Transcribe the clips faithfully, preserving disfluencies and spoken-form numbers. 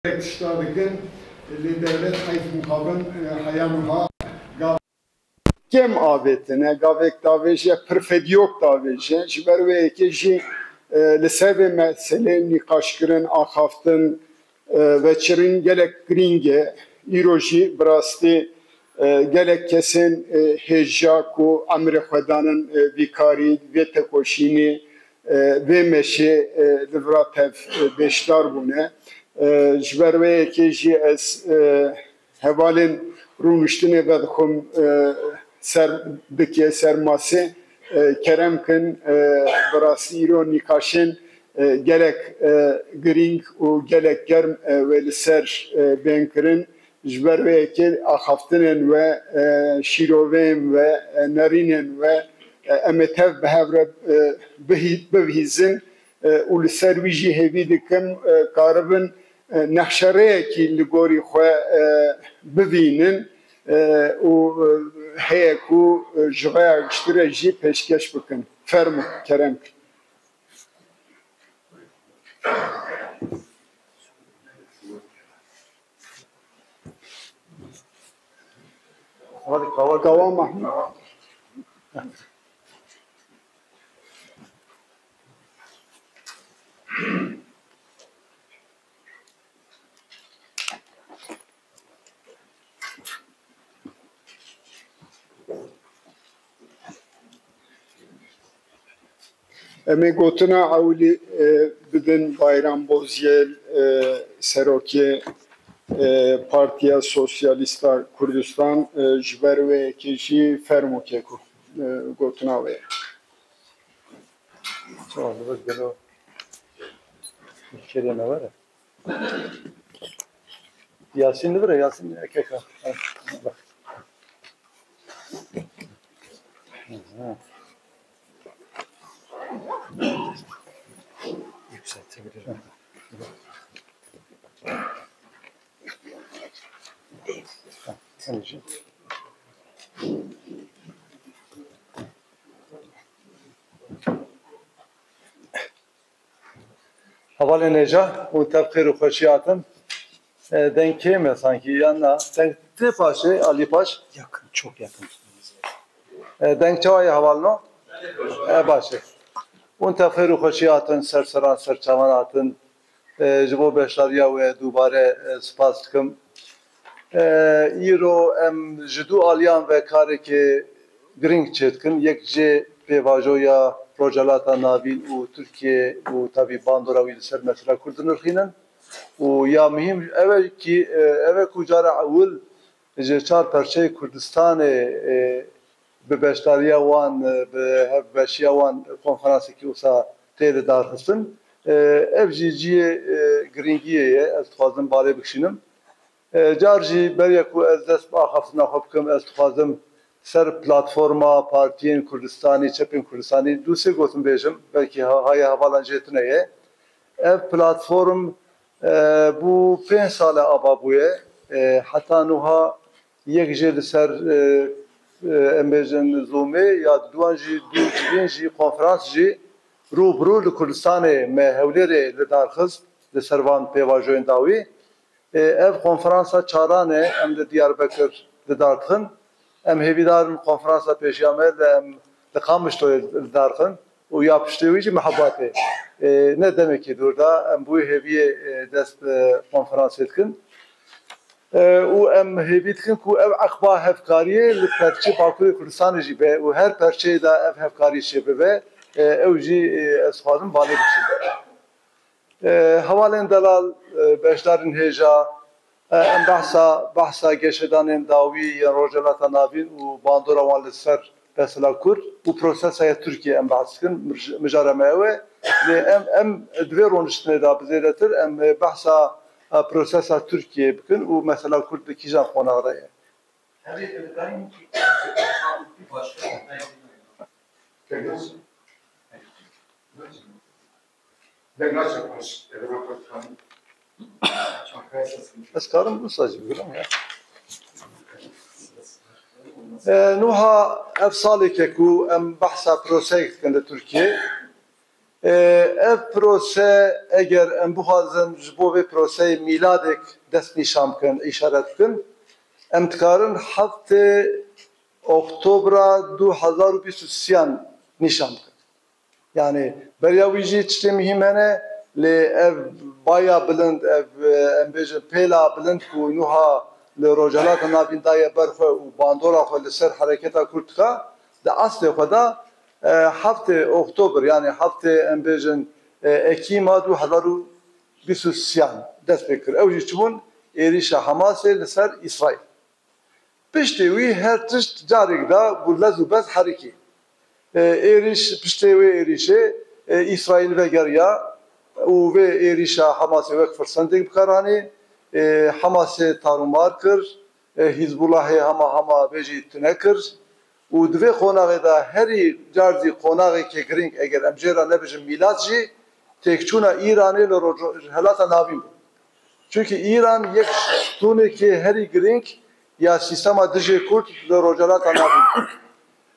Tişta dikin, lê dewlet heyf mixabin, e, heya niha gav- kêm avêtine, gavêk davêje, pir fediyok davêje. Ji ber wê yekê jî, e, li ser vê meselê nîqaşkirin, axaftin, e, veçirin gelek girîng e. Îro jî bi rastî, e, gelek kesên, e, hêja ku emrê xwe danin, e, vî karî, vê tekoşînê, e, vê meşê, e, li vira tev, e, beşdar bûne. E, ji ber wê yekê jî ez, e, hevalên rûniştinê vedixwim, e, ser dikê, ser masê, e, kerem kin, e, bi rastî îro nîqaşên, e, gelek, e, girîng û gelek germ, e, wê li ser, e, bên kirin. Ji ber wê yekê axaftinên we, e, şîroveyên we, e, nerînên we, e, em ê tev bi hev re, e, bihî-, bibihîzin, e, û li ser wî jî hêvî dikim, e, karibin, e, nexşerêyekî li gorî xwe, e, bibînin, e, û, e, heye ku, e, ji vê ya giştî re jî pêşkeş bikin. Fermo, kerem kin. Kawa Mahmud. Em ê gotina ewilî, e, bidin Bayram Bozyel, e, serokê, e, Partiya Sosyalîst a Kurdistan, e, ji ber wê yekê jî fermo keko, e, gotina wê ye. Tamam, bu gelo. Kerê me were. Yasin de bire, Yasin de keka. Ha, bak. Hı hı. Yükseltebilirim. Ha, sen de şey. Hevalên hêja, hûn tev xêr û xweşî hatin. E, deng kêm e sankî, yan na? Deng tê paşê, alî paş? Yakın, çok yakın. E, deng çawa ye hevalno? E, baş e. Hûn tev xêr û xweşî hatin, ser seran, ser çavan hatin. E, ji bo beşdariya we dubare, e, spas dikim. E, îro em ji du aliyan ve karekê girîng çêdikin. Yek jê pêvajoya Rojhelata Navîn û Tirkiye û tabî bandora wî li ser mesela Kurd dinirxînin. Û ya muhîm ev e kî, e, ev e ku cara ewil ji çar perçeyê Kurdistanê, e, bi beşdariya wan, e, bi hevbeşiya wan konferansekî wisa tê lidarxistin. E, ev jî cihê, e, girîngiyê ye, ez dixwazim balê bikişînim. E, car jî beriya ku ez dest bi axaftina xwe bikim, ez dixwazim ser platforma partiyên Kurdistanî, çepên Kurdistanî du sê gotin bêjim, belkî ha-, haya hevalan jê tune ye. Ev platform, e, bû pênc sal e ava bûye. E, heta nuha yek jê li ser, e, e, em bêjin Zoomê ya diduan jî du civîn jî konferans jî rû bi rû li Kurdistanê me Hewlêrê li dar xist li ser van pêvajoyên dawî. E, ev konferansa çaran e em li Diyarbekir li dar dixin. Em hêvîdar in konferansa pêşiya me li em li Qamişloyê li dar dixin. Û ya piştê wî jî Mihebatê. E, ne demekî dûr da em bi wî hêviyê, e, dest bi konferansê dikin. E, û em hêvî dikin ku ev eqba hevkariyê li perçê Bakurê Kurdistanê jî be û her perçeyê de ev hevkarî çêbibe. E, ew jî, e, ez dixwazim balê bikişînim. E, hevalên delal, e, beşdarên hêja, e, em behsa, behsa geşedanên dawî yên Rojhelata Navîn û bandora wan li ser mesela Kurd û prosesaya Tirkiye em behs dikin, mij-, mijara me ew e. Lê em, em di vê rûniştinê de bi zêdetir em, e, behsa, e, prosesa Tirkiye bikin û mesela Kurd li kîjan qonax de ye. Ez karim wisa jî bigirim ya. E, nuha ev salêk e ku em behsa proseyek dikin li Tirkiye. Ev prose, eger em bixwazin ji bo vê proseyê mîladek dest nîşan bikin, îşaret bikin, em dikarin heftê Oktobra du hezar û bîst û sêyan nîşan bikin. Yani beriya wî jî tiştê muhîm hene, lê ev baya bilind, ev, e, em bêjin pêla bilind ku nuha li Rojhilata Navîn daye ber xwe û bandora xwe li ser hereketa Kurd dika, di eslê xwe de, e, heftê Oktober, yani heftê em bêjin, e, Ekîma du hezar û bîst û sêyan dest pê kir. Ew jî çi bûn? Êrîşa Hamasê li ser Îsraîl. Piştê wî her tişt carek da bû lez û bez herikî. E, êrîş, piştê wê êrîşê, e, Îsraîl vegeriya û vê êrîşa Hamasê wek firsendek bi kar anî. E, Hamasê tarûmar kir, e, Hîzbûlahê hema hema vê jî tune kir. Û di vê qonaxê de herî car zî qonaxekê girîng, eger em jê re nebêjin mîlat jî, têkçûna Îranê li Rojhilata Navîn bû. Çunkî Îran yek stûnekê herî girîng ya sîstema dijê Kurd li Rojhilata Navîn bû.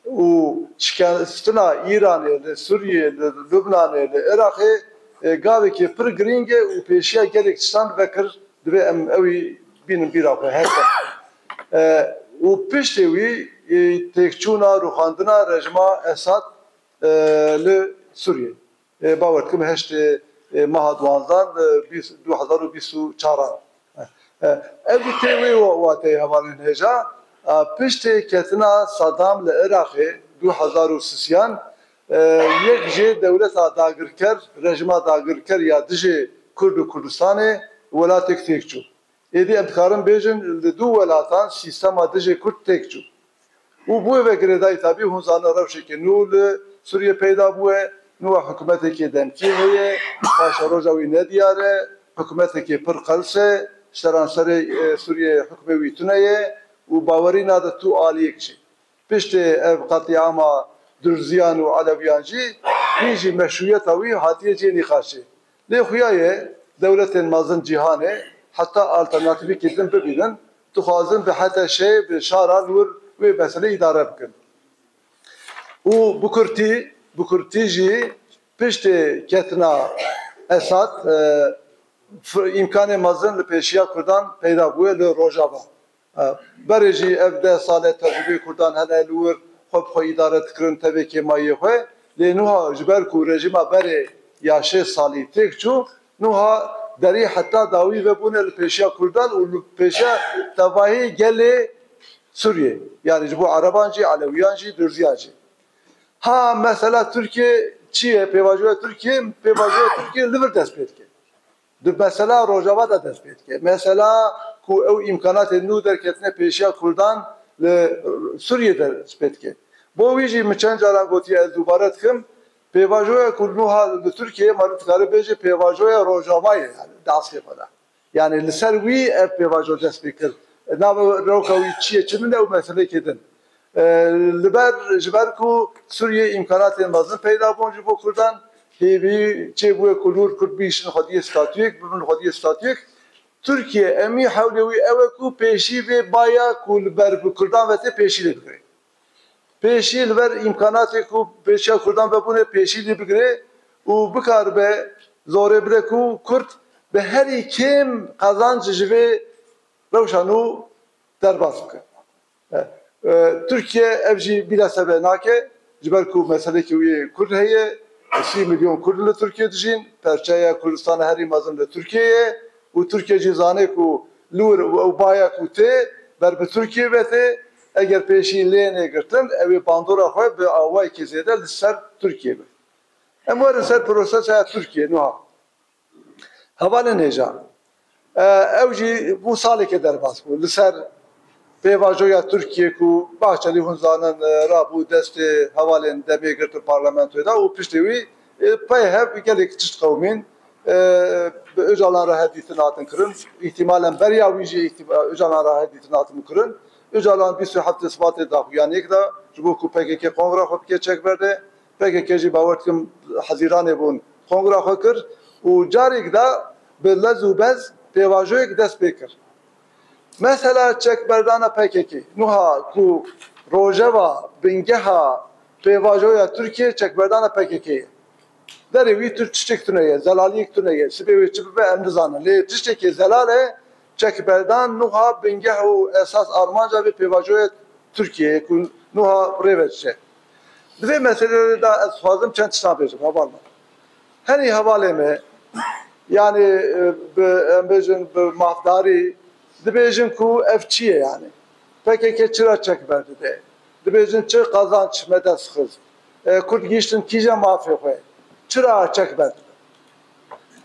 Û şikestina Îranê li Sûriyê, li Lubnanê, li Iraqê, e, gavekê pir girîng e û pêşiya gelek tiştan vekir, divê em ewî bînin bîra xwe her dem. E, û piştê wî, e, têkçûna, rûxandina rejîma Esad, e, li Sûriyê. E, bawer dikim heştê, e, meha duwanzdan, e, bîst, du hezar û bîst û çaran. E, ev jî tê wê wa-, wateyê hevalên hêja, e, piştê ketina Saddam li Iraqê du hezar û sisiyan, e, yek jê dewleta dagirker, rejîma dagirker ya dijê Kurd û Kurdistanê welatek têk çû. Êdî em dikarin bêjin, li du welatan sîstema dijê Kurd têk çû. Û bi wê ve girêdayî tabî hûn zanin rewşeke nû li Sûriyê peyda bûye, nû hikûmetekê demkî heye, paşeroja wî nediyar e, hikûmetekê pir qels e, seranserê, e, Sûriyê hikmê wî tune ye û bawerî nade tu aliyek jî. Piştê ev qetlîama Durziyan û Elewiyan jî, hîn jî meşrûyeta wî hatiye cihê nîqaşê. Lê xuya ye dewletên mezin cîhanê heta alternatîfekî din bibînin, dixwazin bi H T Ş, bi şaran wir wê meselê îdare bikin. Û bi kurtî, bi kurtî jî piştê ketina Esad, e, f-, îmkanê mezin li pêşiya Kurdan peyda bûye li Rojava. E, berê jî ev deh sal e tecrûbeyê Kurdan hene li wir xwe bi xwe îdare dikirin, tevê kêmayiyê xwe. Lê nuha ji ber ku rejîma berê ya şêst salî têk çû, nuha derî heta dawî vebûne li pêşiya Kurdan û li pêşiya tevahî gelê Sûriyê. Yani ji bo Ereban jî, Elewiyan jî, Durziyan jî. Ha mesela Tirkiye çi ye? Pêvajoya Tirkiye, pêvajoya Tirkiye li vir dest pê dike. Di mesela Rojava de dest pê dike. Mesela ku ew îmkanatên nû derketine pêşiya Kurdan li Sûriyê dest pê dike. Bo wî jî min çend caran gotiye, ez dubare dikim, pêvajoya ku nuha li Tirkiyeyê, meriv dikare bêje pêvajoya Rojava ye, yani di eslê xwe de. Yani li ser wî ev pêvajo dest pê kir. Nava roka wî çi ye, çi nine, ew meselekê din. E, li ber, ji ber ku Sûriyê îmkanatên mezin peyda bûn ji bo Kurdan, hêvî çêbûye ku li wir Kurd bihişin xwediyê statuyek, bibin xwediyê statuyek. Tirkiye emî hewlê wî ew e ku pêşî vê baya ku li ber bi Kurdan ve tê pêşî lê bigire. Pêşî li ber îmkanatê ku pêşiya Kurdan vebûne pêşî lê bigire û bikaribe zorê bide ku Kurd bi herî kêm qazanc ji vê rewşa nû derbas bike. E, e, Tirkiye ev jî bîra sebe nake, ji ber ku meselekî wî Kurd heye, sî milyon Kurd li Tirkiye dijîn, perçeya Kurdistana herî mezin li Tirkiye ye û Tirkiye jî zane ku li wir ew baya ku tê, ber bi Tirkiye ve tê, eger pêşî lê negirtin, ew ê bandora xwe bi awayekî zêde li ser Tirkiye be. Em werin ser proseseya Tirkiye nuha. Hevalên hêja, e, ew jî bû saleke derbas bû. Li ser pêvajoya Tirkiye ku Bahçelî hûn zanin, e, rabû destê hevalên demê girtin parlamentoyê de û piştî wî, e, pey hev gelek tişt qewimîn, e, bi Ocalan re hevdîtin hatin kirin. Îhtimalen beriya wî jî îhtima-, Ocalan re hevdîtin hatin kirin. Ocalan bîst û heftê Sibatê daxuyaniyek da ji bo ku P K K kongra xwe bike çekberdê. P K K jî bawer dikim Hezîranê bûn kongra xwe kir û carek da bi lez û bez pêvajoyek dest pê kir. Mesela çekberdana P K K. Nuha ku rojeva bingeha pêvajoya Tirkiye çekberdana P K K ye. Derê wî tu tiştek tune ye, zelaliyek tune ye. Sibê wê çi bibe em nizanin. Lê tiştekê zelal e, çekberdan nuha bingeh û esas armanca vê pêvajoyê Tirkiyeyê ku nuha rê ve diçe. Di vê meseleyê de ez dixwazim çend tiştan bêjim, heval me. Henî hevalê me, yanî, e, bi, em bêjin, bi mafdarî, dibêjin ku ev çi ye yanî? P K K çira çek berdide? Dibêjin çi qazanç me dest xist? E, Kurd gihîştin kîja mafê xwe? Çira çek berdide?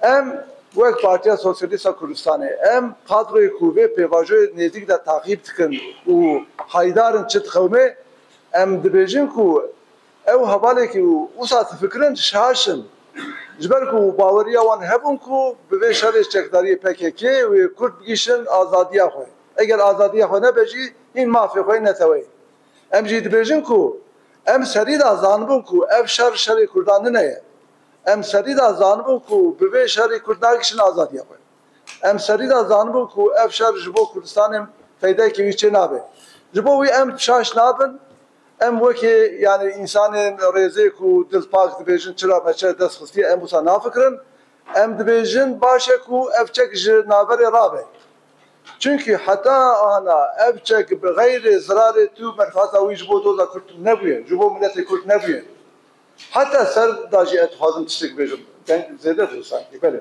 Em wek Partiya Sosyalîst a Kurdistanê, em kadroyê ku vê pêvajoyê nêzîk de taqîb dikin û haydar in çi dixewime, em dibêjin ku ew hevalekî û wisa difikirin şaş in. Ji ber ku baweriya wan hebûn ku bi vê şerê çekdariyê P K K wê Kurd bigihîşin azadiya xwe. Eger azadiya xwe nebe jî hîn mafê xwe yê neteweyê. Em jî dibêjin ku em serî de zanibûn ku ev şer şerê Kurdan nine ye. Em serî de zanibûn ku bi vê şerî Kurd nagihîşin azadiya xwe. Em serî de zanibûn ku ev şer ji bo Kurdistanê feydekî wî çê nabe. Ji bo wî em şaş nabin, em wekî, yanî, însanên rêzê ku dil pak dibêjin, çira me çek dest xistiye, em wisa nafikirin. Em dibêjin baş e ku ev çek ji navberê rabe. Çunkî heta ana ev çek bi xeyrê zirarê tu menfaata wî ji bo doza Kurd nebûye, ji bo miletê Kurd nebûye. Heta ser da jî ez dixwazim tiştek bêjim. Deng zêde dibe sankî, belê.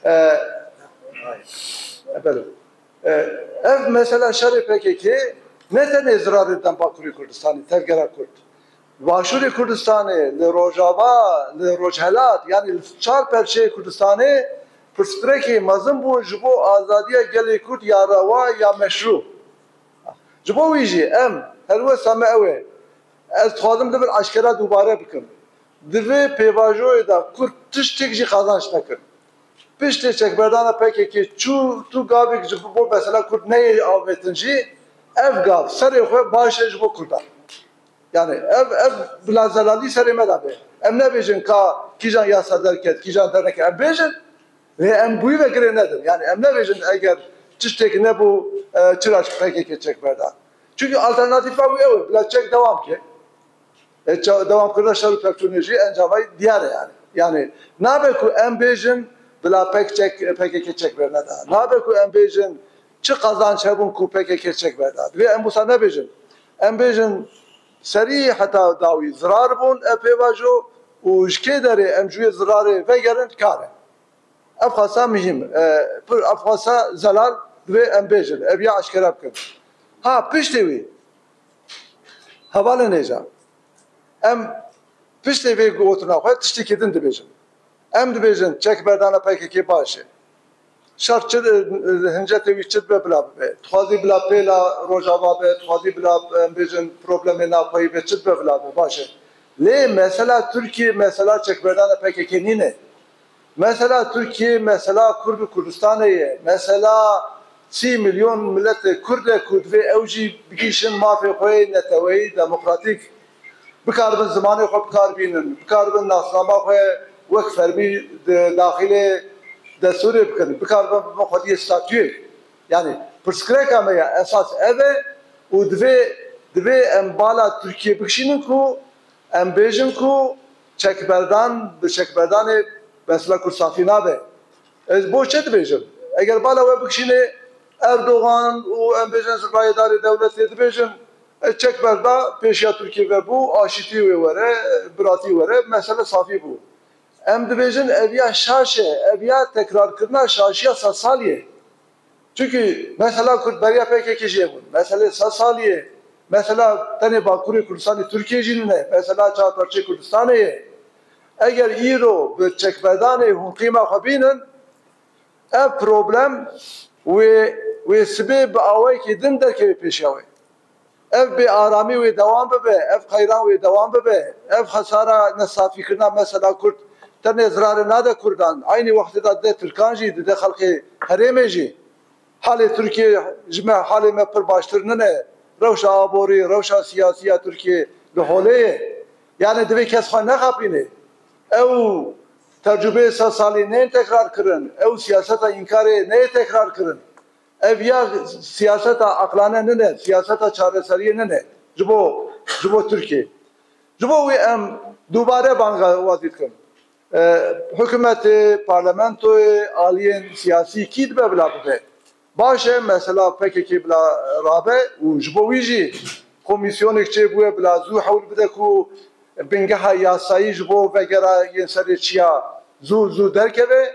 E, e, belê. E, ev mesela şerê P K K ne tenê zirarê didem Bakurê Kurdistanê, tevgera Kurd. Başûrê Kurdistanê, li Rojava, li Rojhelat, yanî li çar perçeyê Kurdistanê pirsgirêkê mezin bûn ji bo azadiya gelê Kurd ya rewa, ya meşrû. Ji bo wî jî em, helwesta me ew e, ez dixwazim li vir eşkera dubare bikim. Di vê pêvajoyê de Kurd tiştek jî qazanç nekin. Piştê çekberdana P K K çû, tu gavek ji bo mesela Kurd neyê avêtin jî, ev gav serê xwe baş e ji bo Kurdan. Yani ev, ev bila zelalî serê me de be. Em nebêjin ka kîjan yasa derket, kîjan derneket. Em bêjin, lê em bi wî ve girê nedin. Yani em nebêjin eger tiştek nebû, e, çira P K K çek berda. Çünkü alternatîfa wî ew e, bila çek dewam ke. E, ça-, dewamkirina şer û pevçûnê jî encama wî diyar e yani. Yani nabe ku em bêjin bila P K K çek, P K K çek berneda. Nabe ku em bêjin çi qazanç hebûn ku P K K çek berda. Divê em wisa nebêjin. Em bêjin serî heta dawî zirar bûn ev pêvajo û ji kê derê em ji wê zirarê vegerin kar e. Ev xwesta muhîm, e, pir ev xwesta zelal divê em bêjin, ev ya eşkere bikin. Ha, piştê wî, hevalên hêja, em piştê vê gotina xwe tiştekî din dibêjin. Em dibêjin çekberdana P K K baş e. Şer çi, hincetê wî çi dibe bila bibe. Dixwazî bila pêla Rojava be, dixwazî bila, em bêjin problemê navxweyî be, çi dibe bila be, baş e. Lê mesela Tirkiye, mesela çekberdana P K K nîne. Mesela Tirkiye, mesela Kurd û Kurdistanê ye. Mesela sî milyon miletê Kurd e ku divê ew jî bigihîşin mafê xwe yê neteweyî, demokratîk. Bikaribin zimanê xwe bikar bînin, bikaribin nasnama xwe wek fermî di daxilê destûrê bikin, bikaribin bibin xwediyê statuyê. Yani pirsgirêka me ya esas ev e û divê, divê em bala Tirkiye bikişînin ku em bêjin ku çekberdan, bi çekberdanê mesela Kurd safî nabe. Ez bo çi dibêjim? Eger bala we bikişînê Erdogan û em bêjin rayêdarê dewletê dibêjin, e, çek berda pêşiya Tirkiyê vebû, aşîtî wê were, biratî were, mesele safî bû. Em dibêjin ev ya şaş e, ev ya tekrarkirina şaşiya sed salî ye. Çunkî mesela Kurd beriya P K K jî hebûn. Meselê sed salî ye. Mesela tenê Bakurê Kurdistanê Tirkiye jî nine. Mesela çar parçeyê Kurdistanê ye. Eger îro bi çekberdanê hûn qîma xwe bînin, ev problem wê, wê sibê bi awayekî din derkeve pêşiya wê. Ev bêaramî wê dewam bibe, ev qeyran wê dewam bibe, ev xesara nesafîkirina mesela Kurd tenê zirarê nade Kurdan, eynî wextê de dide Tirkan jî, dide xelkê herêmê jî. Halê Tirkiyê ji me, halê me pir baştir nine. Rewşa aborî, rewşa siyasî ya Tirkiyê li holê ye. Yani divê kes xwe nexapînê. Ew tecrûbeyê sed salî neyên tekrar kirin, ew siyaseta înkarê neyê tekrar kirin. Ev ya siyaseta aqlane nine, siyaseta çareseriyê nine ji bo, ji bo Tirkiyê. Ji bo wî em dubare bangawazî dikin. E, hikûmetê, parlamentoyê, aliyên siyasî kî dibe bila bibe? Baş e, mesela P K K bila rabe û ji bo wî jî komîsyonek çêbûye bila zû hewl bide ku bingeha yasayî ji bo vegera yên serê çiya zû, zû derkeve,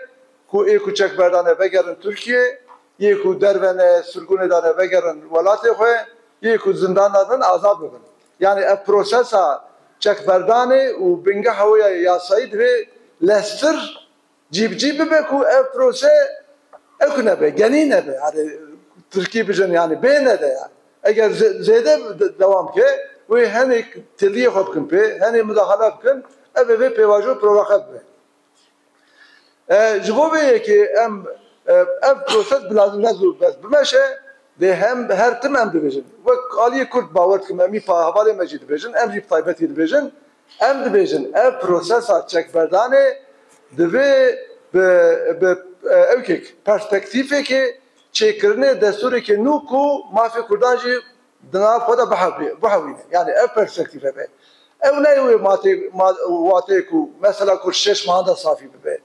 ku ê ku çekberdan e vegerin Tirkiye, yê ku derve ne sirgûnê dane vegerin welatê xwe, yê ku zindan de din azad bibin. Yani ev prosesa çekberdanê û bingeha wê ya yasayî divê leztir cîbicî bibe ku ev prose ew ku nebe, genî nebe. Yani Tirkî bijin yani bê nede yani. Eger zê-, zêde de-, dewam ke, wê henê tiliyê xwe bikin pê, henê mudaxale bikin, ev ê vê pêvajo provoqe bibe. E, ji bo vê yekê em, e, ev proses bila lez û bez bimeşe, dê hem her tim em dibêjin. Wek aliyê Kurd bawer dikim, em î pa hevalê me jî dibêjin, em jî bi taybetî dibêjin. Em dibêjin, ev prosesa çekberdanê divê bi, bi, e, ewkek, perspektîfekê çêkirinê destûrekê nû ku mafê Kurdan jî di nav xwe de bihewî-, bihewîne. Yani ev perspektîfe be. Ew nayê wê matê-, ma-, wateyê ku mesela Kurd şeş mehan de safî bibe.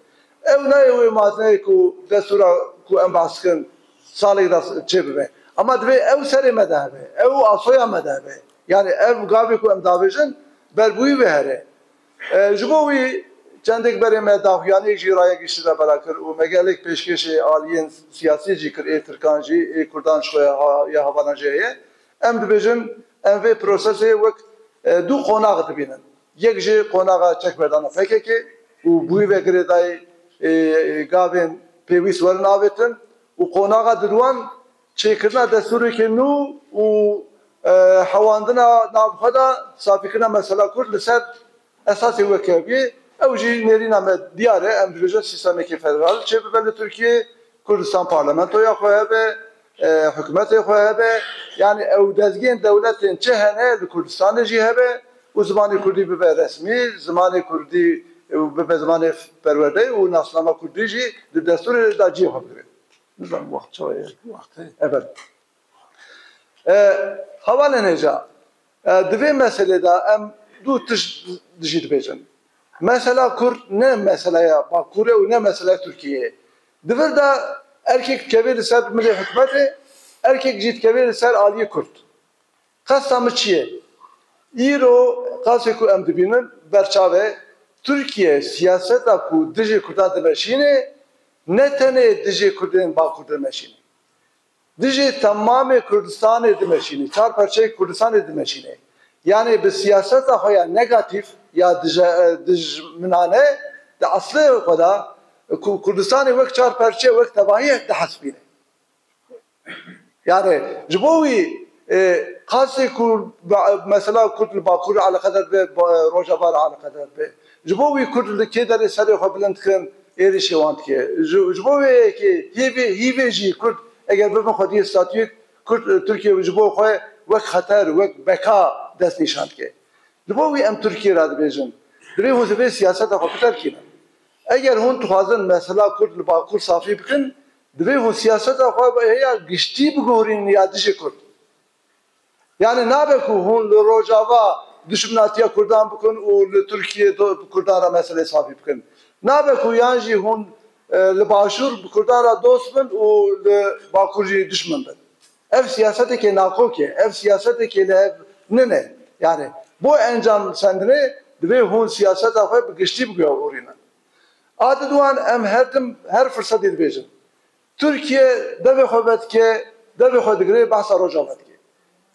Ew nayê wê mateyê ku destûra ku em behs dikin salek de çê bibe. Ama divê ew serê me de hebe. Ew asoya me de hebe. Yani ev gavê ku em davêjin ber bi wî ve here. E, ji bo wî çendek berê me daxuyaniyek jî raya giştî de bela kir û me gelek pêşkêşê aliyên siyasî jî kir, ê Tirkan jî, ê Kurdan ji xwe ya ha-, ya hevalan jî heye. Em dibêjin, em vê prosesê wek, e, du qonax dibînin. Yek ji qonaxa çekberdana P K K û bi wî ve girêdayî, e, e, gavên pêwîst werin avêtin û qonaxa diduan çêkirina destûrekê nû û, e, hewandina navxwe de safîkirina mesela Kurd li ser esasê wekeviyê, ew jî nêrîna me diyar e, em dibêjin sîstemekê federal çêbibe li Tirkiyê, Kurdistan parlamentoya xwe hebe, e, hikûmetê xwe hebe, yanî ew dezgehên dewletên çi hene li Kurdistanê jî hebe û zimanê kurdî bibe resmî, zimanê kurdî, e, bibe zimanê perwerdeyê û nasnama kurdî jî di destûrê de cihê xwe bigire. Nizanim wext çawa ye, wext heye. Evet. E, hevalên hêja, e, di vê meselê de em du tişt jî dibêjin. Mesela Kurd ne meseleya Bakur e û ne meseleya Tirkiyeyê ye. Di vir de erkek dikeve li ser milê hikûmetê, erkek jî dikeve li ser aliyê Kurd. Qesta min çi ye? Îro qasê ku em dibînin berçav e, Tirkiye siyaseta ku dijî Kurdan dimeşîne, ne tenê dijî Kurdên Bakur dimeşîne. Dijî temamê Kurdistanê dimeşîne, çar perçeyê Kurdistanê dimeşîne. Yanî bi siyaseta xwe ya negatîf, ya dije-, dijminane di eslê xwe de ku Kurdistanê wek çar perçe, wek tevahiyek dihesibîne. Yani ji bo wî, e, qasê ku ba-, mesela Kurd li Bakur eleqedar be, ba-, Rojava re eleqedar be. Ji bo wî Kurd li kê derê serê xwe bilind dikin, êrişê wan dike. Ji, ji bo wê yekê hîvê, hîvê jî Kurd eger bibin xwediyê statûyek, Kurd, e, Tirkiye ji bo xwe wek xeter, wek beka dest nîşan dike. Ji bo wî em Tirkiye re dibêjin, divê hûn vê siyaseta xwe biterkînin. Eger hûn dixwazin mesela Kurd li Bakur safî bikin, divê hûn siyaseta xwe heya giştî biguherînin ya dijî Kurd. Yani nabe ku hûn li Rojava dişminatiya Kurdan bikin û li Tirkiye do-, bi Kurdan re meselê safî bikin. Nabe ku yan jî hûn, e, li Başûr bi Kurdan re dost bin û li Bakur jî dişmin bin. Ev siyasetekê nakok e, ev siyasetekê li hev nine. Yani bo encam sendinê divê hûn siyaseta xwe bi giştî biguherînin. A diduan em her tim, her firsetê dibêjin. Tirkiye devê xwe vedike, devê xwe digire, behsa Rojava dike.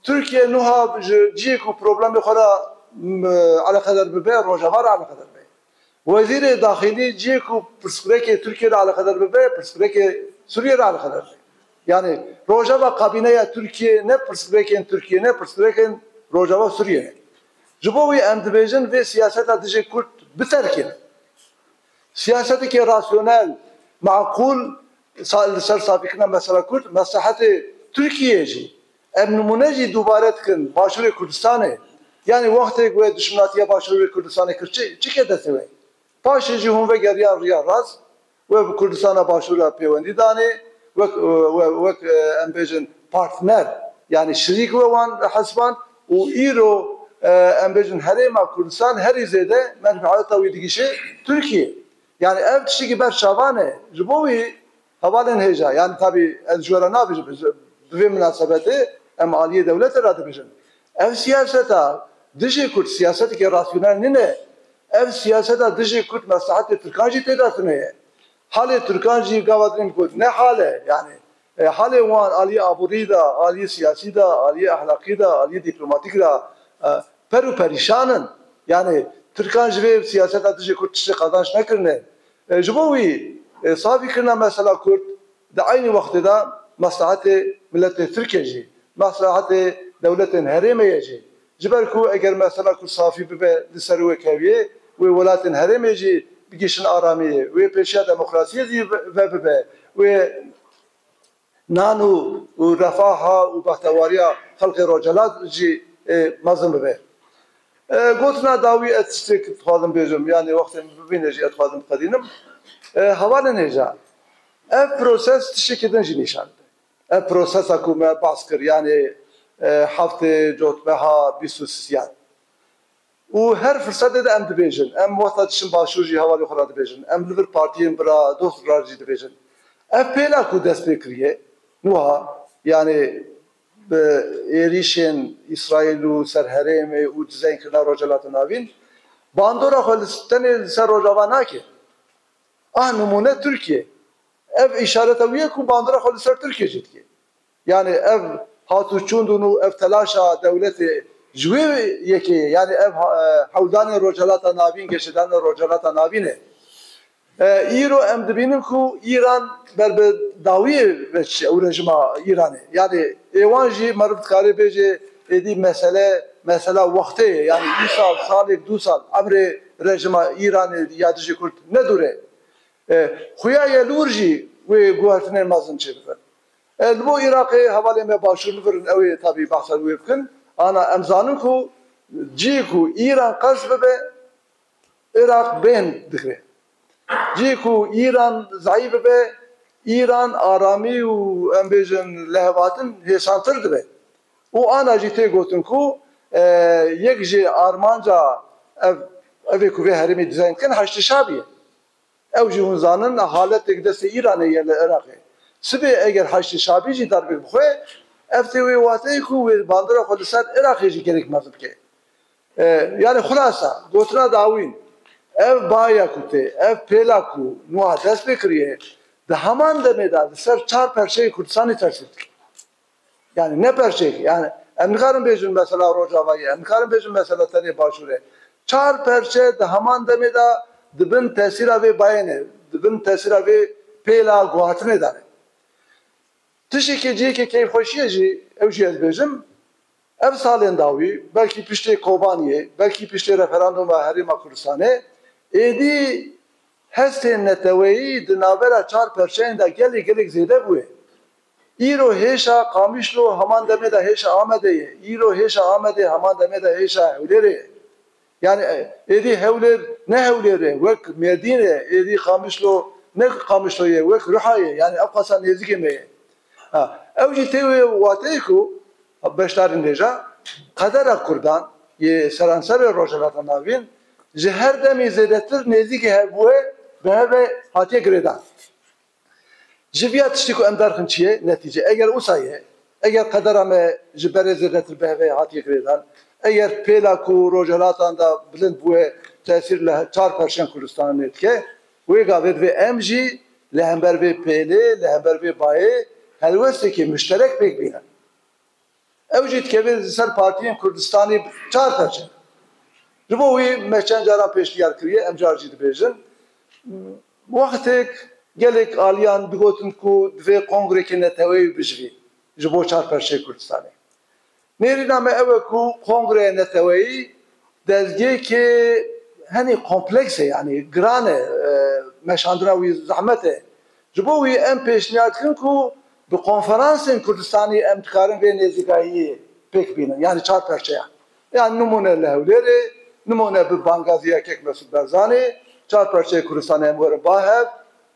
Tirkiye nuha ji cihê ku problemê xwe re, m, eleqedar bibe, Rojava re eleqedar be. Wezîrê Daxilî cihê ku pirsgirêkê Tirkiye re eleqedar bibe, pirsgirêkê Sûriye re eleqedar be. Yani Rojava kabîneya Tirkiye ne pirsgirêkên Tirkiye ne pirsgirêkên Rojava Sûriye ne. Ji bo wî em dibêjin vê siyaseta dijê Kurd biterkînin. Siyasetekê rasyonel, maqûl, sa-, li ser safîkirina mesela Kurd, meslehetê Tirkiyeyê jî. Em nimûne jî dubare dikin Başûrê Kurdistanê. Yanî wextê ku wê dişminatiya Başûrê Kurdistanê kir, çi, çi ke destê wê? Paşê jî hûn vegeriyan riya rast, wê bi Kurdistana Başûr re pêwendî danê, wek, we-, wek, e, em bêjin partner, yanî şirîk we wan hesiband û îro, e, em bêjin herêma Kurdistan herî zêde menfeeta wî digihîşe Tirkiye. Yani ev tiştekî ber çavan e. Ji bo wî hevalên hêja, yani tabî ez ji we re nabêjim, bi vê minasebetê em aliyê dewletê re dibêjin. Ev siyaseta dijî Kurd siyasetekî rasyonel nîne. Ev siyaseta dijî Kurd meslehetê Tirkan jî tê de tune ye. Halê Tirkan jî gava din Kurd ne hal e, yani, e, halê wan aliyê aborî de, aliyê siyasî de, aliyê ehlaqî de, aliyê dîplomatîk de, e, per û perîşan in. Yani Tirkan ji vê siyaseta dijî Kurd tiştê qazanç nekirine. E, ji bo wî, e, safî kirina mesela Kurd di eynî wextê de meslehetê miletê Tirkê jî, meslehetê dewletên herêmê ye jî. Ji ber ku eger mesela Kurd safî bibe li ser wê keviyê, wê welatên herêmê jî bigihîşin aramiyê, wê pêşiya demokrasiyê jî ve, ve bibe, wê nan û, û refaha û behtewariya xelkê Rojhelat jî, e, mezin bibe. E, gotina dawî ez tiştek dixwazim bêjim, yani wextê min bibîne jî ez dixwazim biqedînim. E, hevalên hêja, ev proses tiştekî din jî nîşan dide. Ev prosesa ku me behs kir, yani, e, heftê cotmeha bîst û sisiyan. Û her firsetê de em dibêjin, em wexta diçin başûr jî hevalê xwe re dibêjin, em li vir partiyên bira dost re jî dibêjin. Ev pêla ku dest pê kiriye, nuha, yani bi êrîşên Îsraîl û ser herêmê û dizayn kirina Rojhilata Navîn, bandora xwe li, tenê li ser Rojava nake. Ah nimûne Tirkiye. Ev îşareta wî ye ku bandora xwe li ser Tirkiye jî dike. Yani ev hat û çûndûn û ev telaşa dewletê ji wê yekê ye. Yani ev ha-, e, hewldanên Rojhelata Navîn, geşedanên Rojhelata Navîn e. E, îro em dibînin ku Îran ber bi dawiyê ve çi, ew rejima Îranê. Yani êwan jî meriv dikare bêje êdî mesele, mesela wextê ye. Yani îsal, salêk, du sal emrê rejima Îranê ya dijî Kurd ne dûr e. E, xuya ye li wir jî wê guhertinên mezin çêbibin. E, li bo Iraqê hevalên me başûr li vir in, ew ê tabî behsa wê bikin. Ana em zanin ku cî ku Îran qers bibe, Iraq bêhn digire. Cî ku Îran zeîf bibe, Îran aramî û em bêjin lihevhatin hêsantir dibe. Û ana jî tê gotin ku, e, yek ji armanca ev, evê ku vê herêmê dîzayn dikin Heşdê Şabî ye. Ew jî hûn zanin, haletek destê Îranê ye li Iraqê. Sibê eger Heşdê Şabî jî darbek bixwe, ev tê wê wateyê ku wê bandora xwe li ser Iraqê jî gelek mezin bike. E, yani xulasa, gotina dawîn, ev baya ku tê, ev pêla ku nuha dest pê kiriye, di heman demê de li ser çar perçeyê Kurdistanê tesîr dike. Yani ne perçeyek, yani em nikarin bêjin mesela Rojava ye, em nikarin bêjin mesela tenê Başûr e. Çar perçe di heman demê de di bin tesîra vê bayê ne, di bin tesîra vê pêla guhatinê de ne. Tiştekî cihekê keyfxweşiyê jî, ew jî ez bêjim, ev salên dawî, belkî piştê Kobaniyê, belkî piştê referanduma Herêma Kurdistanê, êdî hestên neteweyî di navbera çar perçeyên de gelek, gelek zêde bûye. Îro hêşa Qamişlo heman demê de hêşa Amedê ye. Îro hêşa Amedê heman demê de hêşa Hewlêrê ye. Yani, e, êdî Hewlêr ne Hewlêr e, wek Mêrdîn e, êdî Qamişlo ne Qamişlo ye, wek Ruha ye. Yani ev qasa nêzîkê me ye. Ha, ew jî tê wê wateyê ku beşdarên hêja qedera Kurdan yê seranserê Rojhilata Navîn ji her demî zêdetir nêzîkî hev bûye, bi hev ve hatiye girêdan. Ji viya tiştî ku em derxin çi ye? Netîce. Eger wisa ye, eger qedera me ji berê zêdetir bi hev ve hatiye girêdan, eger pêla ku rojhelatan de bilind bûye tesîr li çar perçên Kurdistanê dike, wê gavê divê em jî li hember vê pêlê, li hember vê bayê helwestekê muşterek pêk bînin. Ew jî dikeve li ser partiyên Kurdistanê çar perçe. Ji bo wî me çend caran pêşniyar kiriye, em car jî dibêjin. Wextek gelek aliyan digotin ku divê kongrekê neteweyî bijivî ji bo çar perçeyê Kurdistanê. Nêrîna me ew e ku kongreya neteweyî dezgehekê henî kompleks e, yanî giran e, e, meşandina wî zehmet e. Ji bo wî em pêşniyar dikin ku bi konferansên Kurdistanî em dikarin vê nêzîkayiyê pêk bînin, yanî çar perçeyan. Yanî nimûne li Hewlêrê, nimûne bi bangaziya Kek Mesûd Barzanî, çar perçeyê Kurdistanê em werin ba hev,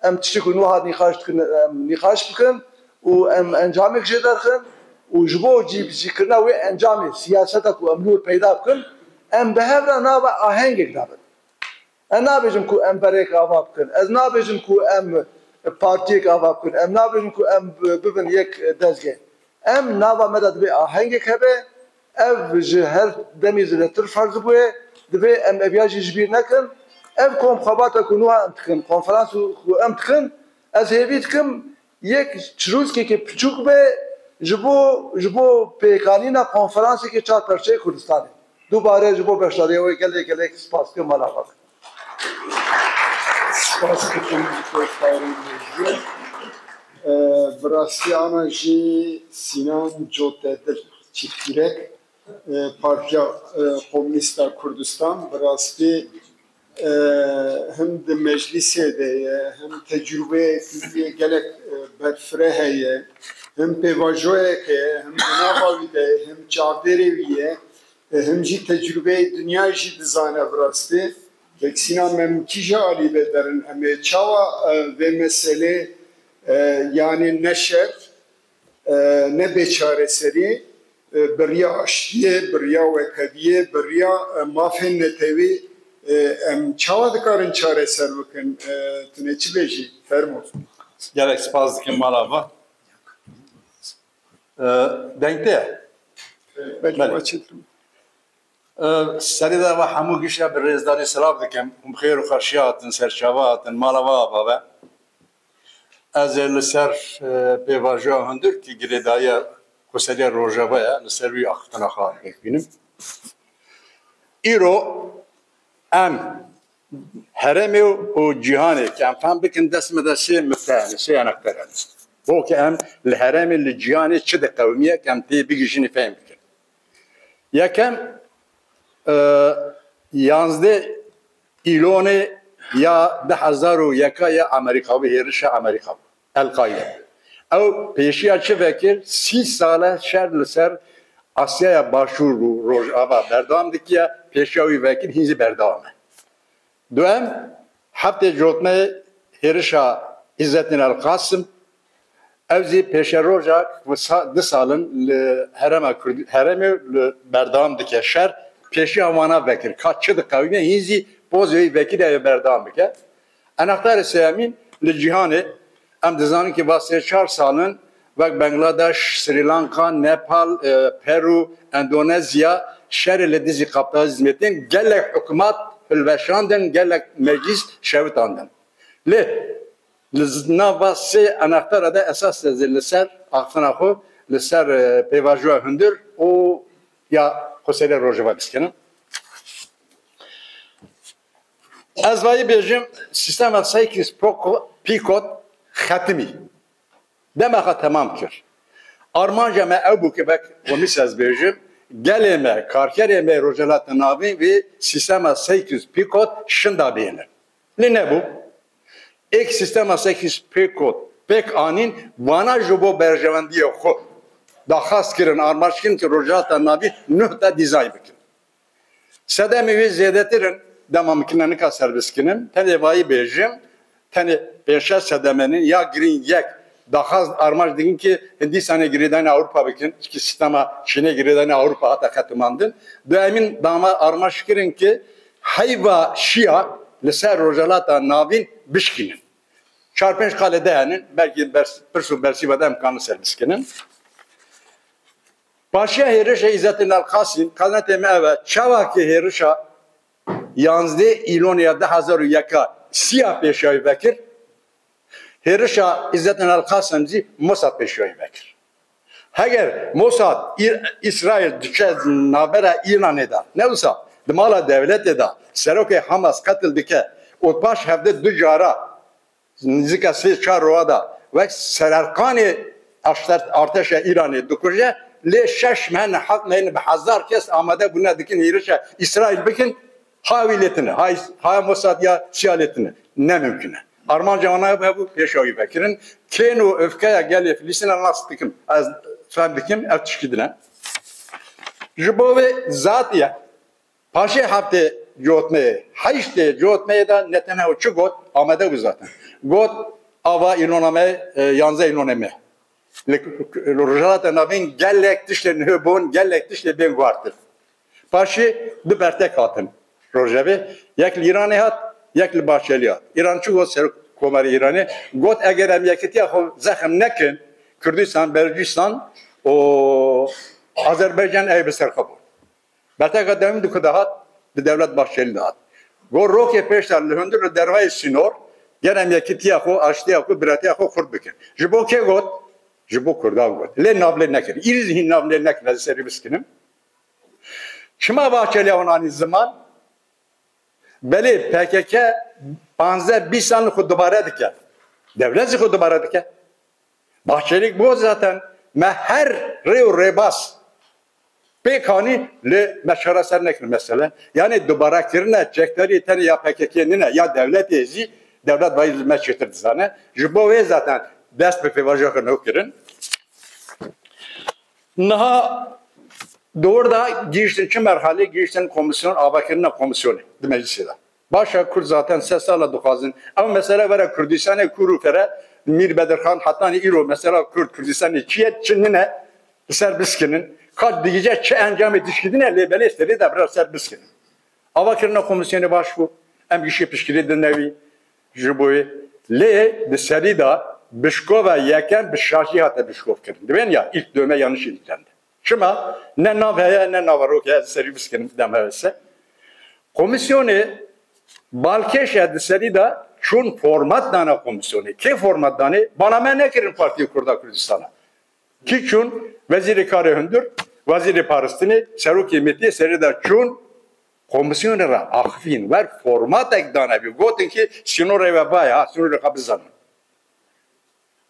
em tiştê ku nuha nîqaş dikin, em nîqaş bikin û em encamek jê derxin û ji bo cîbicîkirina wê encamê, siyaseta ku em li wir peyda bikin, em bi hev re nava ahengek dabin. Ez nabêjim ku em berêk ava bikin. Ez nabêjim ku em partiyek ava bikin. Em nabêjim ku em bi-, bibin yek dezgeh. Em nava me de divê ahengek hebe. Ev ji her demî zêdetir ferz bûye. Divê em eviya jî ji bîr nekin. Ev kom xebata ku nuha em dikin, konferans ku em dikin, ez hêvî dikim yek çirûskeke piçûk be ji bo, ji bo pêkanîna konferansekê çar perçeyê Kurdistanê. Dubare ji bo beşdariya we gelek gelek spas dikim, mala we. Spas dikim ji bo parê mejiyê. Ee, bi rastî ana jî Sînan Cotedil çîfkîrek, e, Partiya, e, Komûnîsta Kurdistan, bi rastî, e, him di meclîsê de ye, him tecrûbeyekî wî ye gelek, e, berfireh heye, him pêvajoyek heye, him di nava wî de ye, him çavdêrê wî ye, e, him jî tecrûbeyê dinya jî dizane bi rastî. Vek Sînan, me min kîja alî vê derin, em ê çawa, e, vê meselê, e, yanî ne şer, e, ne bêçareserî, e, bi riya aştiyê, bi riya wekeviyê, bi riya, e, mafên netewî, e, em çawa dikarin çareser bikin? E, tu ne çi bêjî? Fermo. Gelek spas dikim mala we. E, deng te ye? Belkî Belê. Serê de ve hemû gişa bi rêzdarî silav dikim. Hûn bi xêr û xweşiya hatin, serçava hatin, mala we ava be. Ez ê li ser, e, pêvajoya hundir ki girêdayî Xweseriya Rojava ye, li ser wî axiftina xwe pêk bînim. Îro em herêmê û cîhanê, ki em fehm bikin, dest me de sê mifte hene, sê enakter hene. Bo ki em li herêmê, li cîhanê çi diqewimiye, ki em tê bigihîjînê fehm bikin. Yekem, e, yanzdeh Îlonê ya du hezar û yeka ya Amerîka bû, hêrişa Amerîka bû. El-Qaîde. Ew pêşiya çi vekir? Sî sale şer li ser Asyaya Başûr û Rojava berdewam dikiye, pêşiya wî vekir, hîn zî berdewam e. Duem, heftê cotmeyê hêrişa Îzzetîn El Qasim, ew zî pêşeroja sa-, du sal in li herêma Kurd-, herêmê li berdewam dike şer, pêşiya wana vekir. Ka çi diqewime, hîn zî pozê wî vekirî ew ê berdewam bike. Enaktarê sêyemîn li cîhanê, em dizanin ki va sê çar sal in, wek Bangladeş, Srî Lanka, Nepal, e, Peru, Endonezya, şerê li dijî kapitalizmê tên, gelek hikûmat hilweşandin, gelek meclîs şewitandin. Lê li z-, nava sê enaktara de esas ez ê li ser axiftina xwe, li ser, e, pêvajoya hundir û ya Xweseriya Rojava biskinin. Ez vayî bêjim, sîstema Sykes-Picot xetimî. Dema xwe temam kir. Armanca me ew bû ki wek komîs ez bêjim, gelê me, karkerê me Rojhilata Navîn vê sîstema Sykes-Picot şinda bêne. Lê nebû. Êk sîstema Sykes-Picot pêk anîn, wana ji bo berjewendiyê xwe daxwaz kirin, armanc kirin ki Rojhilata Navîn nuh te dîzayn bikin. Sedemê wê zêdetir in, dema min kine nika serbiskinim, tenê vayî bêjim, tenê pênc şeş sedemên in ya girîng yek daxwaz armanc dikin ki Hindistanê girêdayîna Ewropa bikin, çikî sîstema Çînê girêdayîna Ewropa hate xetimandin. Duyemîn dama armanc kirin ki heyva şiya li ser Rojhilata Navîn bişkînin. Çar pênc qalê de henin, belkî bers-, pirs û bersîva de em kanin serbiskinin. Paşiya hêrişa Îzzetîn El Qasim, qezenetê me ev e, çawa ki hêrişa yanzdeh Îlonê ya du hezar û yeka Sîya pêşiya wî vekir, hêrişa Îzzetîn El Qasim zî Mossad pêşiya wî vekir. Heger Mossad, Î-, Îsraîl diçe navbera Îranê de, ne wisa di mala dewletê de serokê Hamas qetil dike û paş hevdeh du cara nizika sê çar roja de wek sererkanê aşter-, artêşa Îranê dikuje, lê şeş meh neheq meyne bi hezar kes amade bûne dikin hêrişa Îsraîl bikin, ha wî lê tine, ha Îs-, ha Mossad ya Sîya lê tine. Ne mimkun e. Armanca wana hebû pêşiya wî vekirin. Kên û öfkeya gelê Filistîna nas dikim. Ez fehm dikim, ev tişkî din e. Ji bo vê zatiye Paşê heftê cotmeyê, heştê cotmeyê de Netanyahu çi got? Amade bû zaten. Got, ava îlona me, e, yanzdeh îlonê me. Li, li Rojhilata Navîn gelek tiştên nuh bûn, gelek tiştê bên guhartin. Paşê du bertek hatin rojevê. Yek li Îranê hat, Yek li Bahçeliya. Îran çi got ser komarê Îranê? Got eger em yekitiya xwe zexm nekin, Kurdistan, Belcistan û Azerbaycan ev bi ser xwe bûn. Beteka demî di ku de hat, di dewlet Bahçeli de hat. Got rokê pêşta li hundir li dervayê sînor, ger em yekitiya xwe, aştiya xwe, biratiya xwe xurt bikin. Ji bo kê got? Ji bo Kurdan got. Lê navlê nekir. Îrîz hîn navlê nekir, ez serî biskinim. Çima Bahçeliya wan anî ziman? Belê P K K panzdeh bîst sal xwe dubare dike. Dewlet jî xwe dubare dike. Bahçelî got zaten me her rê û rêbaz pêk anî lê me çareser nekir mesele. Yani dubarekirine çekdarî tenê ya P K K nine ya dewletê jî dewlet bayî me çêtir dizane. Ji bo wê zaten dest bi pêvajoyeke nû kirin. Niha di wir de gihiştin çi merhalê? Gihiştin komisyon, avakirina komisyonê di meclisê de. Baş e, Kurd zaten sed sala dixwazin. Ew mesele were Kurdistanê kûr û fere, Mîr Bedirxan hetanî îro mesela Kurd Kurdistanê çi ye, çi nine, li ser biskinin. Ka digije çi encamê dişkidine lê belê serê de bira ser biskinin. Avakirina komisyonê baş bû. Em gişê piştgirê dine wî ji bo wê. Lê di serî de bişkova yekem bi şaşî hate bişkov kirin. Dibên ya ilk dövme yanlış indiklendi. Çima? Ne nav heye, ne naverok heye, ez serî biskinim, dem hevese. Komisyonê balkêş e di serî de çûn format dane komisyonê. Kê format danê? Bana me nekirin Partiyê Kurda Kurdistana. Kî çûn? Wezîrê Karê Hundir, Wezîrê Paristinê, Serokê Metiyê serê de çûn komisyonê re axifîn. Wer formatek dane bî. Gotin ki sînorê we vay ha, sînorê xwe bizanin.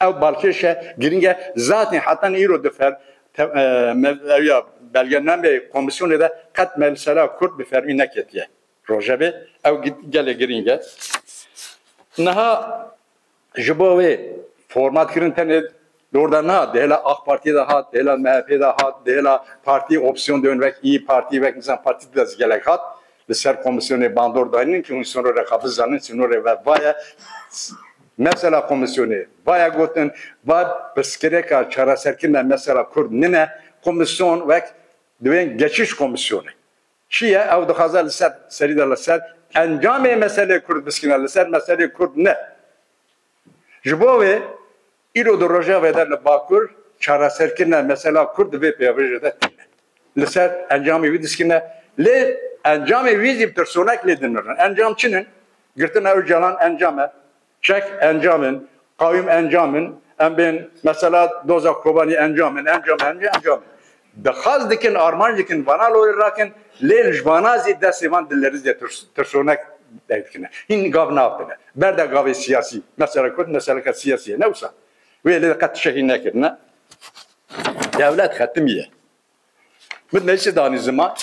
Ew balkêş e, girîng e. Zaten heta îro di fer-, te-, e, me-, ew ya belgenameyê komisyonê de qet mesela Kurd bi fermî neketiye rojevê. Ew gi-, gelê girîng e. Niha ji bo wê format kirin tenê li wir de niha, di hêla AK Partiyê de hat, di hêla M H P de hat, di hêla partî opsiyon dibin wek İYİ Partî, wek mesela partî de gelek hat. Li ser komisyonê bandor dayînin ki hûn sînorê xwe bizanin, sînorê we vaye. Mesela komisyonê vaye gotin, va pirsgirêka çareserkirina mesela Kurd nine, komisyon wek dibên geçiş komisyonê. Çi ye? Ew dixwaze li ser, serî de li ser encamê meselê Kurd biskine, li ser meselê Kurd ne. Ji bo wê îro di rojevê de li Bakur çareserkirina mesela Kurd di vê pêvajoyê de tune. Li ser encamê wî diskine. Lê encamê wî jî bi tirsonek lê dinirin. Encam çi nin? Girtina Ocalan encam e. Çek encam in. Qawîm encam in. Em bên mesela doza Kobanî encam in. Encam, encam, encam in. Dixwaz dikin, armanc dikin, vana lorê rakin, lê ji vana zî destê van dilerîze tirs-, tirsonek derdikine. Hîn gav navdine. Berde gavê siyasî. Mesela Kurd, meseleke siyasî ye. Ne wisa? Wê lê qet şehî nekirine. Dewlet xetimiye. Min neyse danî ziman.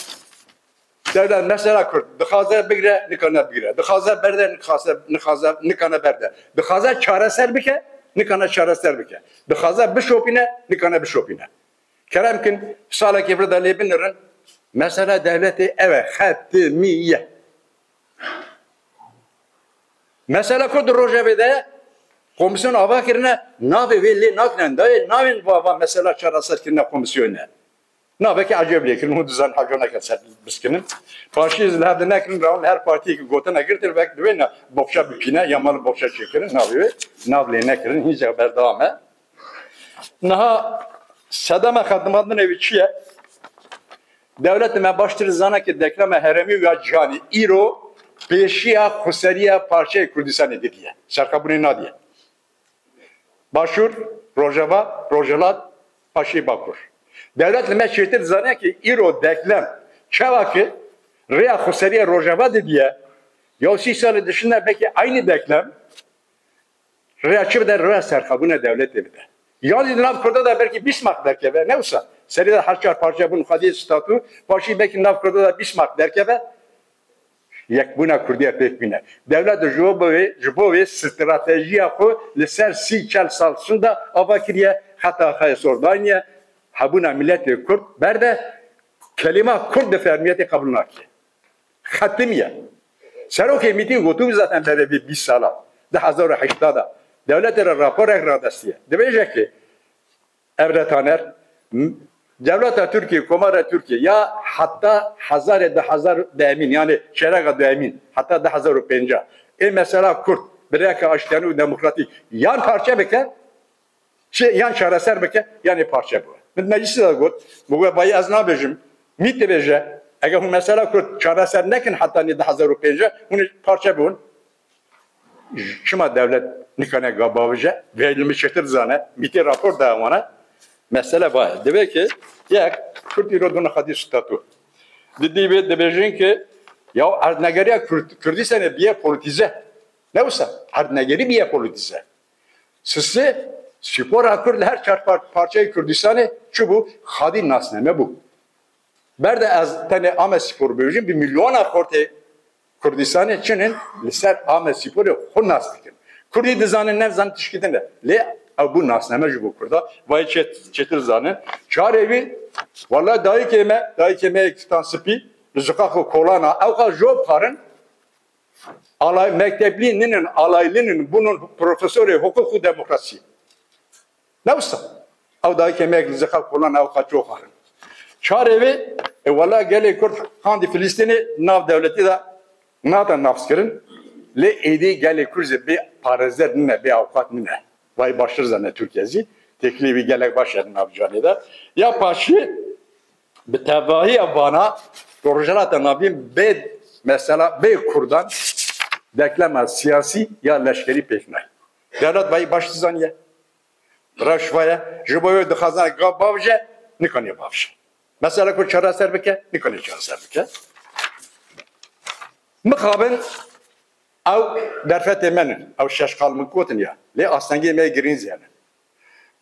Dewlet mesela Kurd. Dixwaze bigre, nikane bigre. Dixwaze berde, nixwaze, nixwaze, nikane berde. Dixwaze çareser bike, nikane çareser bike. Dixwaze bişopîne, nikane bişopîne. Kerem kin, salekê vir de lê binirin. Mesela dewletê ev e, xetimiye. Mesela Kurd di rojevê de komisyon ava kirine, navê wê lê nakirine, dayê navên va, va mesela çareserkirina komisyonê. Navekî ecêb lê kirin, hûn dizan heca neke ser biskinin. Paşî ez li hev de nekirin, rawin her partiyekî gotine girtin, wek divê ne boxça bipîne, ya mal boxça çêkirin, navê wê, nav lê nekirin, hînce berdewam e. Niha sedema xedimandinê wî çi ye? Dewletê me baştir zane ki deklema herêmî ya cîhanî îro pêşiya xweseriya parçeyê Kurdistanê didiye. Serxwebûnê nadiye. Başûr, Rojava, Rojhilat, paşê Bakur. Dewlet li me çêtir zane ki îro deklem çawa ki rêya xweseriya Rojava didiye, ya sî salê dişine belkî eynî deklem, rêya çi bide? Rêya serxwebûna dewletê bide. Yan jî di nav Kurda de belkî Bismarck derkeve, ne wisa? Serî de her çar parçe bûn xwediyê statû, paşî belkî nav Kurda de Bismarck derkeve, yekbûna Kurdiya pêk bîne. Dewlet ji bo wê, ji bo wê stratejiya xwe li ser sî çel sal şinda ava kiriye, heta xeye sor dayniye, hebûna miletê Kurd berde, kelîma Kurd di fermiyetê qebûl nakiye. Xetimiye. Serokê Mîtî gotibû zaten berê vê bîst sala, di hezar û heşta de. Dewletê re raporek radestiye. Dibêje ki ev retaner, m-, dewleta Tirkiye, Komara Tirkiye ya heta hezarê du hezar dehemîn, yani çêreka duyemîn, heta du hezar û pêncî, Ê mesela Kurd bi rêyeke aştiyane û demokratîk yan parçe bike, çi yan çareser bike, yan ê parçe bibe. Min meclisê de got, min got, bayî ez nabêjim, MÎT dibêje, eger hûn mesela Kurd çareser nekin heta nî du hezar û pêncî, hûn ê parçe bibin. Çima dewlet nikane ga bavije? Vê li min çêtir zane, MÎTê rapor da wana. Mesele va ye. Divê ki yek, Kurd îro dûne xwedî statû. Di dî vê dibêjin ki ya erdnegeriya Kurd-, Kurdistanê biye politize. Ne wisa? Erdnegerî biye politize. Sisi, spora Kurd li her çar par-, parçeyê Kurdistanê çi bû? Xadî nasname bû. Berde ez tenê Amedspor bibêjim, bi milyona xortê Kurdistanê çinin li ser Amedsporê xwe nas dikin. Kurdî dizanin, nezanin tişkî din e. Lê ew bû nasname ji bo Kurda. Vay çê-, çêtir zanin. Çarê wî, wala dayikê me, dayikê me yek tan spî, li ziqax û kolana, ew xwe jop xarin, alay, mekteblî ninin, alayli nin, bunun profesorê hukuk û demokrasî. Ne wisa? Ew dayikê me yek li ziqax kolan ew xwe çoxarin. Çarê wê, e, wela gelê Kurd qandî Filistînê nav dewletî de nate nafskirin. Lê êdî gelê Kurd jî bê parêzer nine, bê awqat nine. Vay baştir zane Tirkiye zî. Têkilî wî gelek baş e nav canê de. Ya paşî bi tevahiya vana Rojhilata Navîn bê mesela bê Kurdan deklema siyasî ya leşkerî pêk nayê. Dewlet vayî baş dizaniye. Rewş va ye. Ji bo wê dixwazin ga bavije, nikaniye bavije. Mesela ku çareser bike, nikaniye çareser bike. Mixabin ew derfetê me ne, ew şeş qal min gotin ya. Lê astengê me girîn zî hene.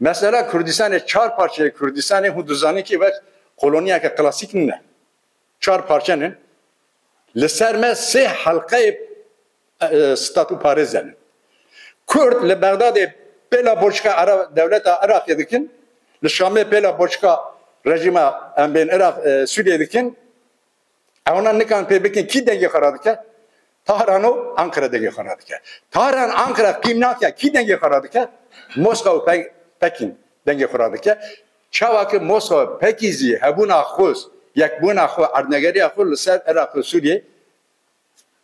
Mesela Kurdistanê, çar parçeyê Kurdistanê hûn dizanin ki wek koloniyeke klasîk nine. Çar parçe ne. Li ser me sê helqeyê, e, statû parêz de ne. Kurd li Bexdadê pêla boçka Ira-, dewleta Iraqê dikin, li Şamê pêla boçka rejîma em bên Iraq, e, Sûriyê dikin. Ewna nikan pê bikin kî dengê xwe radike? Tahran û Ankara dengê xwe radike. Tahran, Ankara qîm nake, kî dengê xwe radike? Moska û Pe-, Pekîn dengê xwe radike. Çawa ki Moska û Pekîn zî hebûna xwe, yekbûna xwe, erdnegeriya xwe li ser Iraq û Sûriyê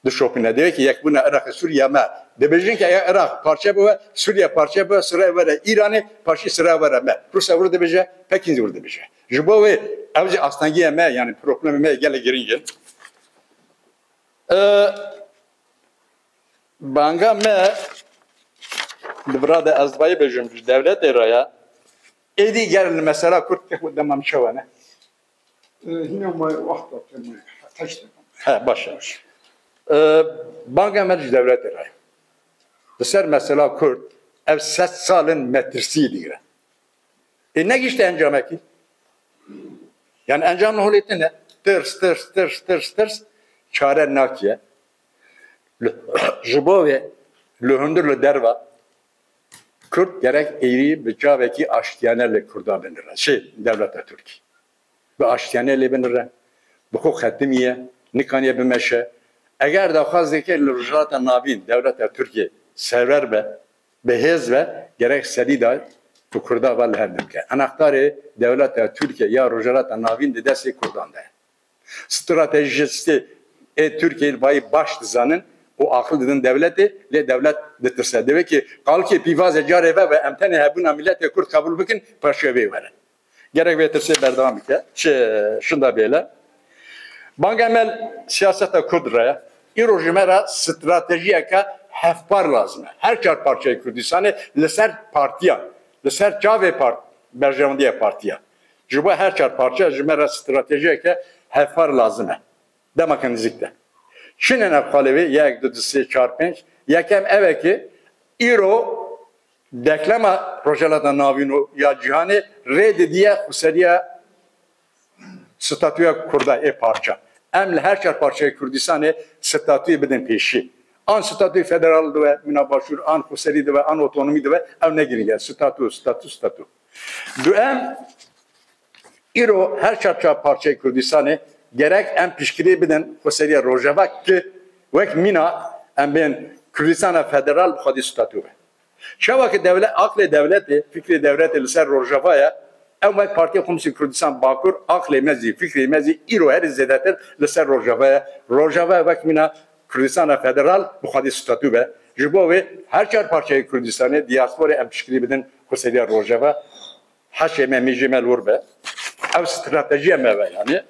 dişopîne. Divê ki yekbûna Iraq û Sûriye me. Dibêjin ki eger Iraq parçe bibe, Sûriye parçe bibe, sirayê were Îranê, paşî sirayê were me. Rûsya wir dibêje, Pekîn zî wir dibêje. Ji bo wê ew jî astengiya me, yanî problemê me gelek girîng in. E, banga me di vira de ez bayî bêjim ji dewletê re ye. Êdî ger li mesela Kurd te xwe demam çawa ne? E, hîna me wexta te me heşt. He, baş e. E, banga me ji dewletê re ye. Li ser mesela Kurd ev sed sal in metirsî digire. Ê negişte encamekî. Yani encam holê tine. Tirs, tirs, tirs, tirs, tirs. Çare nakiye. Li, ji bo vê li hundir li derva Kurd gerek êrî bi çavekî aştiyane li Kurda binire. Şey, dewleta Tirkî. Bi aştiyane lê binire. Bi xwe xetimiye, nikaniye bimeşe. Eger daxwaz dike li Rojhilata Navîn dewleta Tirkiyê serwer be, bi hêz ve gerek serî de bi Kurda ve li hev bike. Enextarê dewleta Tirkiye ya Rojhilata Navîn di destê Kurdan de ye. Stratejistê ê Tirkiyê li bayî baş dizanin û aqil didin dewletê, lê dewlet ditirse. Divê ki qalkê pîvazê carê ve ve em tenê hebûna miletê Kurd qebûl bikin, paşê vê were. Gerek vê tirsê berdewam bike. Çi şinda bêle. Banga me siyaseta Kurd re ye. Îro ji me re stratejiyeke hevpar lazim e. Her çar parçeyê Kurdistanê li ser partiya, li ser çavê part-, berjewendiya partiya. Ji bo her çar parçe ji me re stratejiyeke hevpar lazim e. Demeke nizîk de. Çi ne ev xalê wê, yek, du, du, sê, çar, pênc. Yekem ev e ki îro deklema Rojhilata Navîn û ya cîhanê rê didiye xweseriya statûya Kurda ê parça. Em li her çar parçeyê Kurdistanê statûyê bidin pêşî. An statûyê federal dibe, mîna Başûr, an xweserî dibe, an otonomî dibe, ew ne girîng e. Statû, statû, statû. Duem, îro her çar çar parçeyê Kurdistanê gerek em piştgirî bidin xweseriya Rojava ki wek mîna em bên Kurdistana federal bi xwedî statû be. Çawa ki dewle-, aqlê dewletê, fikrê dewletê li ser Rojava ye, ew wek Partiya Komîsyon Kurdistan Bakur, aqlê me zî, fikrê me zî îro herî zêdetir li ser Rojava ye. Rojava wek mîna Kurdistana Federal bi xwedî statû be. Ji bo wê her çar parçeyê Kurdistanê diyasporê em piştgirî bidin Xweseriya Rojava. Heşê me, mîjê me li wir be. Ew stratejiya me be yani.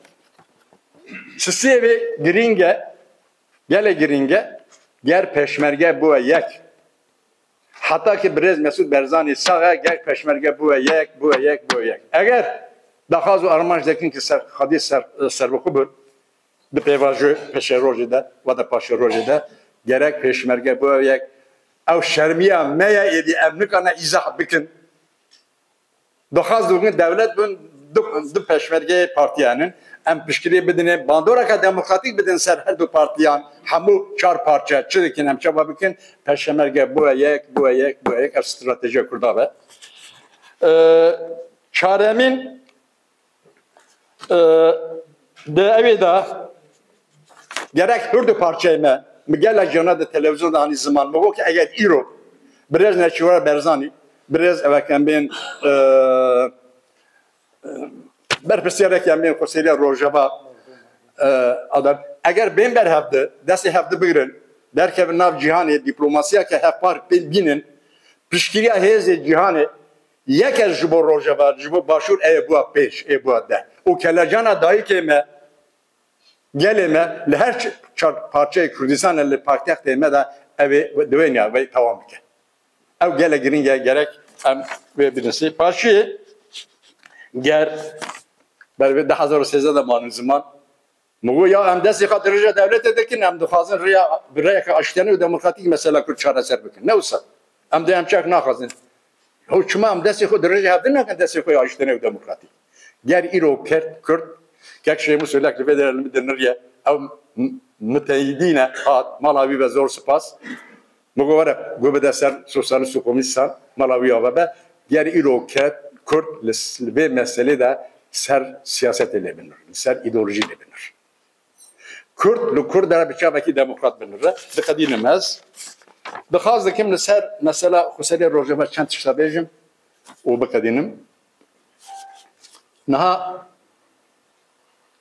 Sisiyê vê girîng e, gelê girîng e. Ger pêşmerge bûye yek. Heta ki birêz Mesûd Barzanî sax e, ger pêşmerge bûye yek, bûye yek, bûye yek. Eger daxwaz û armanc dikin ki ser, xwedî ser, serbixwe bin, di pêvajoyê pêşerojê de, ve de paşerojê de, gerek pêşmerge bûye yek. Ew şermiya me ye, êdî em nikane îzah bikin. Daxwaz dikin dewlet bin du, du pêşmergeyê partiyan in. Em piştgirî bidin, bandoreke demokratîk bidin ser her du partiyan. Hemû çar parçe çi dikin, em çawa bikin? Pêşmerge bûye yek, bûye yek, bûye yek. Ev stratejiya Kurda be. Ee, çaremîn, ee, de ew ê de gerek her du parçeyê me, mi gelek cana de televîzyon de anî ziman, mi got ki eger îro birêz Neçîrwar Barzanî, birêz evek em bên, ee, berpirsiyarek em bên Xweseriya Rojava, e, adam, eger bên ber hevdi, destê hevdi bigirin, derkevin nav cîhanê, dîplomasiya ke hevpar pê bînin, piştgiriya hêzê cîhanê, yek e ji bo Rojava, ji bo Başûr, ê bûa pêş, ê bûa deh. Û kelecana dayikê me, gelê me, li her ç-, çar parçeyê Kurdistanê, li paytextê me de ew ê di wê niya ve tewam bike. Ew gelek girîng e, gerek em wê binivîsî. Paşî ger ber vê du hezar û sêzdeh de manin ziman. Min got, ya em destê xwe dirêja dewletê dikin, em dixwazin rêya, bi rêyeke aştiyane û demokratîk mesela Kurd çareser bikin. Ne wisa. Em dê em çek naxwazin. Ew çima em destê xwe dirêja hevdin nakin, destê xwe ya aştiyane û demokratîk. Ger îro Kurd, Kurd, kek Şêmûs Ûlek li vê derê li min diniriye, ew m-, miteyîdîn e, hat, mala wî be zor spas. Min got, were, got bide ser sosyalist û komînistan, mala wî ya vebe. Ger îro Kurd li s-, li vê meselê de ser siyasetê lê binir, li ser îdeolojî lê binir. Kurd li Kurd de bi çavekî demokrat binire. Diqedînim ez. Dixwaz dikim li ser mesela Xweseriya Rojava çend tişta bêjim û biqedînim. Niha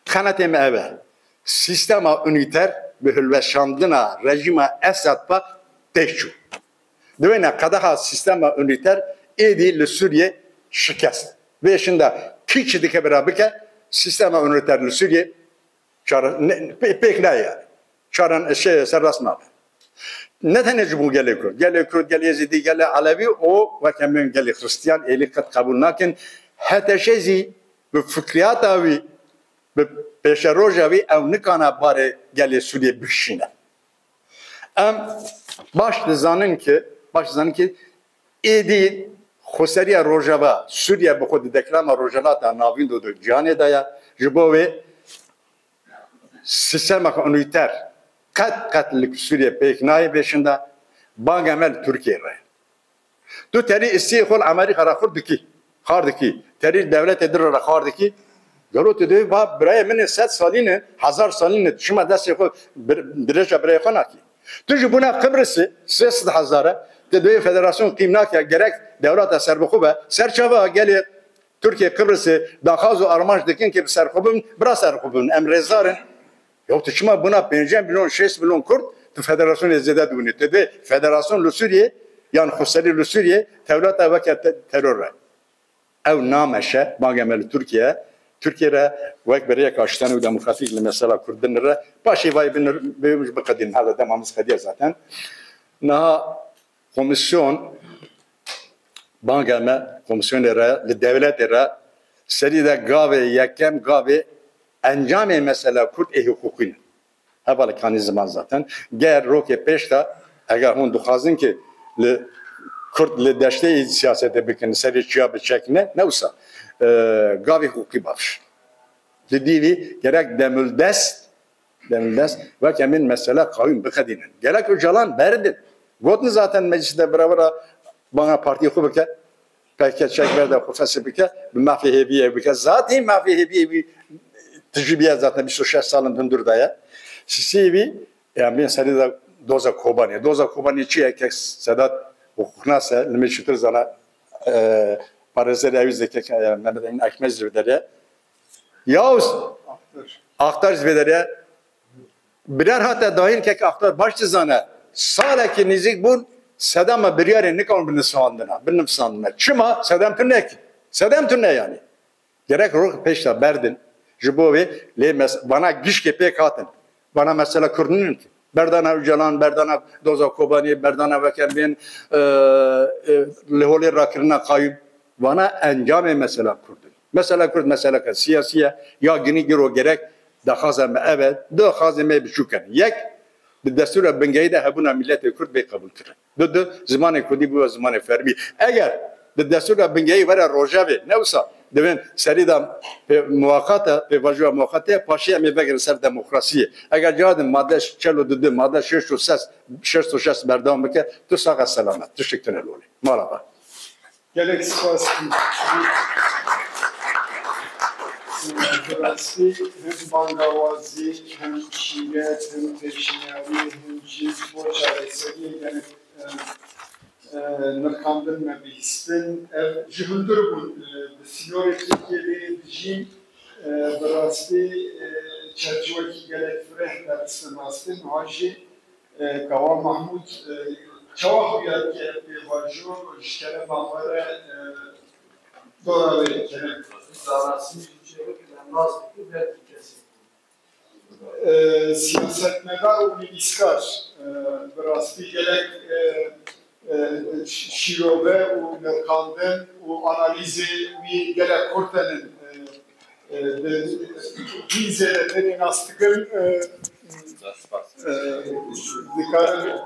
xenetê me ev e. Sîstema unîter bi hilweşandina rejîma Esad ve têk çû. Di wê ne qedexa sîstema unîter êdî li Sûriyê şikest. Vê şinda kî çi dike bira bike, sîstema unîter li Sûriyê çare, ne, pê-, pêk nayê yani. Çaren şey, serrast nabe. Ne tenê ji bo gelê Kurd, gelê Kurd, gelê Êzidî, gelê Elewî û weke min gelê Xristiyan êlî qet qebûl nakin. H T Ş zî bi fikriyata wî, bi pêşeroja wî ew nikana barê gelê Sûriyê bikişîne. Em baş dizanin ki, baş dizanin ki êdî xweseriya Rojava, Sûriye bi xwe di deklama Rojhilata Navîn de, di cîhanê de ye. Ji bo wê sîstemeke unîter qet, qet li Sûriye pêk nayê, vê şinda banga me li Tirkiye re. Tu terî îstiyê xwe li Amerîka re xurt dikî, xar dikî. Terî dewletê din re xar dikî. Gelo tu dê va birayê min ê sed salî ne, hezar salî ne, tu çima destê xwe bir-, dirêja birayê xwe nakî? Tu ji bona Qibrisê sê sed hezar e, tu dê federasyon qîm nake, gerek dewleta serbixwe be. Ser çava gelê Tirkiye Qibrisê daxwaz û armanc dikin ki bi serxwe bibin, bira serxwe bibin. Em rêzdar in. Ya tu çima bûna pêncî milyon, şêst milyon Kurd, tu federasyonê zêde dibûnî? Tu dê federasyon li Sûriyê, yan xweserî li Sûriyê, tewlata weke te-, teror e. Ew nameşe, banga me li Tirkiye, Tirkiye re wek beriyek aştiyane û demokratîk li mesela Kurd binire, paşê vayê binir, bê biqedînin. Hela dema min qediye zaten. Niha Komîsyon, banga me, komîsyonê re, li dewletê re, serî de gavê yekem, gavê encamê mesela Kurd ê hiqûqî ne. Hevalê kanî ziman zaten. Ger rokê pêş de, eger hûn dixwazin ki li Kurd li deştê siyasetê bikin, serê çiya biçekine, ne wisa, e, gavê hiqûqî bavş. Li dîvî gerek demildest Demildest, weke min mesela qawîm biqedînin. Gerek Ocalan berdin. Gotin zaten meclisê de bira bira bana partiyê xwe bike, P K K çek berde xwe fesih bike, bi mafê hêviyê bike. Zaten mafê hêviyê wî tijî biye zaten bîst û şeş salin hundir daye. Sisiyê wî, yani bin serî de doza Kobanê. Doza Kobanê çi ye? Kes Sedat hukuknas e, li min çitir zana, e, parêzerê ew zeke, e, Mehmet Emin Akmez ji derê. Yavuz Aktar ji vê derê. Biryar hate dayîn, kek Axtar baş dizane. Salekî nêzîk bûn, sedema biryarê nikewin binivsandine, binivsandine. Çima? Sedem tune ki. Sedem tune yanî. Gerek rok pêşta berdin. Ji bo vê lê mes-, vana gişkê pêk hatin. Vana mesela Kurd nînin ki. Berdana Ocalan, berdana doza Kobanî, berdana vekembên, e, e, li holê rakirina qayûm. Vana encamê mesela Kurd in. Mesela Kurd meseleke siyasî ye, ya ginî giro gerek daxwaza me ev e, daxwazê me biçûk in. Yek, di destûra bingehî de hebûna miletê Kurd bê qebûlkirin. Du, du, zimanê Kurdî bûye zimanê fermî. Eger di destûra bingehî were rojevê, ne wisa, divên serî de pê-, muwaqat e, pêvajoya muwaqat e, paşê em ê vegerin ser demokrasiyê. Eger cihadin madde çel û du, madde şeş û ses, şeş û şeş berdewam bike, tu sax e selamet. Tiştek tune li holê. Mala be. Gelek spas. Bi rastî hem bangawazî, hem şîret, hem pêşniyarî, hem jî bo çareseriyê gelek, e, e, nirxandin me bihîstin. Ev ji hundir bûn, e, bi sînorê Tirkiyê lê dijîn, e, bi rastî, e, çerçivekî gelek fireh de bistin rastî. Niha jî E, Kawa Mahmûd, e, çawa xuya dike pêvajo ji kerema xwe re, e, dora wê kerem? Zanasî ji çêbik em nas dikir belkî kesî. E, siyasetmedar û nivîskar, e, bi rastî gelek, e, e, şîrove û nirxandin û analîzê wî gelek xurt in. E, e, bi, hîn zêdetirê nas dikin, e, e, dikarin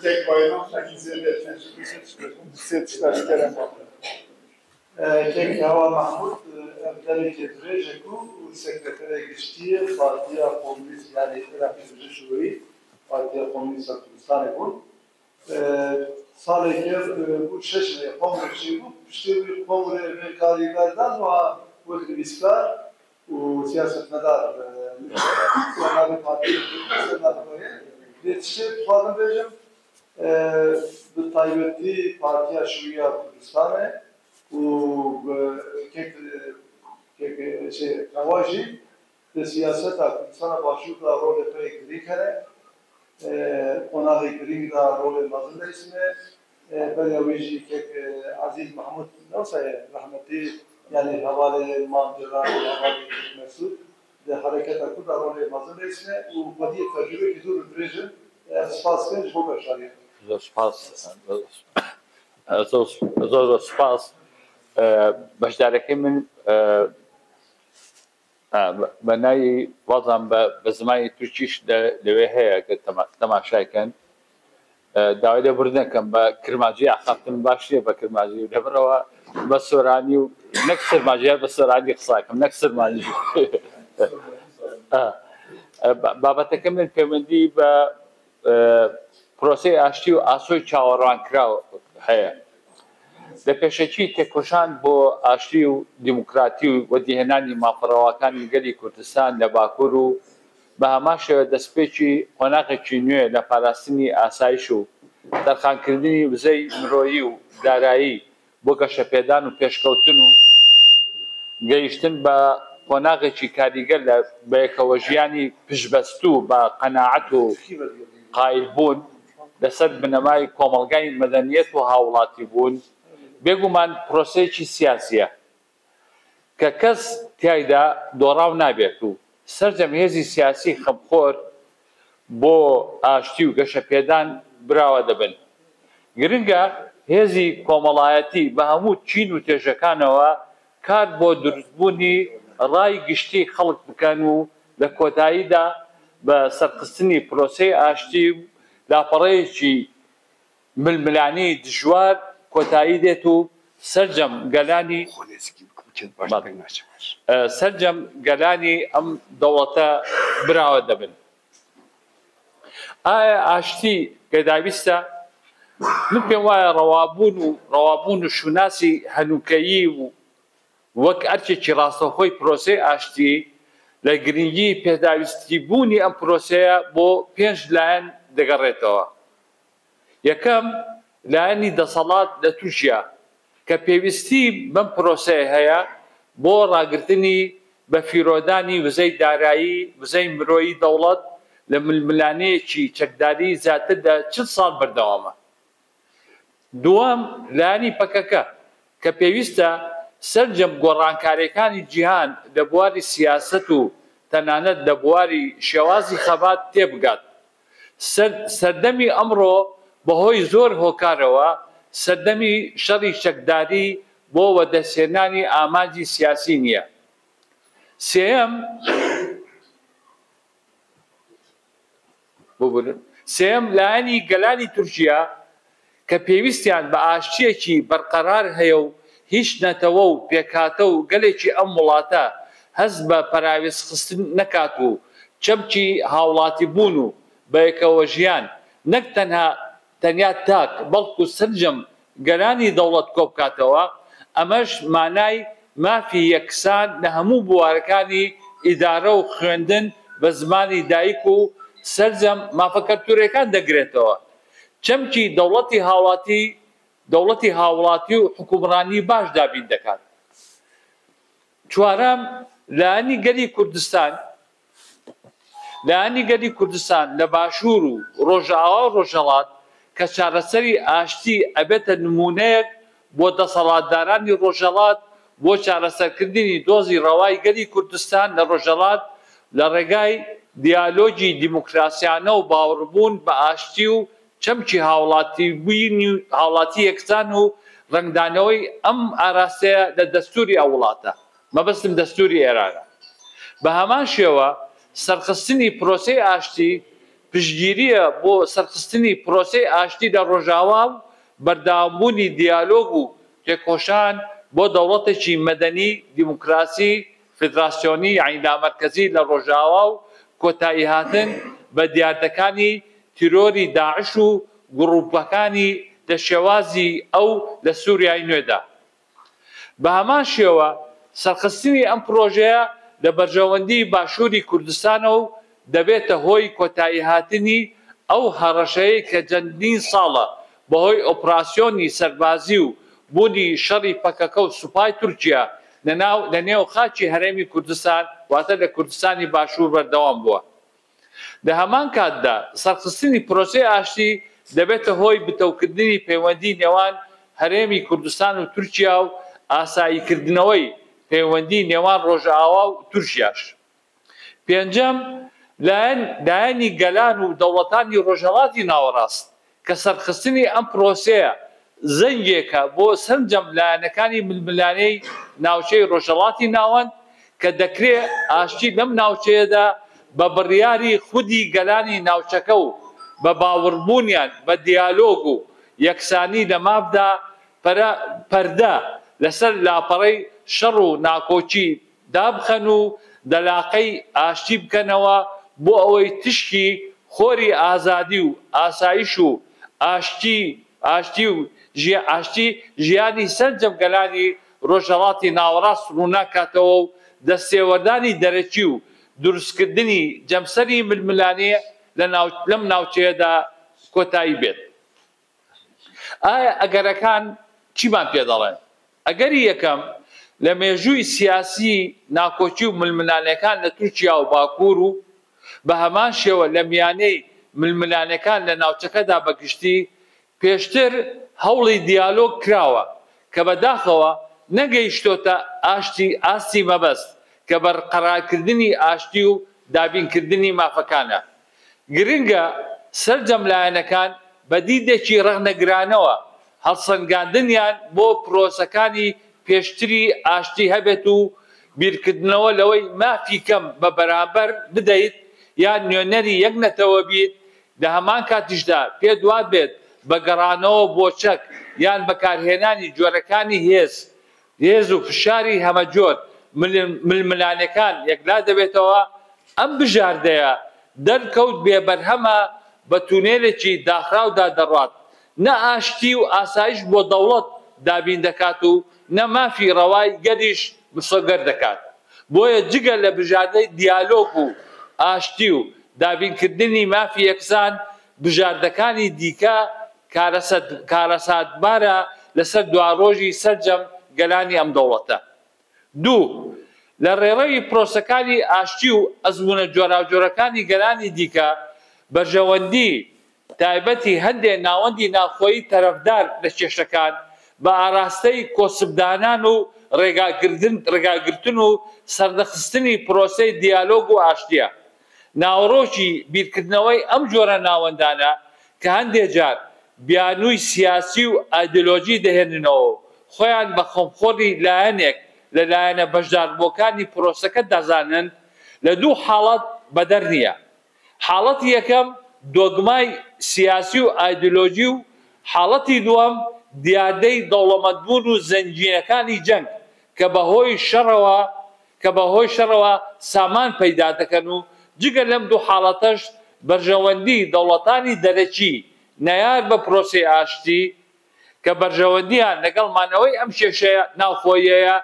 tek bayram hîn zêdetir. Sê tişta ji kerem. E, Kek Kawa Mahmûd, e, ev demekê dirêj e ku sekreterê giştî yê Partiya Komûnîst, yanî Iraqê Birîş û Partiya Komûnîst a Kurdistanê bûn. E, salekê, e, bû şeş rê qomrê çêbû, piştî wî qomrê vê karî berdan, wiha wek nivîskar û siyasetmedar, e, ser navê partiyê, ser navê xwe yê. Lê tiştê dixwazim bêjim, e, bi taybetî Partiya Şûya Kurdistanê û bi kek, kek, şey, Kawa jî di siyaseta Kurdistana Başûr de rolê xwe yê girîng hene. E, qonaxê girîng de rolê mezin leyîsine. E, beriya wî jî kek, e, Ezîz Mehmûd, ne wisa ye, rehmetî, yanî hevalê Mam Celalî, hevalê Mesûd, di hereketa Kurd de rolê mezin leyîsine û xwediyê tecrûbekî zor û dirêj in. E, spas dikin ji bo beşdariyê. Zor spas. Zor, zor, zor spas. E, beşdarekî min, e, Ha, be-, benayî wazan be, bi zimanê Tirkî şi de lê wê heye ke tema-, temaşe kin. E, dawê de bûr nekin, be kirmancî axaftin baş niye, be kirmancî de birewa, be soranî û nek kirmancî her be soranî qisa kim, nek kirmancî. Ha. E, ba-, babeteke min pêwendî be e, proseyê aştî û asoyê çaverwankiraw heye. Bi pêşekî têkoşan bo aştî û demokratî û wedîhênanî maferewakanî gelî Kurdistan le Bakur û bi hema şêwe destpêkî qonaxekî nû yê le parastinî asayîş û derxankirdinî wizey miroyî û darayî bo geşepêdan û pêşkewtin û gehiştin be qonaxekî karîger le bi yekewejîyanî piştbestû be qenaet û qayilbûn li ser binemayê komelgayî medeniyet û hawlatîbûn, bêguman proseyekî siyasî ye ke kes tiyayda dorav nabêt û sercem hêzî siyasî xemxor bo aştî û geşepêdan birawe dibin. Giring e hêzî komelayetî bi hemû çîn û têjekanê we kar bo durustbûnî rayî giştî xelk bikin û li kotayî de bi serxistinî proseyê aştî û lapereyekî milmilanî dijwar kotayî dêt û sercem gelanî, e, sercem gelanî em dewlete birawe dibin. Aye aştî pêdawîst e. Min pê waye rewabûn û rewabûn û şûnasî henûkeyî û wek erkekî rastexweyî proseyê aştî, li girîngî pêdawîstîbûnî em proseye bo pênc layen digerêtewe. Yekem, layenî deselat li Tirkiye ke pêwîstî bin proseyê heye bo ragirtinî bi fîrodanî wizey darayî, wizey miroyî dewlet, لە ململانەیەکی چەکداری زیاتر لە چل ساڵ بەردەوامە. دووەم، لایەنی پەکەکە کە پێویستە سەرجەم گۆڕانکاریەکانی جیهان لە بواری سیاسەت و تەنانەت لە بواری شێوازی خەبات تێبگات. سەر-، سەردەمی ئەمڕۆ بەهۆی زۆر هۆکارەوە سەردەمی شەڕی چەکداری بۆ وەدەستهێنانی ئامانجی سیاسی نییە. سێیەم، ببورن. سێیەم، لایەنی گەلانی تورکیا کە پێویستیان بە ئاشتیەکی بەرقەرار هەیە و هیچ نەتەوە و پێکهاتە و گەلێکی ئەم وڵاتە هەست بە پەراوێزخستن نەکات و چەمکی هاوڵاتیبوون و بەیەکەوە ژیان نەک تەنها، تەنیا تاک، بەڵکو سەرجەم گەلانی دەوڵەت کۆبکاتەوە، ئەمەش مانای مافی یەکسان لە هەموو بوارەکانی ئیدارە و خوێندن بە زمانی دایک و سەرجەم مافە کەلتوریەکان دەگرێتەوە. چەمکی دەوڵەتی هاوڵاتی، دەوڵەتی هاوڵاتی و حکومڕانی باش دابین دەکات. چوارەم، لایەنی گەلی کوردستان، لایەنی گەلی کوردستان لە باشوور و ڕۆژئاوا و ڕۆژهەڵات کە چارەسەری ئاشتی ئەبێتە نموونەیەک بۆ دەسەڵاتدارانی ڕۆژهەڵات بۆ چارەسەرکردنی دۆزی ڕەوای گەلی کوردستان لە ڕۆژهەڵات لە ڕێگای دیالۆگی دیموکراسیانە و باوەڕبوون بە ئاشتی و چەمکی هاوڵاتی بووین و هاوڵاتی یەکسان و ڕەنگدانەوەی ئەم ئاراستەیە لە دەستوری ئەو وڵاتە. مەبەستم دەستوری ئێرانە. بە هەمان شێوە سەرخستنی پرۆسەی ئاشتی پشتگیریە بۆ سەرخستنی پرۆسەی ئاشتی لە ڕۆژاوا و بەردەوامبوونی دیالۆگ و تێکۆشان بۆ دەوڵەتێکی مەدەنی، دیموکراسی، فیدراسیۆنی، یعنی لامەرکەزی لە ڕۆژاوا و کۆتایی هاتن بە دیاردەکانی تیرۆری داعش و گروپەکانی لە شێوازی ئەو لە سووریای نوێدا. بە هەمان شێوە سەرخستنی ئەم پرۆژەیە لە بەرژەوەندی باشووری کوردستانە و دەبێتە هۆی کۆتایی هاتنی ئەو هەڕەشەیە کە چەندین ساڵە بەهۆی ئۆپراسیۆنی سەربازی و بوونی شەڕی پەکەکە و سوپای تورکیا لە ناو، لە نێو خاکی هەرێمی کوردستان، واتە لە کوردستانی باشوور بەردەوام بووە. لە هەمان کاتدا سەرخستنی پرۆسەی ئاشتی دەبێتە هۆی بتەوکردنی پەیوەندی نێوان هەرێمی کوردستان و تورکیا و ئاساییکردنەوەی پەیوەندی نێوان ڕۆژئاوا و تورکیاش. پێنجەم، لایەن، لایەنی گەلان و دەوڵەتانی ڕۆژهەڵاتی ناوەڕاست کە سەرخستنی ئەم پرۆسەیە زەنگێکە بۆ سەرجەم لایەنەکانی ململانێی ناوچەی ڕۆژهەڵاتی ناوەند کە دەکرێ ئاشتی لەم ناوچەیەدا بە بڕیاری خودی گەلانی ناوچەکە و بە باوەڕبوونیان بە دیالۆگ و یەکسانی لە مافدا پەرە-، پەردە لەسەر لاپەڕەی شەڕ و ناکۆکی دابخەن و دەلاقەی ئاشتی بکەنەوە بۆ ئەوەی تشکی خۆری ئازادی و ئاسایش و ئاشتی، ئاشتی و ژی-، ئاشتی ژیانی سەرجەم گەلانی ڕۆژهەڵاتی ناوەڕاست ڕووناک کاتەوە و دەستێوەردانی دەرەکی و دروستکردنی جەمسەری ململانێ لە ناو-، لەم ناوچەیەدا کۆتایی بێت. ئایا ئەگەرەکان چیمان پێ دەڵێن؟ ئەگەری یەکەم، لە مێژووی سیاسی ناکۆکی و ململانێکان لە تورکیا و باکوور و بە هەمان شێوە لە میانەی ململانێکان لە ناوچەکەدا بەگشتی، پێشتر هەوڵی دیالۆگ کراوە کە بەداخەوە نەگەیشتۆتە ئاشتی، ئاستی مەبەست کە بەرقەرارکردنی ئاشتی و دابینکردنی مافەکانە. گرنگە سەرجەم لایەنەکان بە دیدێکی ڕەخنەگرانەوە هەڵسەنگاندنیان بۆ پرۆسەکانی پێشتری ئاشتی هەبێت و بیرکردنەوە لەوەی مافی کەم بە بەرامبەر بدەیت یان نوێنەری یەک نەتەوە بیت، لە هەمان کاتیشدا پێت وابێت بە گەڕانەوە بۆ چەک یان بەکارهێنانی جۆرەکانی هێز، هێز و فشاری هەمەجۆر مل-، ململانێکان یەکلا دەبێتەوە. ئەم بژاردەیە دەرکەوت بێبەرهەمە، بە تونێلێکی داخراودا دەڕوات، نە ئاشتی و ئاسایش بۆ دەوڵەت دابین دەکات و نە مافی ڕەوای گەلیش مسۆگەر دەکات. بۆیە جگە لە بژاردەی دیالۆگ و ئاشتی و دابینکردنی مافی یەکسان، بژاردەکانی دیکە کارەسەت-، کارەساتبارە لەسەر دواڕۆژی سەرجەم گەلانی ئەم دەوڵەتە. دوو، لە ڕێڕەوی پرۆسەکانی ئاشتی و ئەزموونە جۆراوجۆرەکانی گەلانی دیکە، بەرژەوەندی تایبەتی هەندێک ناوەندی ناوخۆیی تەرەفدار لە کێشەکان بە ئاراستەی کۆسپدانان و ڕێگاگردن-، ڕێگاگرتن و سەرنەخستنی پرۆسەی دیالۆگ و ئاشتیە. ناوەڕۆکی بیرکردنەوەی ئەم جۆرە ناوەندانە کە هەندێک جار بیانووی سیاسی و ئایدۆلۆژی دەهێننەوە و خۆیان بە خۆمخۆری لایەنێک لە لایەنە بەشداربووەکانی پرۆسەکە دەزانن، لە دوو حاڵەت بەدەر نییە. حاڵەتی یەکەم دۆگمای سیاسی و ئایدۆلۆژی و حاڵەتی دووەم دیاردەی دەوڵەمەندبوون و زەنگینەکانی جەنگ کە بەهۆی شەڕەوە، کە بەهۆی شەڕەوە سامان پەیدا دەکەن و جگە لەم دوو حاڵەتەش بەرژەوەندی دەوڵەتانی دەرەکی نەیار بە پرۆسەی ئاشتی کە بەرژەوەندیان لەگەڵ مانەوەی ئەم کێشەیە ناوخۆیەیە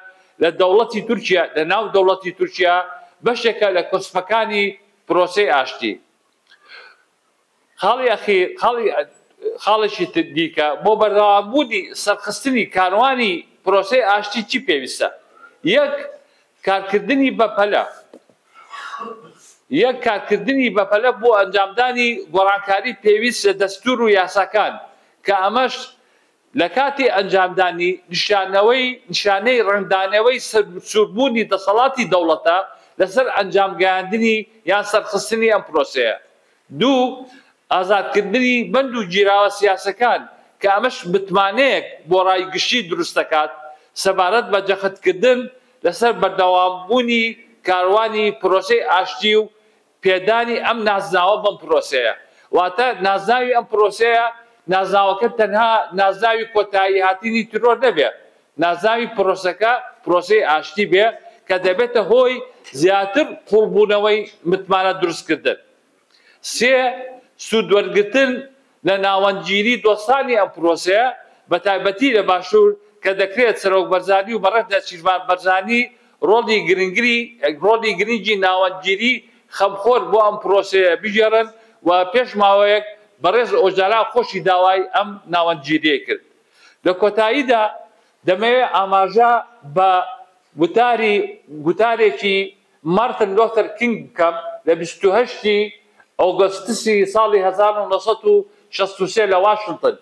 لە دەوڵەتی تورکیا، لە ناو دەوڵەتی تورکیا بەشێکە لە کۆسپەکانی پرۆسەی ئاشتی. خاڵی ئەخیر، خاڵی، خاڵێکی تر دیکە بۆ بەردەوامبوونی سەرخستنی کاروانی پرۆسەی ئاشتی چی پێویستە؟ یەک، کارکردنی بەپەلە. یەک، کارکردنی بەپەلە بۆ ئەنجامدانی گۆڕانکاری پێویست لە دەستور و یاساکان کە ئەمەش لە کاتی ئەنجامدانی نیشانەوەی، نیشانەی ڕەنگدانەوەی سەر-، سووربوونی دەسەڵاتی دەوڵەتە لەسەر ئەنجامگەیاندنی یان سەرخستنی ئەم پرۆسەیە. دوو، ئازادکردنی بەند و گیراوە سیاسەکان کە ئەمەش متمانەیەک بۆ ڕای گشتی دروست دەکات سەبارەت بە جەختکردن لەسەر بەردەوامبوونی کاروانی پرۆسەی ئاشتی و پێدانی ئەم نازناوە بەم پرۆسەیە. واتە نازناوی ئەم پرۆسەیە، نازناوەکە تەنها نازناوی کۆتایی هاتنی تیرۆر نەبێ، نازناوی پرۆسەکە پرۆسەی ئاشتی بێ کە دەبێتە هۆی زیاتر قوڵبوونەوەی متمانە دروستکردن. سێ، سوود وەرگرتن لە ناوەندگیری دۆستانی ئەم پرۆسەیە، بە تایبەتی لە باشوور کە دەکرێت سەرۆک بەرزانی و بەڕێز نێچیرڤان بەرزانی ڕۆڵی گرنگری، ڕۆڵی گرنگی ناوەندگیری خەمخۆر بۆ ئەم پرۆسەیە بگێڕن و پێش ماوەیەک بەڕێز ئۆجالان خۆشی داوای ئەم ناوەندگیریە کرد. لە کۆتاییدا دەمەوێت ئاماژە بە وتاری، گوتارێکی مارتن لۆتەر کینگ بکەم لە بیست و هەشتی ئۆگۆستسی ساڵی هەزار و نۆ سەد و شەست و سێ لە واشنگتن.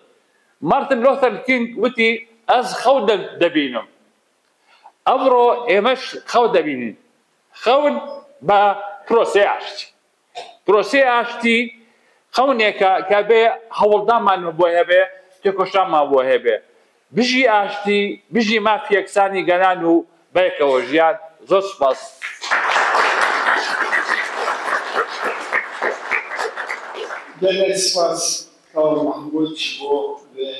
مارتن لۆتەر کینگ وتی، ئەز خەو دە-، دەبینم. ئەمڕۆ ئێمەش خەو دەبینین. خەون بە پرۆسەی ئاشتی. پرۆسەی ئاشتی خەونێکە کە بێ هەوڵدانمان بۆ هەبێ، تێکۆشانمان بۆ هەبێ. بژی ئاشتی، بژی مافی یەکسانی گەلان و بەیەکەوە ژیان. زۆر سپاس. Gelek spas Kal Mahmud ji bo vê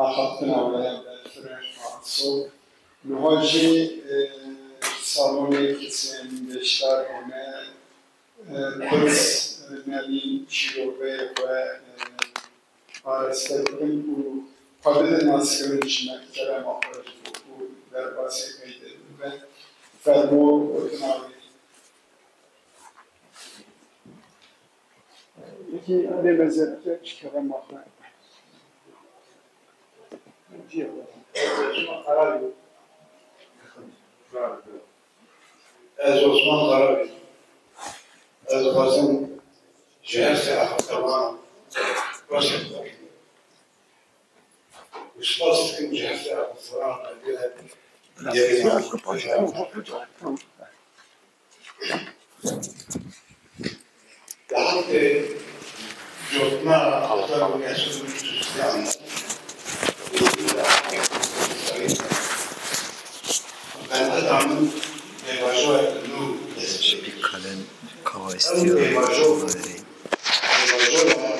axaftina we ya berfireh, Fatso. Niha jî, e, salonê kesên beşdar bûne, e, pirs, e, Nevîn şîroveyê xwe, e, araste bikin û xwe bidin naskirin ji me, kerema xwe ji bo ku derbasî qeydê bibe. Fermo gotina wê. Yekî bê mezerete ji kerema xwe. Ez Osman Karabî. Ez dixwazim ji her sê axaftevanan baş bixwim. Û spas dikim ji her sê axaftevanan re. Li heftê cotna axaftevan Yasûn Yusufyan qenaeta min pêvajoyek nû dest pê kir. Ew pêvajo, pêvajoya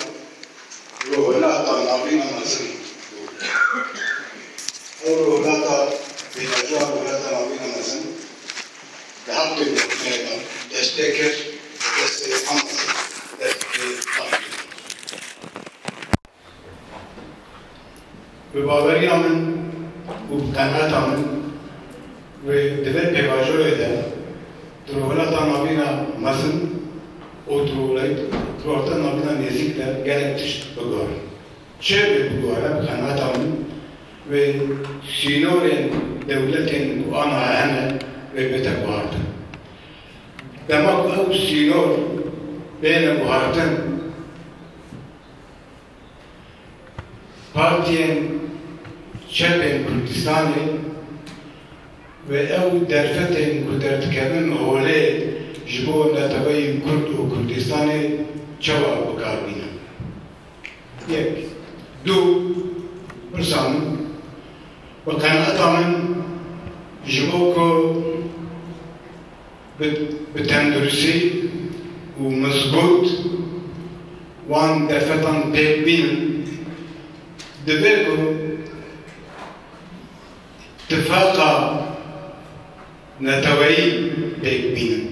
Rûhilata Navîna Mezin. Ew rûhilata pêvajoya Rûhilata Navîna Mezin di heftê cotnayê de dest pê kir, bi destê Hamasê dest pê nake. Bi baweriya min û bi qenaeta min wê di vê pêvajoyê de di Rûhilata Navîna Mezin û di rû-, di Rûhilata Navîna Nêzîk de gelek tişt biguherin. Çi wê biguhere? Bi qenaeta min wê sînorên dewletên ku aniha hene wê bête guhartin. Dema ku ew sînor bêne guhartin, partiyên çepên Kurdistanê wê ew derfetên ku derdikevin holê ji bo neteweyên Kurd û Kurdistanê çawa bi kar bînin? Yek. Du, pirsa min, bi qenaeta min ji bo ku bi, bi tenduristî û mizbût wan derfetan pêk bînin, divê ku tifaqa neteweyî pêk bînin.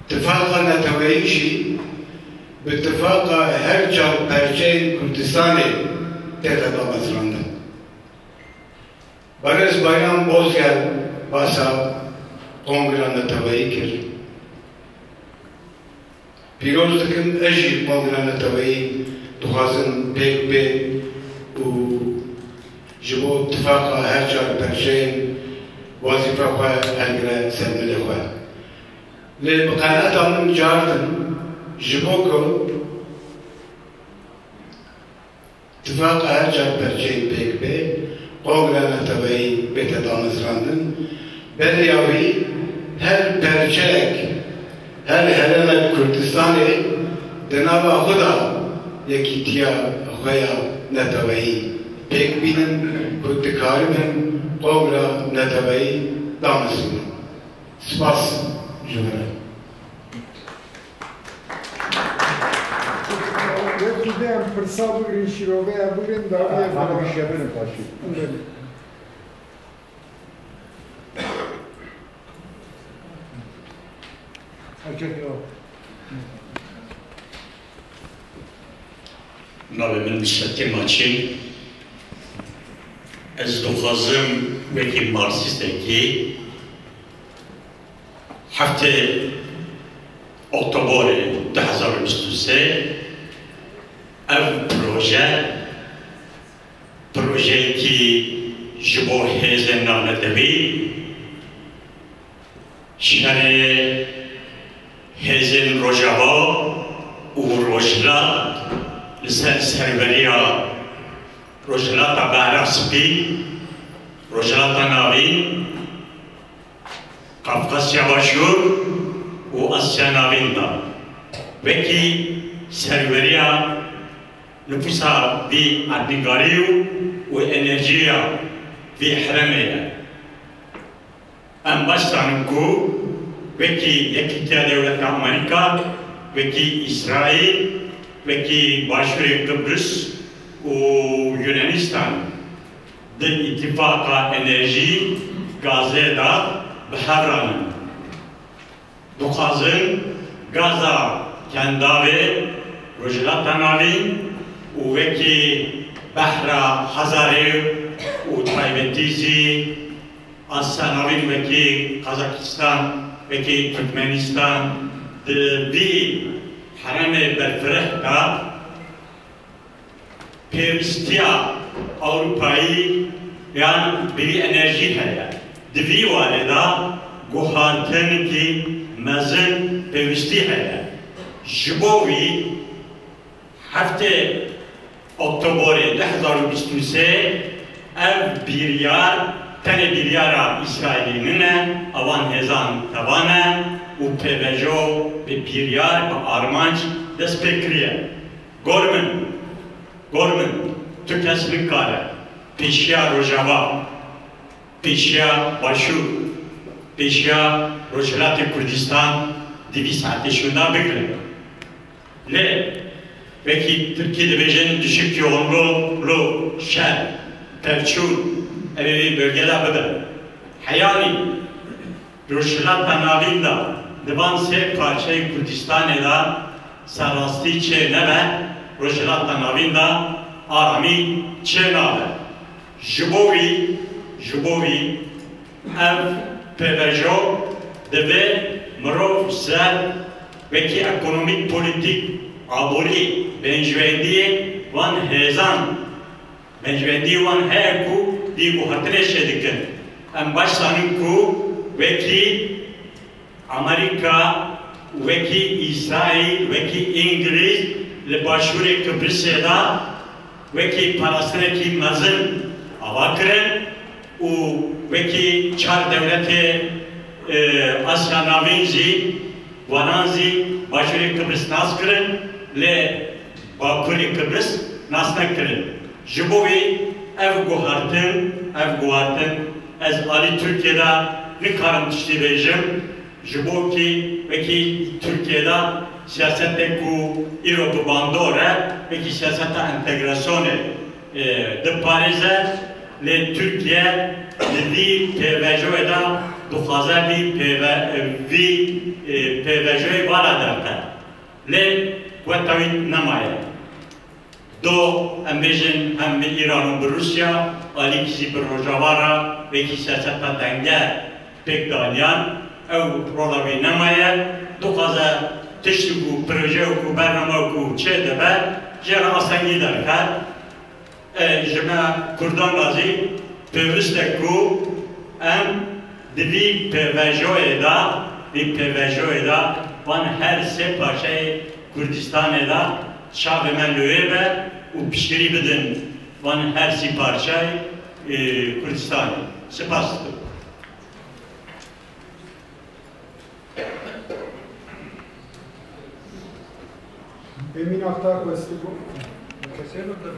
Tifaqa neteweyî jî bi tifaqa her çar perçeyên Kurdistanê tête damezrandin. Berêz Bayram Bozgel basa Kongra Neteweyî kir. Pîroz dikim, ez jî Kongra Neteweyî dixwazim pêk bê û ji bo tifaqa her çar perçeyên wazîfa xwe hergire ser milê xwe. Lê bi qenaeta min cardin ji bo ku tifaqa her çar perçeyên pêk bê, Kongra Neteweyî bête damezrandin, beriya wî her perçeyek, her herêmek Kurdistanê di nava xwe de yekîtiya xwe ya neteweyî pêk bînin ku dikaribin Kongra Neteweyî damezrînin. Spas ji we re. Wekî dê em pirsa bigrin, şîroveya bigrin, dawiya. Ha, bigrin, şebirin paşî. Belê. Erkek ya. Navê min Şevket Maçî. Ez dixwazim wekî marksîstekî heftê Oktoberê du hezar û bîst û sê ev proje, projeyekî ji bo hêzên navnetewî, şerê hêzên Rojava û Rojhilat li ser serweriya Rojhilata Behra Spî, Rojhilata Navîn, Kafkasya Başûr û Asya Navîn de wekî serweriya nifûsa vî erdnîgarî û, û enerjiya vî herêmê ye. Em baş zanin ku wekî Yekîtiya Dewleta Amerîka, wekî Îsraîl, wekî Başûrê Qibris û Yunanistan di îtîfaqa enerjî gazê de bi hev re ne. Dixwazin gaza Kendavê Rojhilata Navîn û wekî Behra Hazarê û taybetî jî Asya Navîn wekî Kazakistan, wekî Turkmenistan, di vî herêmê berfireh de pêwîstiya Ewropayî yan bi vî enerjî heye. Di vî warê de guhartinekî mezin pêwîstî heye. Ji bo wî heftê Oktoberê du hezar û bîst û sê ev biryar tenê biryara Îsraîlî nîne, ewan hêzan teva ne û pêvejo bi biryar, bi armanc dest pê kiriye. Gor min, gor min, tu kes nikare pêşiya Rojava, pêşiya Başûr, pêşiya Rojhilatê Kurdistan di vî saetê şûnda bigire. Lê wekî Tirkî dibêjin düşük yoğunluğlu şer, tevçûn, ev ê vî bölgede bibe. Heyanî Rojhilata Navîn de di van sê parçeyên Kurdistanê de serrastî çê nebe, Rojhilata Navîn de aramî çê nabe. Ji bo wî, ji bo wî ev pêvejo divê mirov ser wekî ekonomîk, polîtîk, aborî, benjwendiyê wan hêzan Benjwendî wan heye ku vî guhertinê çêdikin. Em baş zanin ku Wekî Amerîka, wekî Îsraîl, wekî Îngilîz li Başûrê Qibrisê de wekî parastinekî mezin ava kirin û wekî çar dewletê, e, Asya Navîn jî, wanan jî Başûrê Qibris nas kirin, lê Bakurê Qibris nas nekirin. Ji bo wî ev guhartin, ev guhartin ez alî Tirkiyê de nikarim tiştî bêjim. Ji bo kî wekî Tirkiyê de siyasetê ku îro bi bandor e, wekî siyaseta entegrasyonê, e, diparêze, lê Tirkiye li vî pêvejoyê de dixwaze vî pêve-, vî, e, pêvejoyê vala derxe. Lê weta wî nemaye. Do, em bêjin, hem bi Îran û bi Rûsya, alîkî jî bi Rojava re wekî siyaseta denge pêk daniyan, ew rola wî nemaye. Dixwaze tiştî ku proje û ku bername û ku çê dibe, jê re astengî derxe. E, ji me Kurdan re jî pêwist e ku em di vî pêvejoyê de, vî pêvejoyê de van her sê parçeyê Kurdistanê de çavê me li wê be û piştgirî bidin van her sî parçeyê, e, Kurdistanê. Spas dikim. Emîn Aktar ku ez bû. Kesê mi bi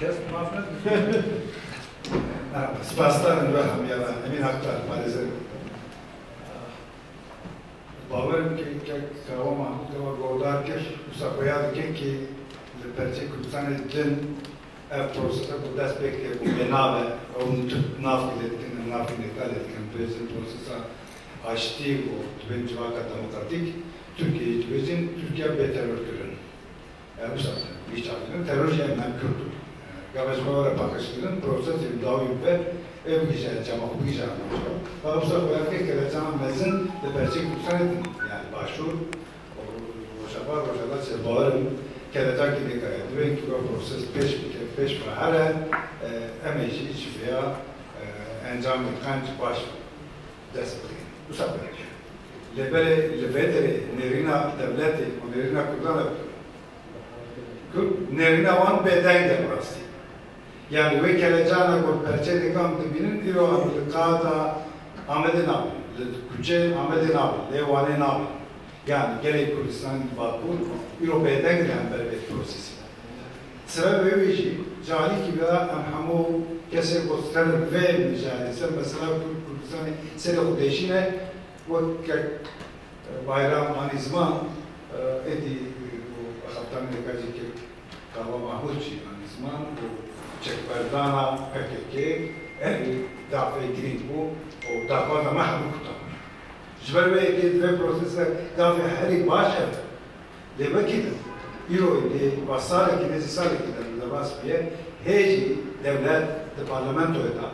kes maf ne? Ha, spasdarim, berxem ya Emîn Aktar, parêzer. Bawerim ke, ke, Kawa Mahmud gava guhdar kir, wisa xuya dike ki li perçê Kurdistanê din ev prosese ku dest pê kiriye, ku bê nav e, ew tu navkî lê dikin, em navkî nêka lê dikin, bêjin prosesa aştî û dibên civaka demokratîk, Tirkiyeyê dibêjin, Tirkiye bê teror kirin. E, wisa, wî çaxê teror jî em, em Kurd bûn. E, gava ji me were paqijkirin, prosesê dawî bibe, ê bigihîje encama xwe, bigihîje amaca. Ew wisa xuya dike kelecana mezin li perçê Kurdistanê din, yanî Başûr, Rojava, Rojava çi bawerim kelecakî nêkariye. Divê ku ew proses pêş bike, pêş ve here, e, em ê jî ji vêya, e, encamê qenc baş dest bixin. Wisa xuya dike. Lê belê li vê derê nêrîna dewletê û nêrîna Kurdan ew Kurd, nêrîna wan bêdeng e bi rastî. Yanî wê kelecana ku perçeyê nêka em dibînin, îro em li qada Amedê nabin, li kuçeyên Amedê nabin, lê Wanê nabin. Yanî gelê Kurdistanê di Bakur îro bêdeng li hember vê prosesê. Sebebê wê jî, ji alîkî ve em hemû kesê ku ser vê mijarê, ser mesela Kurd, Kurdistanê serê xwe deşîne, wek kek Bayram anî ziman, êdî û hevtanê nêka jî kek Kawa Mahmud jî anî ziman û çekberdana P K K herî dafê girîng bû û daxwaza me hemû kutan. Ji ber wê yekê di vê prosesê dafê herî baş ev e. Lê wekî din, îro lê va salekî, nêzî salekî de li derbas bûye, hê jî dewlet di parlamentoyê de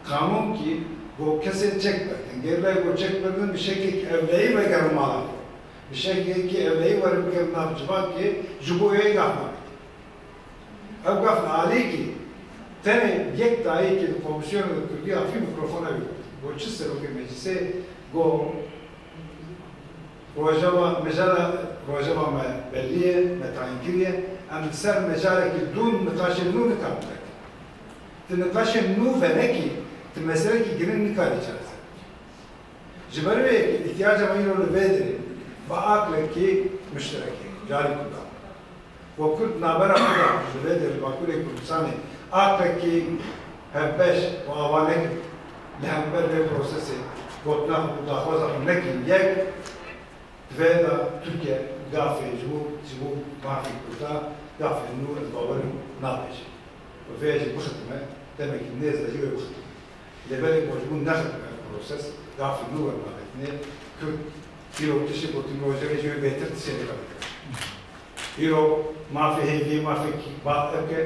qanûn kî ku kesê çek berdin, gerîlayê ku çek berdin bi şeklekî ewleyî vegerin mala xwe. Bi şeklekî ewleyî werin bikerin nav civakê, ji bo wê gaf nabêt. Ew gaf li alîkî tenê yek dayikê li komîsyona li Kurdî avî mikrofona wî got. Got çi serokê meclisê got, Rojava, mijara Rojava me belî ye, me tayîn kiriye. Em li ser mijarekî dûn niqaşên nû nikarin vekin. Tu niqaşên nû venekî, tu meselekî giring nikarî çareser bikî. Ji ber wê yekê îhtiyaca me îro li vê derê bi aqlekî muşterek e, carî Kurdan. Ku Kurd navbera xwe de ji vê derê li Bakurê Kurdistanê aqlekî hevbeş û ava nekin, li hember vê prosesê gotina xwe û daxwaza xwe nekin yek, di vê de Tirkiye gafê ji bo, ji bo mafê Kurda gafê nû ez bawerim nabêje. Û vê jî bixitime, demekî nêz de jî wê bixitime. Lê belê ku ji bo nexitime ev proses, gafê nû were navêtinê, Kurd îro tiştê gotin rojevê ji wê bêtir tiştê nêka bêtir. Îro mafê hêviyê, mafê kî-, ba-, ev ke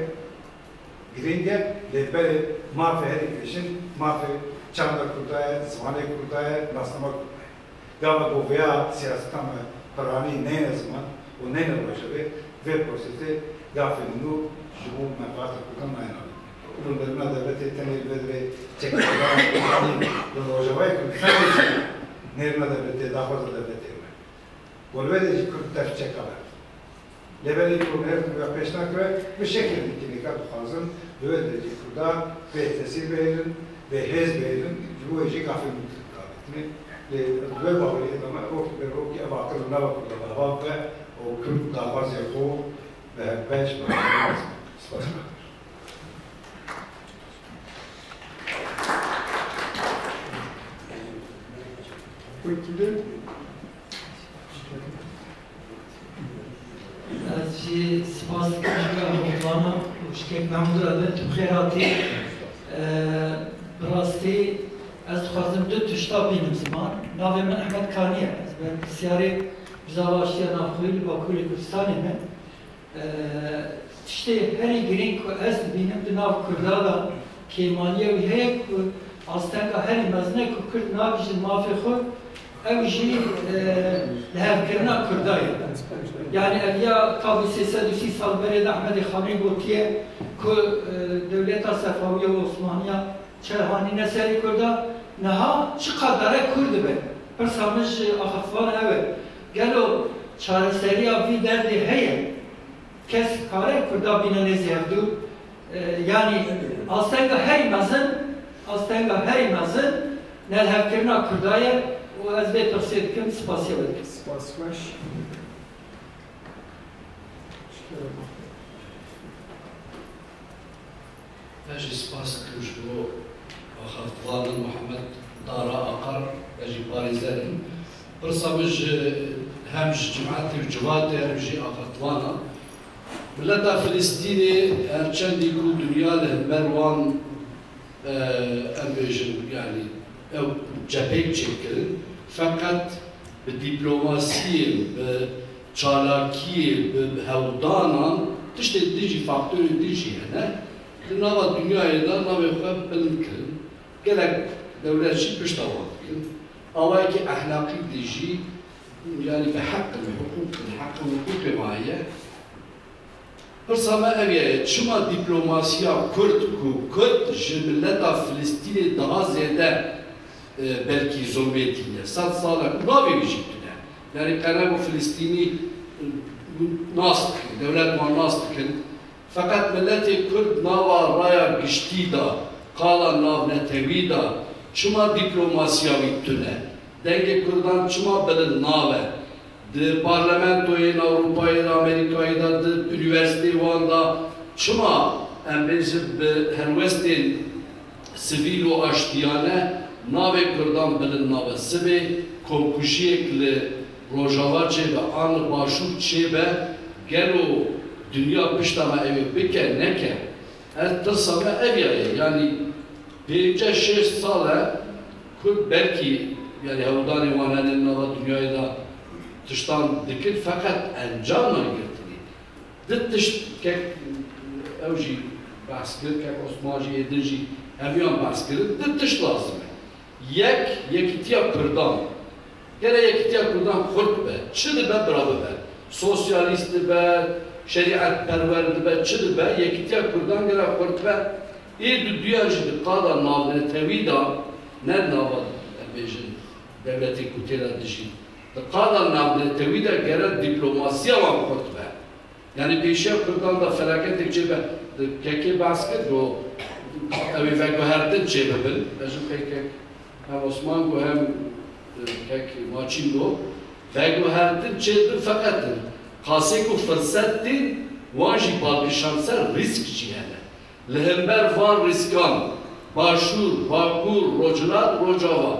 girîng e, lê belê mafê herî pêşin, mafê çanda Kurda ye, zimanê Kurda ye, nasnama Kurda ye. Gava ku vêya siyaseta me piranî neyne ziman û neyne rojevê, vê prosesê gafên nû ji bo menfaata Kurdan nayên avêtin. Nêrina dewletê tenê li vê çekdara li Rojavayê Kurdistanê jî nêrina dewletê, daxwaza dewletê me. Û li wê de jî Kurd tev çeka be. Lê belê ku her ya pêş nakeve, bi şekil dikî nika dixwazin, bi wê derê Kurda bê tesîr bihêlin, bê hêz bihêlin, ji bo wê jî gafên min davêtine. Lê bi wê baweriyê de me, rokî be rokî ev aqil nava Kurda de ava bibe û Kurd daxwazê xwe bi hevbeş, bi hevbeş. Spas. Wekîlê. Ez jî spas dikim ji we Hofmana û ji kek Mehmûd re, tu bi xêr hatî. Eee, bi rastî ez dixwazim du tişta bînim ziman. Navê min Ehmed Kanî ye. Ez berpirsyarê Bizava Aştiya Navxweyî li Bakurê Kurdistanê me. Eee, tiştê herî girîng ku ez dibînim di nav Kurda de kêmaniya wî heye ku astenga herî mezin e ku Kurd nagihîjin mafê xwe, ew jî, eee, lihevkirina Kurda ye. Yanî ev ya tabî sê sed û sî sal berê de Ehmedê Xanî gotiye ku, eee, dewleta Sefawî û Osmaniya çi hanîne serê Kurda, niha çi qadere Kurd dibe? Pirsa min ji axaftivan ew e. Gelo çareseriya vî derdê heye? Kes kare Kurda bîne nêzî hevdû? E, yanî astenga herî mezin, astenga herî mezin nelhevkirina Kurda ye û ez vê pirsê dikim, spasiya we dikim. Spas xweş. Ez jî spas dikim ji bo axaftivan min Muhammed Dara Akar, ez jî parêzer im. Pirsa min ji, hem ji cimetê û civatê hem jî axaftivana. Mileta Filistînê her çendî ku dinya li hember wan, e, em bêjin, yanî ew cepheyek çêkirin, feqet bi dîplomasiyê, bi çalakiyê, bi hewdanan, tiştê din jî, faktorên din jî hene. Di nava dinyayê de navê xwe bilind kirin. Gelek dewlet jî pişta wan dikin. Awayekî ehlaqî din jî, yanî bi heq in, hiqûq in, heq û hiqûqê wan heye. Pirsa me ev ye, çima dîplomasiya Kurd ku Kurd ji mileta Filistînê daha zêde, e, belkî zulmê tîne? Sed sal e ku navê wî jî tune. Yanî qerev û Filistînî, e, nas dikin, dewlet wan nas dikin. Feqet miletê Kurd nava raya giştî de, qala navnetewî de çima dîplomasiya wî tune? Dengê Kurdan çima bilind nabe? Di parlamentoyên Ewropayê de, Amerîkayê de, di unîversîteyê wan de çima, em bêjin, bi helwestên sivîl û aştiyane navê Kurdan bilind nabe? Sibê komkujiyek li Rojava çêbe an li Başûr çêbe, gelo dinya pişta me ew ê bike, neke? Ez tirsa me ev ya ye. Yanî pêncî şêst sal e Kurd belkî, yanî hewldanê wan hene nava dinyayê de tiştan dikin, feqet encam nagirtinê. Di tişt kek ew jî behs kir, kek Osman jî, ê din jî hemiyan behs kirin. Di tişt lazim e. Yek, yekîtiya Kurdan. Gere yekîtiya Kurdan xurt be. Çi dibe, bira bibe. Sosyalîst dibe, şerîetperwer dibe, çi dibe, yekîtiya Kurdan gere xurt be. Ê du duyan jî di qada navnetewî de, ne nava, em bêjin, dewletê ku tê de dijîn. Di qada navnetewî de gere dîplomasiya wan xurt be. Yanî pêşiya Kurdan de felaketê çêbe, di kekê behs kir, got, ew ê veguhertin çêbibin. Ez jî pê kek hem Osman got hem, e, kek Maçîn got, veguhertin çêdibin feqet in. Qasê ku firset tên, wan jî balkişan ser rîsk jî hene. Li hember van rîskan, Başûr, Bakur, Rojhilat, Rojava,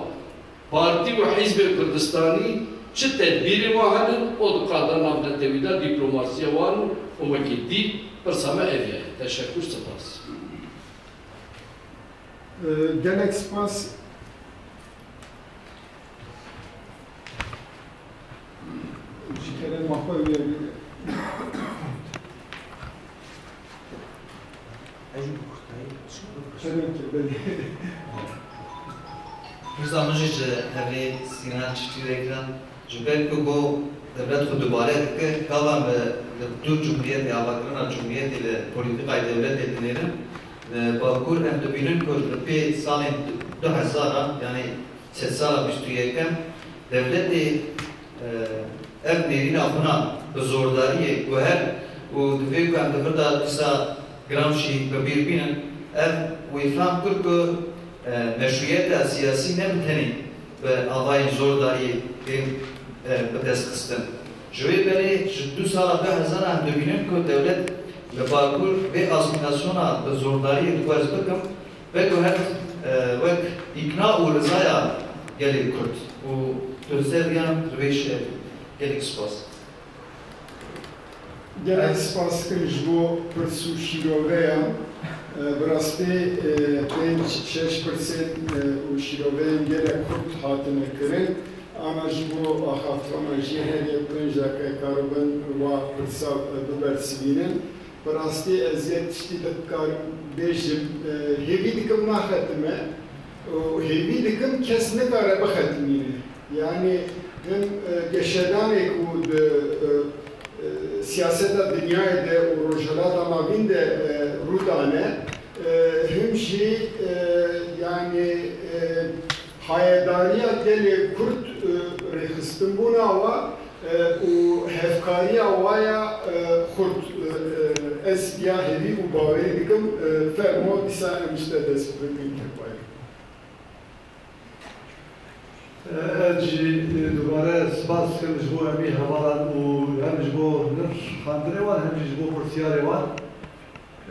partî û hîzbê Kurdistanî çi tedbîrê wan henin, û di qada navnetewî de dîplomasiya wan û wekî dî pirsa me ev ye. Teşekur, spas. Ee, gelek spas. Ji kerema xwe wê bide. Kerem ke, belê. Pirsa min jî ji hevê Sînan Çiftçî re kirin. Ji ber ku got dewlet xwe dubare dike, gava em bi, li dûr cumhuriyetê, avakirina cumhuriyetê li polîtîkayê dewletê dinêrin. Li Bakur em dibînin ku li pê salên du hezar a, yanî sedsala bîst û yekem, dewletê, e, ev nêrîna xwe bi zordariyê guher û divê ku em di vir de dîsa Gramsci bi bîr bînin, ev wê fehm kir ku, e, meşrûyeta siyasî ne bi tenê bi avayên zordariyê tên, e, bi dest xistin. Ji wê berê ji du sala du hezar em dibînin ku dewlet li Bakur vê asîmîlasyona bi zordariyê dixwest bikim, veguhert, e, wek îkna û rizaya gelê Kurd û tu li ser riyan rivêj, e, gelek spas. Gelek spas dikim ji bo pirs û şîroveyan. E, bi rastî, e, pênc şeş pirsên, e, û şîroveyên gelek xurt hatine kirin. Ana ji bo axaftina me jî her yek pênc deqe karibin wa pirsa, e, bibersivînin. Bi rastî ez yek tiştî dikarim bêjim, e, hêvî dikim naxetime û hêvî dikim kes nikare bixetimîne. Yanî him, e, geşedanê ku di, e, e, siyaseta dinyayê de û Rojhilata Navîn de, e, rû dane, e, him jî, e, yanî, e, hayedariya gelê Kurd, e, rêxistinbûna wa, e, û hevkariya wa ya, e, xurt, e, e, ez ya hêvî û bawerî dikim, e, fermo dîsa em ji te dest bikin teqwayê. Ez jî, e, dubare spas dikim ji bo emî hevalan û hem ji bo nirxandinê wan, hem jî ji bo pirsiyarê wan.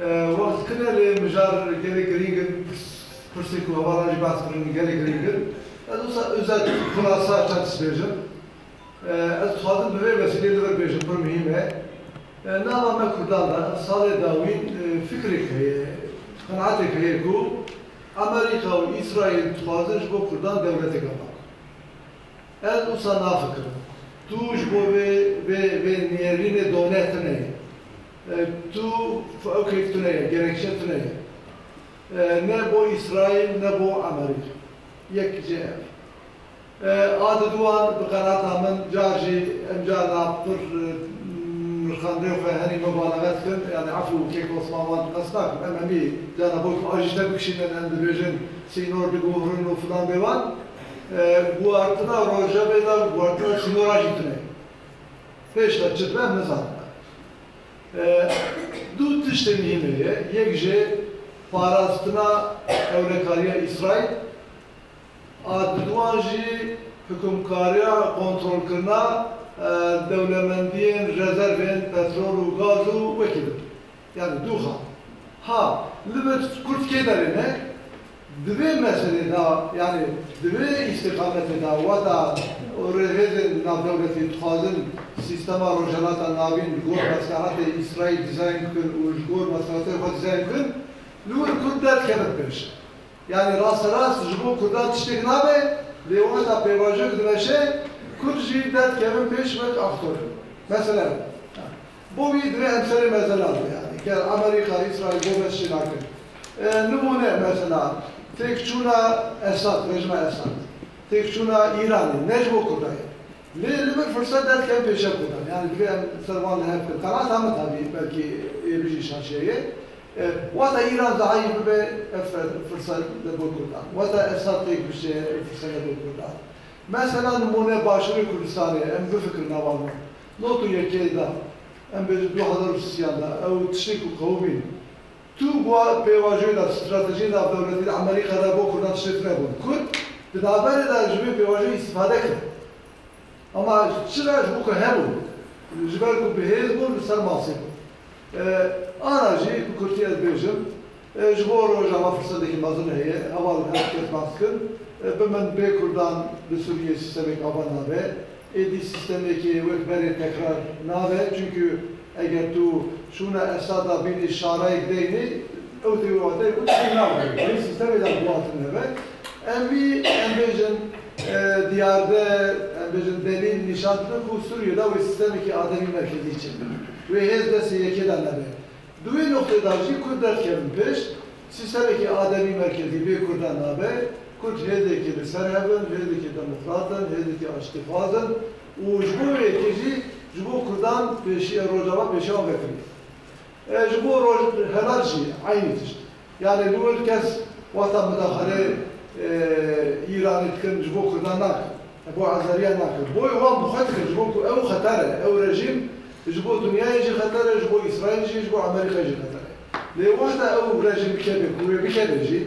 E, wext kine lê mijar gelek girîng in, pirs-, pirsên ku hevalan jî behs kirin gelek girîng in. Ez wisa özet, xulasa çend tişt bêjim. E, ez dixwazim bi vê wesîlê li vir bêjim, pir muhîm e. E, nava me Kurdan de salê dawîn, e, fikrek heye, qenaetek heye ku Amerîka û Îsraîl dixwazin ji bo Kurdan dewleteke bak. Ez wisa nafikirim. Tu ji bo vê, vê, vê nêrînê done tune ye. E, tu, ew kêf tune ye, gerekçe tune ye. E, ne bo Îsraîl, ne bo Amerîka. Yek jê ev. E, a diduan bi qenaeta min, car jî em carna pir, e, nirxandinê xwe henî mubalaxe dikin, yanî efû kêk Osman wan qest nakim, em hemî carna bo ku a jî te bikişînin, em dibêjin sînor diguhirin û filan bêwan, e, guhartina rojevê de guhartina sînora jî tune. Pêş de çi dibe em nizanin. E, du tiştê muhîm heye, yek jê parastina ewlekariya Îsraîl, a diduan jî hikûmkariya kontrolkirina, e, dewlemendiyên rezervên petrol û gaz û wekî din. Yanî du xal. Ha, li vir Kurd kê derê ne? Di vê meselê de, yanî di vê îstîqametê de, weta rêhêzên navdewletî dixwazin sîstema Rojhilata Navîn li gor meslehetê Îsraîl dîzayn bikin û ji gor meslehetê xwe dîzayn bikin, li wir Kurd derdikevin pêş. Yanî rasterast ji bo Kurdan tiştek nabe, lê wexta pêvajoyek dimeşe, Kurd jî derdikevin pêş wek aktor. Mesela, bo wî divê em serê mezela de, yanî ger Amerîka, Îsraîl bo me tiştê nakin. E, nimûne mesela, têkçûna Esad, rejîma Esad, têkçûna Îranê, ne ji bo Kurdan ye. Lê li vir firset derdikevin pêşiya Kurdan. Yanî divê em ser wan li hev bikin. Qenaeta min tabî belkî ê bijî şaşiye ye. E, wata Îran zehayî bibe, ev fer-, firset li bo Kurdan. Wata Esad têk bişe, ev firset li bo Kurdan. Mesela nimûne Başûrê Kurdistanê, em bifikirin nava min. Not û yekê de, em bêjin du hezar û sisiyan de, ew tiştê ku qewimîn. Tu guha pêvajoyê de, stratejiyê navdewletî de Amerîka de bo Kurdan tiştê tune bûn. Kurd di navberê de ji vê pêvajoyê îstîfade kir. Ama çira? Ji bo ku hebûn. Ji ber ku bi hêz bûn, li ser masê bûn. E, ana jî bi kurtî ez bêjim, e, ji bo Rojava firsetekî mezin heye, heval her kes behs dikin. E, bi min bê Kurdan li Sûriyê sîstemeke ava nabe. Êdî sîstemekê wek berê tekrar nabe, çunkî eger tu şûna Esada bînî şarayek deynê, ew tê wê wateyê ku tiştê nabe. Vê sîstemê de guhatin hebe. Em vî, em bêjin, e, diyarde, em bêjin delîl nîşan didin ku Sûriyê de wê sîstemekî ademî merkezî çêbe. Wê hêz destê yekê de nebe. Di wê noqtê de jî Kurd derdikevin pêş, sîstemekî ademî merkezî bê Kurdan nabe, Kurd hêzekî li ser hev in, hêzekî demokrat in, hêzekî aştîxwaz in û ji bo wê yekê jî ji bo Kurdan pêşiya Rojava pêşiya wan vekirî. E, ji bo Rojhelat jî eynî tişt. Yanî li wir kes wexta mudaxalê, e, Îranê dikin ji bo Kurdan nakin, ji bo Ezeriyan nakin. Boyê wan bi xwe dikin, ji bo ku ew xeter e, ew rejîm ji bo dinyayê jî xeter e, ji bo Îsraîl jî, ji bo Amerîkayê jî xeter e. Lê wexta ew rejîm bikeve, ku wê bikeve jî,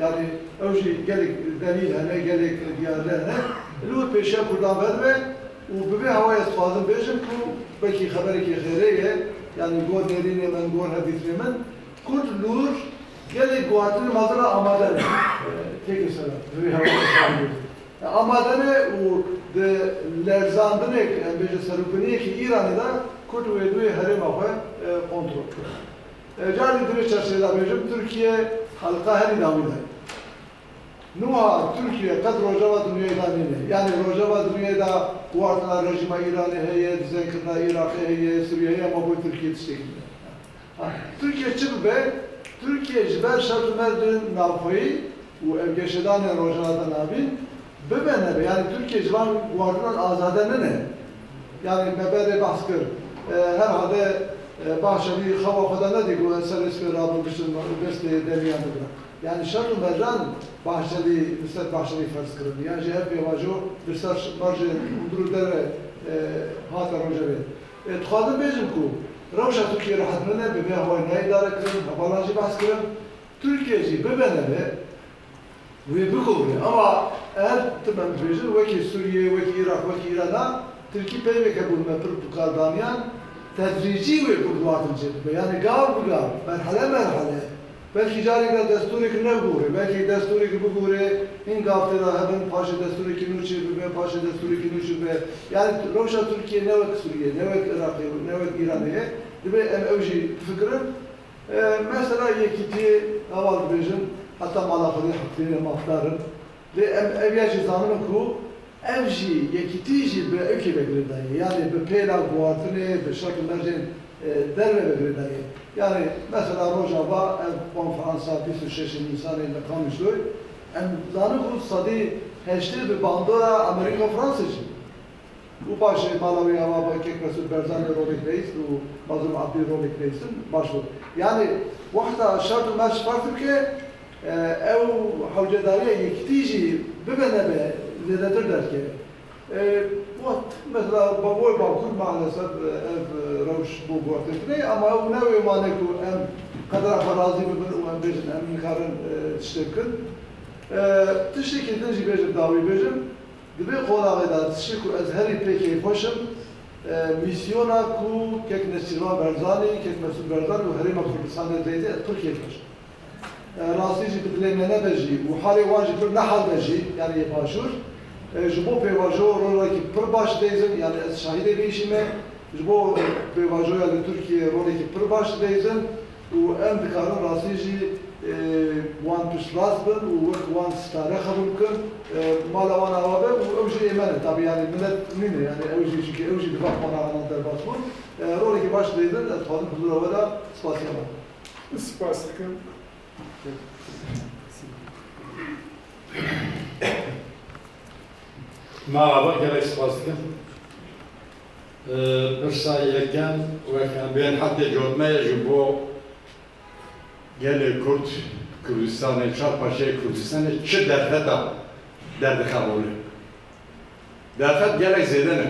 yanî ew jî gelek delîl hene, gelek diyarde hene, li wir pêşiya Kurdan vedibe û bi vê hawayê ez dixwazim bêjim ku belkî xeberekî xêrê ye, yanî gor nêrînê min, gor hevdîtinê min, Kurd li wir gelek guhertinên mezin re amade ne. Têkê ser e, bi vê hawayê ez dixwazim bêjim. Amade ne û di lerzandinê, em bêjin serokbûniyekî Îranê de Kurd wê duyê herêma xwe, e, kontrol bikin. E, carî di vê çerçevê de bêjim, Tirkiye helqa herî dawî de ye. Niha Tirkiye qet rojeva dinyayê de nîne. Yanî rojeva dinyayê de guhartina rejîma Îranê heye, dizenkirina Iraqê heye, Sûriyeyê heye, ama bo Tirkiye tiştekî ne. Ha, Tirkiye çi bibe? Tirkiye ji ber şert û mercên navxweyî û ev geşedanên Rojhilata Navîn bibe nebe. Yanî Tirkiye ji van guhartinan azade nine. Yanî me berê behs kir. E, herhalde, e, Bahçelî xewa xwe de nedî ku ez serê sibê rabim bişim destê demiyan bigrim. Yanî şert û mercan Bahçelî, li ser Bahçelî ferz kirin. Yan jî ev pêvajo li ser mercê hundir û derve, e, hate rojevê. E, dixwazim bêjim ku rewşa Tirkiyê rehet nine, bi vê hawayê nayê idare kirin, hevalan jî behs kirin. Tirkiye jî bibe nebe, wê bigore. Ama ev tim em dibêjin, wekî Sûriye, wekî Iraq, wekî Îran, na, Tirkî peyveke bûn me pir bikardaniyan, tedrîcî wê ku guhartin çêbibe. Yanî gav bi gav, merhele merhele. Belkî careke destûrek negore, belkî destûrek bigore, hin gav tê de hebin, paşê destûrekî nû çêbibe, paşê destûrekî nû çêbibe. Yanî rewşa Tirkiye ne wek Sûriye, ne wek Iraqê, ne wek Îranê ye. Divê em ew jî bifikirin. E, mesela yekîtiyê heval dibêjin, heta mala xwedî heqdînê mafdar in. Lê em ev ya jî zanibin ku ev jî, yekîtî jî bi ewkê ve girêdayî ye. Yanî bi pêla guhartinê, bi şert û mercên, e, derve ve girêdayî ye. Yanî mesela Rojava ev konferansa bîst û şeş Nîsanê li Qamişloyê, em zanin ku sedî heştê bi bandora Amerîka û Fransa jî. Û paşê mala wî ava ba kek Mesûd Berzanî rolek bihîst û Mazlûm Ebdî rolek bihîstin, baş bû. Yanî wexta şert û merc ferq bike, e, ew hewcedariya yekitî jî bibe nebe zêdetir derdikeve. E, wext mesela Baboyê Bakur maalesef, e, ev, e, rewş bû guhertin kirê, ama ew ne wê mane ku em qedera xwe razî bibin û em bêjin em nikarin, e, tiştê bikin. E, tiştekî din jî bêjim, dawî bêjim. Di vê qonaxê de tiştê ku ez herî pê kêfxweş im, e, mîsyona ku kek Nêçîrvan Berzanî, kek Mesûd Berzanî û Herêma Kurdistanê dideyîzê, ez pir kêfxweş im. E, rastî jî bi dilê me nebe jî û halê wan jî pir ne hal be jî, yanî yê başûr, e, ji bo pêvajo rolekî pir baş dideyîzin, yanî ez şahidê vê îşî me, ji bo pêvajoya li Tirkiyê rolekî pir baş dideyîzin. Û em dikarin rastî jî, e, wan piştrast bin û wek wan sitare qebûl bikin. E, mala wan ava be û ew jî ê me ne. Tabî, yanî milet nîne, yanî ew jî, çimkî ew jî di van qonaxanan derbas bûn. E, rolekî baş didin, ez dixwazim huzura we de spasiya wan. Spas dikim. Merhaba, gelek spas dikim. Pirsa yekem, wek em bên hetê cotmeyê ji bo gelê Kurd, Kurdistanê, çar parçeyê Kurdistanê çi derfeta derdixe holê? Derfet gelek zêde ne.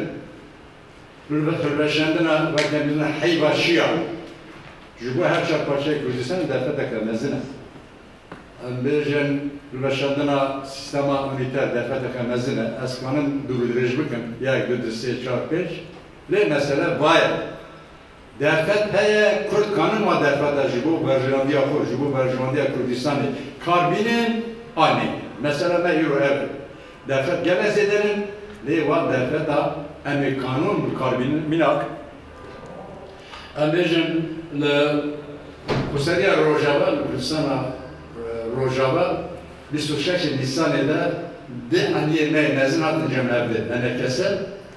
Hilve-, hilweşandina, weke min heyva şiya. Ji bo her çar parçeyê Kurdistanê derfeteke mezin e. Em bêjin, hilweşandina sîstema unîter derfeteke mezin e. Ez kanim dûrdirêj bikim, yek, du, du, sê, çar, pênc. Lê mesele va ye. Derfet heye, Kurd kanin wa derfeta ji bo berjewendiya xwe, ji bo berjewendiya Kurdistanê kar bînin, an neynin. Mesele me îro ev e. Derfet gelek zêde ne, lê wa derfeta em ê kanûn bi kar bînin. Mînak, em bêjin li xweseriya Rojava, li Kurdistana, e, Rojava, bîst û şeş Nîsanê de di aliyê me yê mezin hatin cem hev de, H N K S,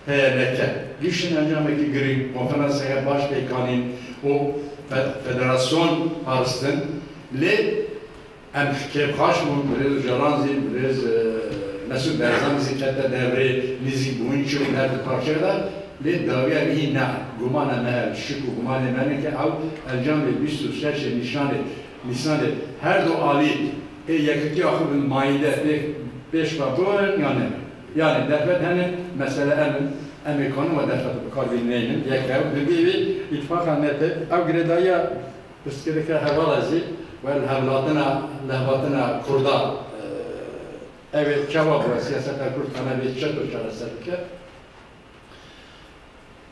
H N K. Gihiştin encamekî girîng, konferanseke baş pêk anîn û fe-, federasyon paristin. Lê em kêfxweş bûn, birêz Ocalan zî, birêz, e, Mesûd Berzanî zî kete devrê, nêzîkbûn çûbûn her di parçeya de, lê dawiya wî ne, gumana me heye, şik û gumanê me ne ke ew encamê bîst û şeş Nîsanê Nîsanê her du alî ê yekitiya xwe bin mayînde pê-, pêş ve bûn ya ne? Yanî derfet hene, mesele em in, em ê kanin we derfet bi kar bînin neynin, yek ew, dibî wî îtifaqa nete, ew girêdayiya pirsgirêka hevala jî, we li hevlatina, lehvatina Kurda, e, ew ê çawa bi siyaseta Kurd tane bê çeto çareser bike?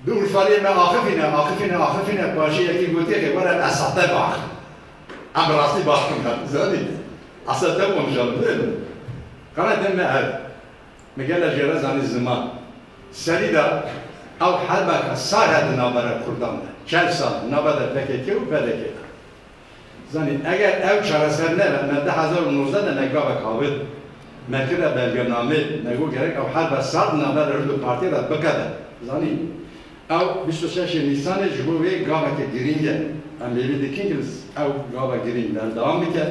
Bi Urfaliyê me axifîne, axifîne, axifîne, paşê yekî gotiye ke were esate bax. Em rastî baxin, zanî. Esate konuşalım, değil mi? Qanetên me ev. Me gele jê re zanî ziman. Serî de ew herbeka sar he di navbera Kurdan de. Çel sal, navbera P K K û P D K de. Zanî, eger ew çareser nebe, me du hezar û nozdeh de me gavek avêt. Me kire belgenamê, me got gerek ew herbe sar di navbera her du partiyê de biqede. Zanî, ew bîst û şeşê Nîsanê ji bo wê gaveke girîng e. Em hêvî dikin ku ew gava girîng berdewam bike.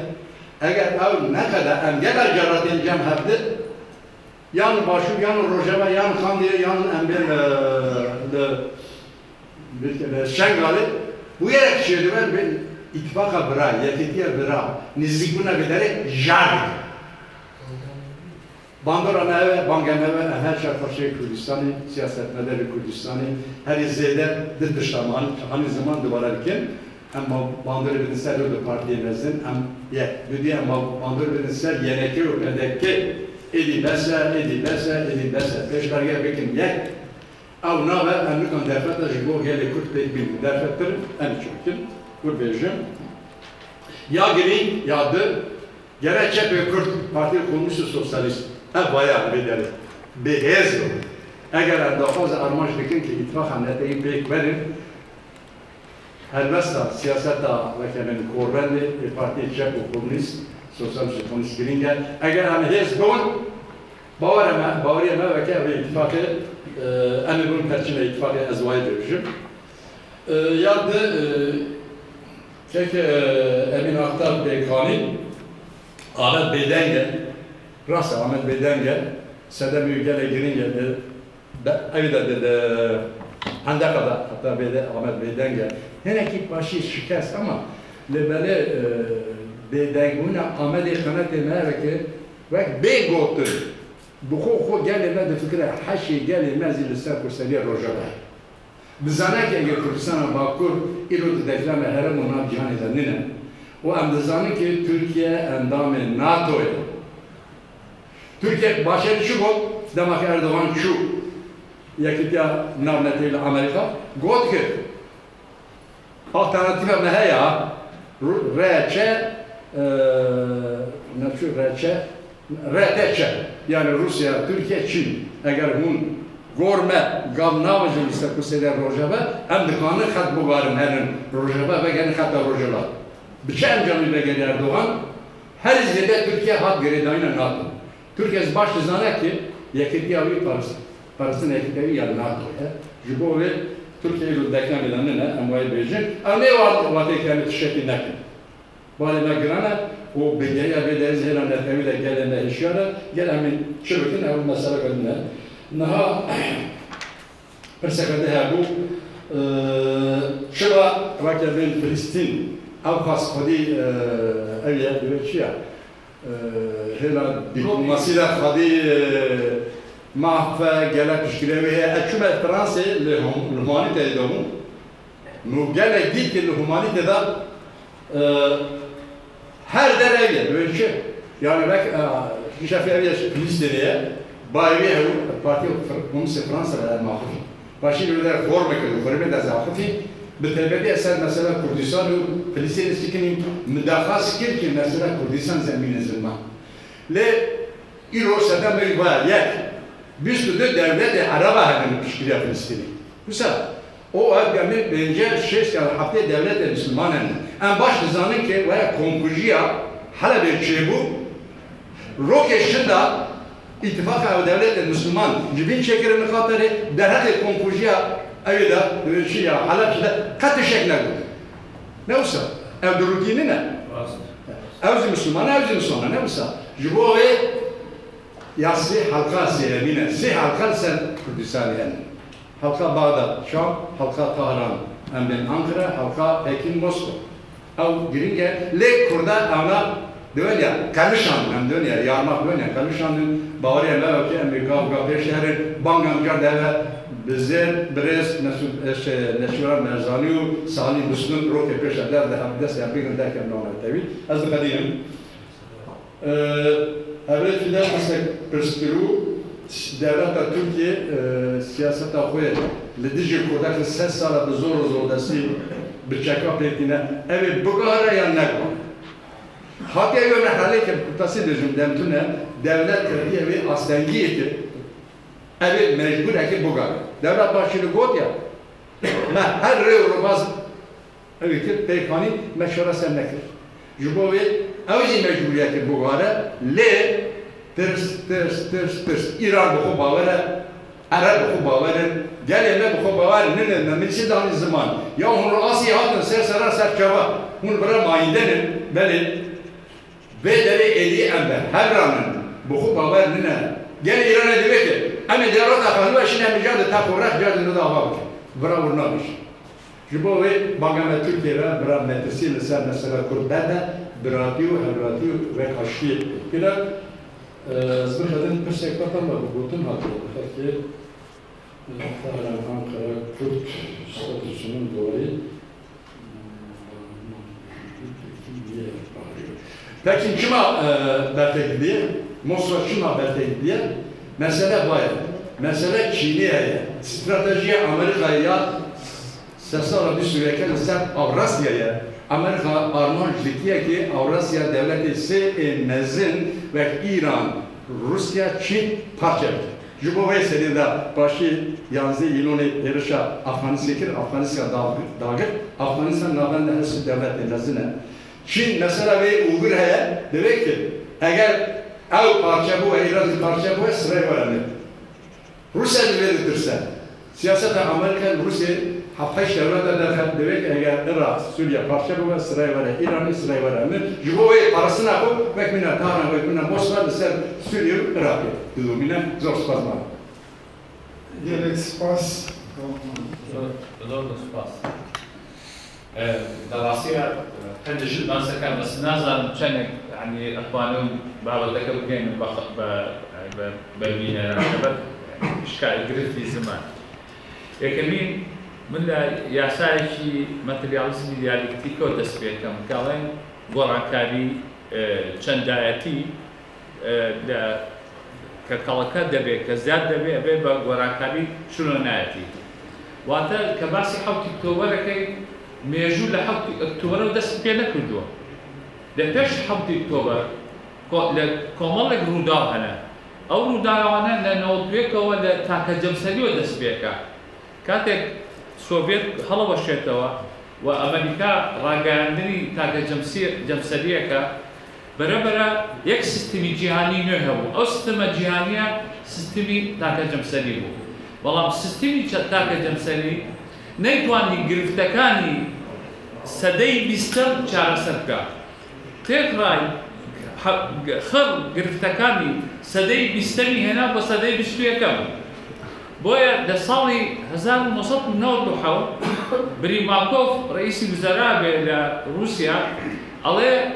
Eger ew neqede, em gelek cara tên cem hevdi, yan Başûr, yan Rojava, yan Xandîye, yan em bên, e, li Belkî li Şengalê bûyerek çêdibe bi îtifaqa bira, yekîtiya bira, nêzîkbûna bi derê jar dike. Bandora me ev e, banga me ev e, em her çar parçeyê Kurdistanê, siyasetmedarê Kurdistanê, herî zêde di tişta me, hanî, hanî ziman dubare dikin, em ba-, bandorê bidin ser du partiyê mezin, em yek. Dudî em ba-, bandorê bidin ser Y N K û P D K, êdî bes e, êdî bes e, êdî bes e. Pêşmerge bikin yek. Ew nabe em nikan derfeta ji bo gelê Kurd pêk bînin. Derfet pir em çi bikin, kur bêjim. Ya girîng, ya di, gere çepê Kurd, Partiyê Komunîst û Sosyalîst, ev vaya vê derê, bêhêz bibin. Eger em daxwaza armanc dikin ki îtifaqa netewî pêk berin, Helbesta siyaseta weke min korbendê ê partiyê çep û komunîst, sosyalîst û komunîst girîng e. Eger em hêz bibin, baweriya me, baweriya me weke vê îtifaqê, e, em ê bibin perçîna îtifaqê, ez wayê bêjim. E, ya di, e, kek, e, Emîn Aktar Pêkanî, Amed bêdeng e. Rast e, Amed bêdeng e. Sedemê wî gelek girîng e. Be-, ew de, de, de, hendeqa de heta bê de Amed bêdeng e. Hinekî paşî şikest ama lê belê, e, bêdengbûna Amedê qenetê me weke, wek bê gotin, bi xwe xwe gelê me difikire, heşê gelê me zî li ser kurseriya Rojava ye. Bizane ki eger Kurdistana Bakur îro di deklama herem û nav cîhanê de nîne û em dizanin ki Tirkiye endamê NATO ye. Tirkiye başê çi got? Dema ki Erdogan çû Yekîtiya Navnetewî li Amerîka, got ki, alternatîfa me heye, Ru-, R Ç, e, ne çû R Ç, R T Ç, yani Rûsya, Tirkiye, Çîn. Eger hûn gor me gav navijin li ser kurseriya Rojava, em dikanin xet bibarin herin Rojava, vegerin xeta Rojava. Bi çi encamî vegeriya Erdogan? Herî zêde Tirkiye hat girêdayîna NATO. Tirkiye zî baş dizane ki yekîtiya wî paris-, paristina yekîtiya wî ya NATO ye. Ji bo wê Tirkiye îro deklemê de nîne, em wayê bêjin. Ew nê wa-, watê ki em ê tiştekî nekin. Barê me giran e û bingehiya vê derê zî hêla netewî de gelê me hişyar e. Gel em ê çi bikin, ew mesele girîng e. Niha Pirseke din hebû, e, çima rakevên Filistîn ew xas xwedî, e, ew ye, divê çi ye? E, hêla dîplomasî de xwedî, e, maf e, gelek piştgirê wê heye. Ez çûme Fransê li hum-, li humanîteyê de bûm. Nû gelek dît li humanîtê de, e, her der ev ye, böyle çi? Yani wek, e, şefê ev ye, Filistînê ye, bayê wê ew Partîya Fr-, Komunîstê Fransa de Ermaxif. Paşî li der forme kir, forme de zaxifî, bi taybetî ser mesela Kurdistan û Filistînê sikinî, min daxwaz kir ki mesela Kurdistan zemîne zilma. Lê îro sedem wê va yek, bîst û du dewletê Ereba hebin piştgiriya Filistînê. Wisa, O ev demê pêncî şêst ya heftê dewletê Misliman hene. Em baş dizanin ki waya komkujiya Helebê çêbû, rokê şinda îtifaqa ew dewletê Misliman ji vîn çêkirin xaterê derheqê komkujiya ewê de, çi ya Heleb de qet tiştek negot. Ne wisa? Ew dirûtî nîne. Ew zî Misliman e, ew zî Misliman e, ne wisa? Ji bo wê ya sê halqa sêyemîn e. Sê halqa li ser Kurdistanê hene. Halqa Baxdad, Şam, halqa Tahran, em bên Ankara, halqa Pekin, Moskova. Ew girîng e, lê Kurda ewna diwêniya qelişandin, em diwêniya yarmak diwêniya qelişandin, baweriya me ew ki em ê gav gav pêş herin, banga em car deve bi zêr, birêz, Mesûd, e, şey, Neçîra Merzanî û Salî Muslim rokê pêş e, der de hev dest ya bigrin derke name tevî. Ez diqedînim. Ee, Hevrê Fidel Hasek pirs kirû, dewleta Tirkiye, e, siyaseta xwe li dijî Kurdan sed sala bi zor û zordestî bi çeka pêk tîne. Ev ê bigare yan negare? Hatiye yo merhelê ke tasî dijim dem tune, dewlet kiriye wê astengiyê ke ev ê mecbûr e ke bigare. Dewlet Bahçeli got ya, me her rê û ribaz Ew ê kir, peykanî me çareser nekir. Ji bo wê ew jî mecbûriyeke bigare, lê tirs, tirs, tirs, tirs. Îran bi xwe bawer e, Ereb bi xwe bawer in, gelê me bi xwe bawer nînin, me milîsê danî ziman. Ya hûn li Asyayê hatin ser seran ser çava, hûn bira mayînden in, belê. Vê derê êdî em bi hev re nin, bi xwe bawer nîne. Gelê Îranê divê ke em ê dewleta xwe hilweşîne, em ê car di teq û rex, car di nû de ava bikin. Vira wir nabêjin. Ji bo wê banga me Tirkiye re bira metirsiyê li ser mesela Kurd berde, biratî û hevratî û wek aştiyê pêk bide. Ez bixedin pirsek peta me bi gotin hatiye, bi xelkê Tehran, Ankara, Kurd statüsünün doğru. Peki çima, e, bertek diye? Moskova çima bertek diye? Mesele baye. Mesele Çînê ye. Stratejiya Amerîkayê ya sesala bîst û yek li ser Ewrasya ye. Amerîka armanc dikiye ki Ewrasya dewletê sê ê mezin wek Îran, Rûsya, Çîn parçe bike. Ji bo vê serê de paşê yanzdeh Îlonê hêrişa Afganîstanê kir, Afganîstan dagir, dagir. Afganîstan navenda hişt dewletê mezin e. Çîn mesela wê Ûgir heye, divê ki eger ew parçe bû, Îran jî parçe bû, sirayê were me. Rûsya ji vê ditirse. Siyaseta Amerîka li Rûsyayê heft heşt dewleta derxet, divê ki eger Iraq, Sûriye parçe bibe, sirayê were Îranê, sirayê were min. Ji bo wê parastina xwe wek mîna Tahran, wek mîna Moskva li ser Sûriye û Iraqê didomîne. Zor spas, mala. Gelek spas. Zor, zor spas. E, di rastî de, e, qenc jin behs dikin, ez nazanim çendek, yanî, etwanî babeteke bigihînim be, be, be, be bîneran, be, şikayê girifî ziman. Yekemîn, min li yasayekî materyalîzmî diyalektîk dest pê dikim, ke ew ên gorankarî, e, çendayetî, e, li ke keleke debe, ke ziyad debe, ev ê bi gorankarî çûnayetî. Wate ke basî hewtî Oktober dike, mêjû li hewtî Oktober dest pê nekirdiye. Li pêş hewtî Oktober, ko-, li komelek rûdaw hene. Ew rûdawa hene li newed û yek ew li takecemserî dest pê dike. Katek Sovyet heleweşêtewe û Amerîka rageyandinî take cemsî-, cemseriyeke, bere bere yek sîstemî cîhanî nû hebû. Ew sîstema cîhanî ya sîstemî take cemserî bû. Belam sîstemî çe-, take cemserî neytwanî giriftekanî sedeyî bîstem çareser bike. Têk ray, he-, xir giriftekanî sedeyî bîstemî hêna bo sedeyî bîst û yekem. Boye di salî hezar û neh sed û newed û hewt Brîmakov reîsî wizera be li Rûsya, alê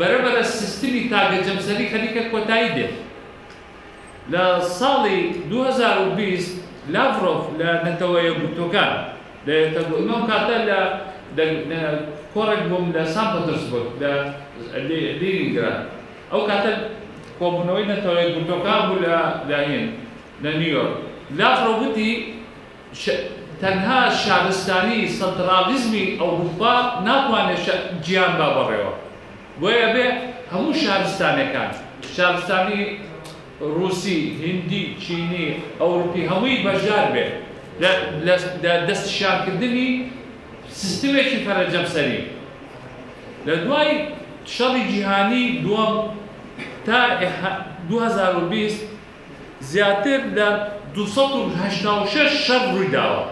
bere bere sîstemî take cemserî xelîke kotayî de. Li salî du hezar û bîst Lavrov li Netewe Yekgirtokan, li Netewe, înan kate li, li, li korek bûm li San Petersburg, li, li Leningrad. Ew kate Komûnewe Netewe Yekgirtokan bû li, li hîn, li New York. Lavrov witî, Şe-, tenha şaristanî, sentralîzmî Ewropa natwane şe-, ciyan ba berêwe. Boye bê hemû şaristanekan, şaristanî Rûsî, Hindî, Çînî, Ewropî, hemûyî beşdar be. Le, le, de destşankirdinî sîstemekî fere cemserî. Li duayî şerî cîhanî duwem ta ê he-, du hezar û bîst, Ziyadtir li du sed û heşta û şeş şer rû dawa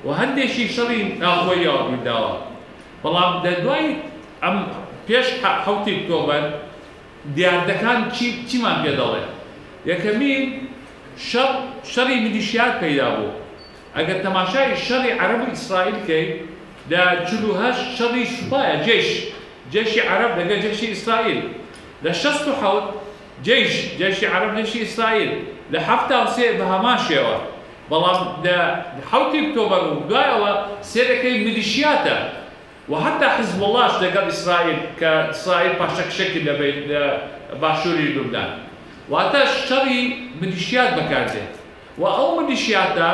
û hindê jî şerî navxweyî rû dawa. Belam di duayî em pêş he-, hewtê Oktober diyardekan çî, çîman pê dale. Yekemîn şer, şerî milîşyat peyda bû. Eger temaşayê şerê Ereb û Îsraîl key, لە چل و هەشت شەڕی سوپایە، جەیش، جەیشی عەرەب لەگەڵ جەیشی ئیسرائیل. لە شەست و حەوت جەیش، جەیشی عەرەب، جەیشی ئیسرائیل. لە حەفتا و سێ بە هەمان شێوە. بەڵام لە حەوتی ئۆکتۆبەر و دوایەوە سێرەکەی میلیشیاتە. و حتا حزبوڵاش لەگەڵ ئیسرائیل، کە ئیسرائیل پاشەکشەکی لە بەی-، لە باشووری لوبنان. واتە شەڕی میلیشیات بەکاردێت. و ئەو میلیشیاتە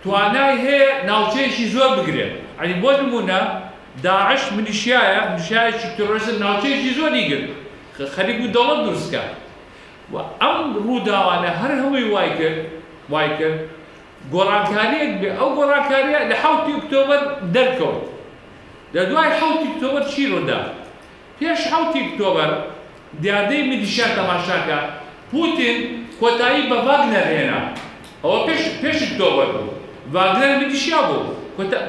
توانای هەیە ناوچەیەکی زۆر بگرێت. یعنی بۆ نمونە، داعش میلیشیایە، میلیشیایەکی ترۆریست ناوچەیەکی زۆری گرت. خ-، خەریک بوو دەوڵەت دروست بکات. و ئەم ڕووداوانە هەر هەمووی وای کرد، وای کرد گۆڕانکاریەک بێ. ئەو گۆڕانکاریە لە حەوتی ئۆکتۆبەر دەرکەوت. لە دوای حەوتی ئۆکتۆبەر چی ڕوودا؟ پێش حەوتی ئۆکتۆبەر دیاردەی میلیشیا تەماشاکە. پوتین کۆتایی بە ڤاگنەر هێنا. ئەوە پێش، پێش ئۆکتۆبەر بوو. ڤاگنەر میلیشیا بوو. کۆتا-،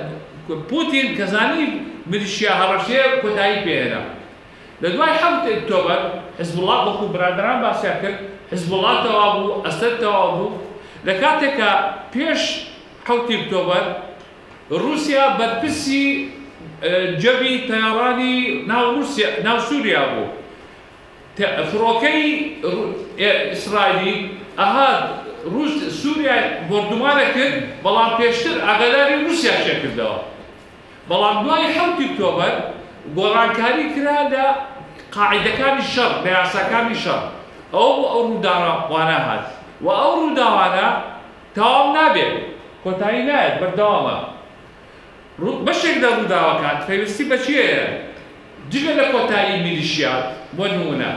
پوتین کە زانی میلیشیا هەڕەشەیە، کۆتایی پێهێنا. لە دوای حەوت ئۆکتۆبەر، حزبوڵڵا، وەکو برادران باسیان کرد، حزبوڵڵا تەواو بوو، ئەسەد تەواو بوو. لە کاتێکا پێش حەوتی ئۆکتۆبەر، رووسیا بەرپرسی، ئە، جەبی تەیارانی ناو رووسیا، ناو سووریا بوو. تە-، فڕۆکەی ڕو-، ئێ-، ئیسرائیلی ئەهات رووس-، سووریا بۆردومانە کرد، بەڵام پێشتر ئاگاداری رووسیا شێکردەوە. بەڵام دوای حەوتی ئۆکتۆبەر گۆڕانکاری کرا لە قاعیدەکانی شەڕ، لە یاساکانی شەڕ. ئەوە بۆ ئەو ڕووداوانە هات. و ئەو ڕووداوانە تەواو نابێت، کۆتایی نایەت، بەردەوامە. ڕوو-، بەشێک لە ڕووداوەکان پێویستی بە چی هەیە؟ جگە لە کۆتایی میلیشیات، بۆ نمونە،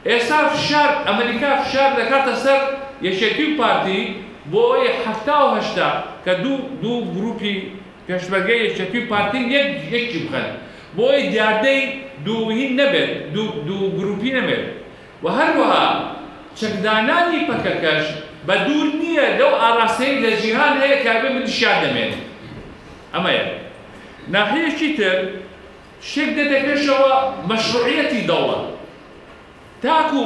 ئێستا فشار، ئەمریکا فشار دەکاتە سەر یەکێتی و پارتی بۆ ئەوەی حەفتا و هەشتا کە دوو، دوو گروپی پێشمەرگەی یەکێتی و پارتی یەک، یەکی بخەن، بۆ ئەوەی دیاردەی دووهین نەبێت، دوو، دوو گروپی نەبێت. و هەروەها چەکدانانی پەکەکەش بە دوور نییە لەو ئاراستەی لە جیهان هەیە کە ئەبێ میلیشیا دەمێنێت. ئەمەیە. ناحیەکی تر، شتێک دێتە پێشەوە، مەشروعیەتی دەوڵەت. تاکو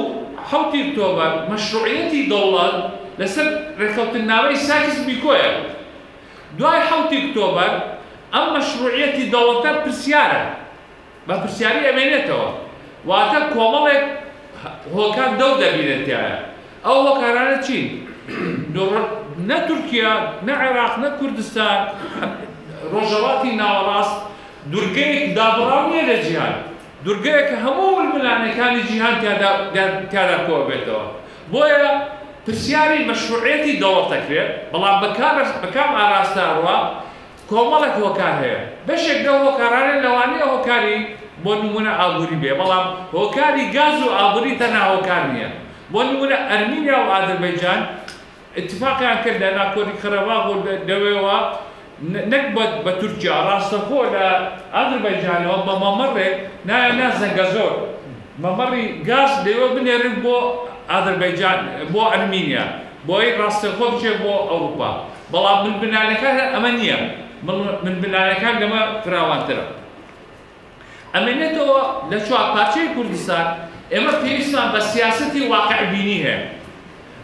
حەوتی ئۆکتۆبەر مەشروعیەتی دەوڵەت لەسەر ڕێکەوتننامەی سایکس بیکۆیە. دوای حەوتی ئۆکتۆبەر ئەم مەشروعیەتی دەوڵەتە پرسیارە. بە پرسیاری ئەمێنێتەوە. واتە کۆمەڵێک هۆکار دەور دەبینێت تیایە. ئەو هۆکارانە چین؟ نە تورکیا، نە عێراق، نە کوردستان، ڕۆژهەڵاتی ناوەڕاست دوورگەیەک دابڕاو نییە لە جیهان. دوورگەیەک کە هەموو ململانێکانی جیهان تیادا، تیادا کۆ بێتەوە. بۆیە پرسیاری مەشروعیەتی دەوڵەت دەکرێت، بەڵام بە کام، بە کام ئاراستە ئەڕوا؟ کۆمەڵێک هۆکار هەیە. بەشێک لەو هۆکارانە لەوانەیە هۆکاری، بۆ نمونە، ئابووری بێ، بەڵام هۆکاری گاز و ئابووری تەنها هۆکار نییە. بۆ نمونە، ئەرمینیا و ئازەربایجان ئیتیفاقیان کرد لە ناکۆری قەرەباغ و لە، لەوێوە، نە-، نەک بە، بە تورکیا، ڕاستەخۆ لە ئازەربایجانەوە بە مەمەڕێک نایە نا زەنگەزۆر. مەمەڕی گاز لەوێ بنێرن بۆ ئازەربایجان، بۆ ئەرمینیا، بۆی ڕاستەخۆ بچێت بۆ ئەوروپا. بەڵام ململانەکان ئەمە نییە. مل-، ململانەکان لەمە فراوانترە. ئەمێنێتەوە لە چوار پارچەی کوردستان، ئێمە پێویستمان بە سیاسەتی واقعبینی هەیە.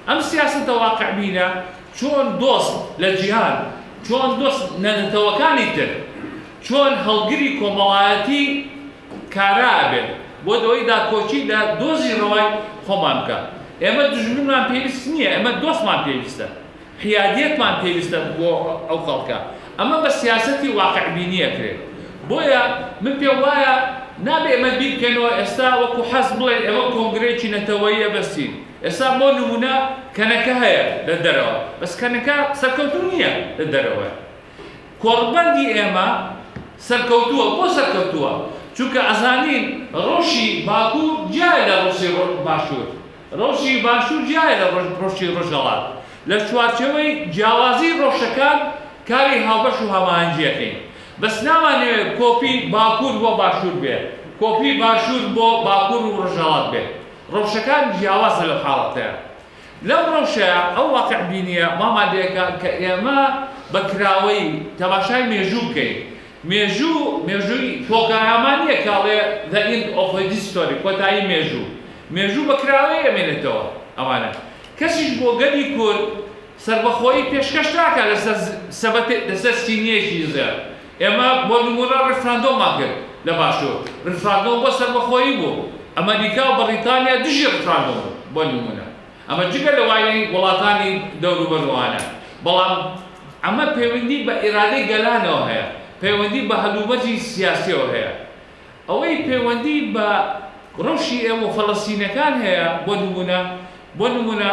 ئەم سیاسەتە واقعبینە چۆن دۆست لە جیهان، چۆن دۆست نەتەوەکانی تر، چۆن هەڵگری کۆمەڵایەتی کارا ئەبێت بۆ دەوەی داکۆچی لە دۆزی ڕەوای خۆمان بکە. ئێمە دوژمنمان پێویست نییە، ئێمە دۆستمان پێویستە. حیادیەتمان پێویستە بۆ ئەو خەڵکە. ئەمە بە سیاسەتی واقعبینی ئەکرێت. بۆیە من پێم وایە نابێ ئێمە بیر بکەینەوە ئێستا وەکو حەز بڵێن ئێمە کۆنگرەیەکی نەتەوەیی ئەبەستین. ئێستا بۆ نمونە کەنەکە هەیە لە دەرەوە، بەس کەنەکە سەرکەوتوو نییە لە دەرەوە. کۆڕبەندی ئێمە سەرکەوتووە. بۆ سەرکەوتووە؟ چونکە ئەزانین ڕەوشی باکوور جیایە لە ڕەوشی ڕۆ-، باشوور. ڕەوشی باشوور جیایە لە ڕۆژ-، ڕەوشی ڕۆژهەڵات. لە چوارچێوەی جیاوازی ڕەوشەکان کاری هاوبەش و هەماهەنگیەکەین. بەس نامانەوێت کۆپی باکوور بۆ باشوور بێ، کۆپی باشوور بۆ باکوور و ڕۆژهەڵات بێ. ڕەوشەکان جیاوازە لەو حاڵەتەیە. لەم ڕەوشەیە ئەو واقعبینیە مامان لێکە کە ئێمە بە کراوەی تەماشای مێژوو بکەین. مێژوو، مێژووی تۆکایاما نییە کە ئەڵێ the end of history، کۆتایی مێژوو. مێژوو بە کراوەی ئەمێنێتەوە. ئەوانە کەسیش بۆ گەلی کورد سەربەخۆیی پێشکەش ناکات لەسەر ز-، سەبەتێ-، لەسەر سینیەکی زێر. ئێمە بۆ نموونە ڕیفراندۆمان کرد لە باشوور. ڕیفراندۆم بۆ سەربەخۆیی بوو. ئەمریکا و بەڕیتانیا دژی ڕیفراندۆم بوو، بۆ نموونە. ئەمە جگە لە وایەی وڵاتانی دەوروبەروانە. بەڵام ئەمە پەیوەندی بە ئیرادەی گەلانەوە هەیە، پەیوەندی بە هەلومەرجی سیاسیەوە هەیە. ئەوەی پەیوەندی بە ڕەوشی ئێمە و فەڵەستینەکان هەیە، بۆ نمونە، بۆ نمونە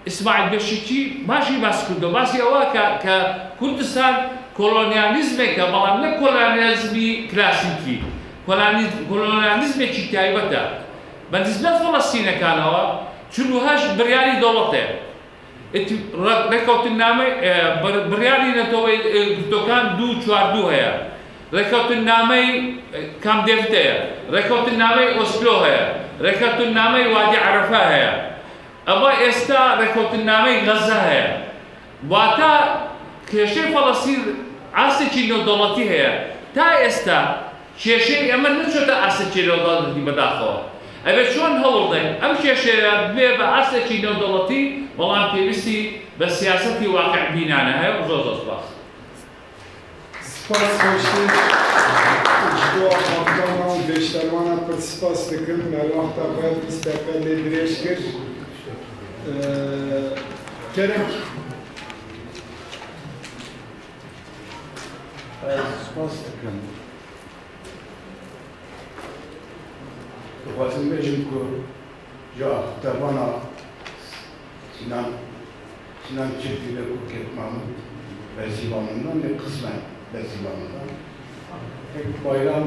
ئیسماعیل بەشیکی باشی باس کردو، باسی ئەوە کە، کە کوردستان کۆلۆنیالیزمێکە، بەڵام نە کۆلۆنیالیزمی کلاسیکی، کۆلۆنیز-، کۆلۆنیالیزمێکی تایبەتە. بە نسبەت فەڵەستینەکانەوە، چل و هەشت بریاری دەوڵەتێ. ئیتی-، ڕێ-، ڕێکەوتننامەی، ئێ، بڕ-، بڕیاری نەتەوەی، ئێ، گرتوەکان دوو چوار دوو هەیە. ڕێکەوتننامەی، ئێ، کام دێڤید هەیە. ڕێکەوتننامەی ئۆسلۆ هەیە. ڕێکەوتننامەی وادی عەرەفە هەیە. ئەوە ئێستا ڕێکەوتننامەی غەزە هەیە. واتە کێشەی فەڵەستین ئاستێکی نێودەوڵەتی هەیە. تا ئێستا کێشەی ئێمە نەچۆتە ئاستێکی نێودەوڵەتی بەداخەوە. ئەبێ چۆن هەوڵدەین ئەم کێشەیە ببێ بە ئاستێکی نێودەوڵەتی، بەڵام پێویستی بە سیاسەتی واقع بینانە هەیە. زۆر زۆر سپاس. سپاس خۆشی. Ji bo axaftina û pêşderwana pir spas dikim. Me wexta xwe bîst deqe lê dirêj kir. Ee, Kerem. Ez spas dikim. Dixwazim bêjim ku ji axaftevana Sinan, Sinan Çifti ve ku kek Mahmut bersîva min da, lê qismen bersîva min da. Kek Bayram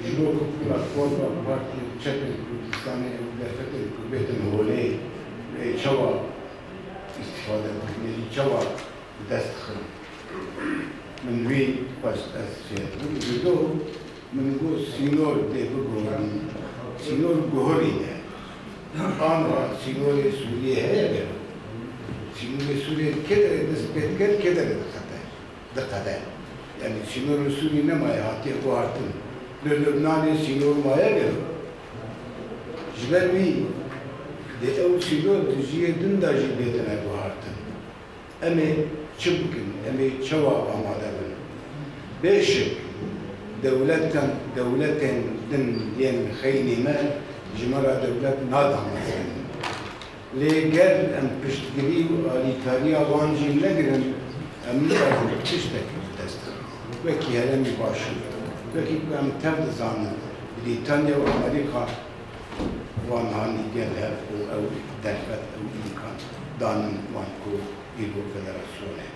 ji bo ku platforma Partiyên Çepên Kurdistanê û derfetên ku bêtin holê, wê çawa îstîfade bikin, yê çawa bi dest dixin. Min wî xwest ez fêr bim. Ji do min got sînor dê bigorin. Sînor guhorî ne. Anha sînorê Sûriyê heye gelo? Sînorê Sûriyê kê derê dest pê dike, kê derê diqede? Diqede. Yanî sînorê Sûriyê nemaye, hatiye guhartin. Li Lubnanê sînor maye gelo? Ji ber wî dê ew sînor di cihê din de jî bêtine guhartin. Em ê çi bikin? Em ê çawa amade bin? Bêşik dewletan, dewletên din yên xeynî me ji me re dewlet nadamezin. Lê ger em piştgirî û alîkariya wan jî negirin, em nikarin tiştekî bi dest bixin. Wekî herêmî Başûr, wekî ku em tev dizanin, Brîtanya û Amerîka wan hanî gel hev û ew derfet, ew îmkan danin wan ku îro federasyonê.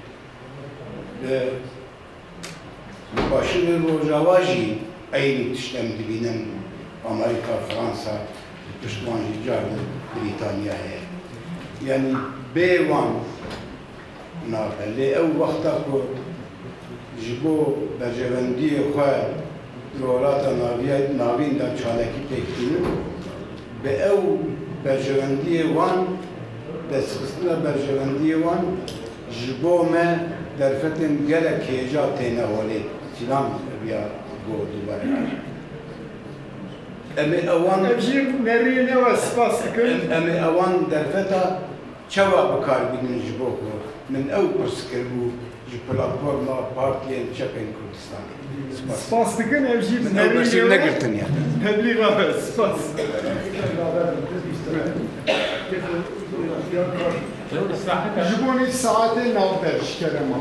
Li Başûrê Rojava jî eynî tişt em dibînin, Amerîka, Fransa, pişt wan jî car di Brîtanya heye. Yanî bê wan nabe. Lê ew wexta ku ji bo berjewendiyê xwe di Welata Naviye-, Navîn de çalakî pêk tînin, bi ew berjewendiyê wan, destxistina berjewendiyê wan ji bo me derfetên gelek hêja têne holê. Sînan eviya got dubare kir. Em ê ewan Ev jî nerî ne we spas dikim. Em, em ê ewan derfeta çawa bi kar bînin ji bo ku min ew pirs kiribû ji platforma Partiyên Çepên Kurdistanê. Spas. Spas dikin, ev jî Min ew nerî bersiv ne we negirtin ya. Teblîxa we. Spas. Ji bo nîv saetê navber ji kerema.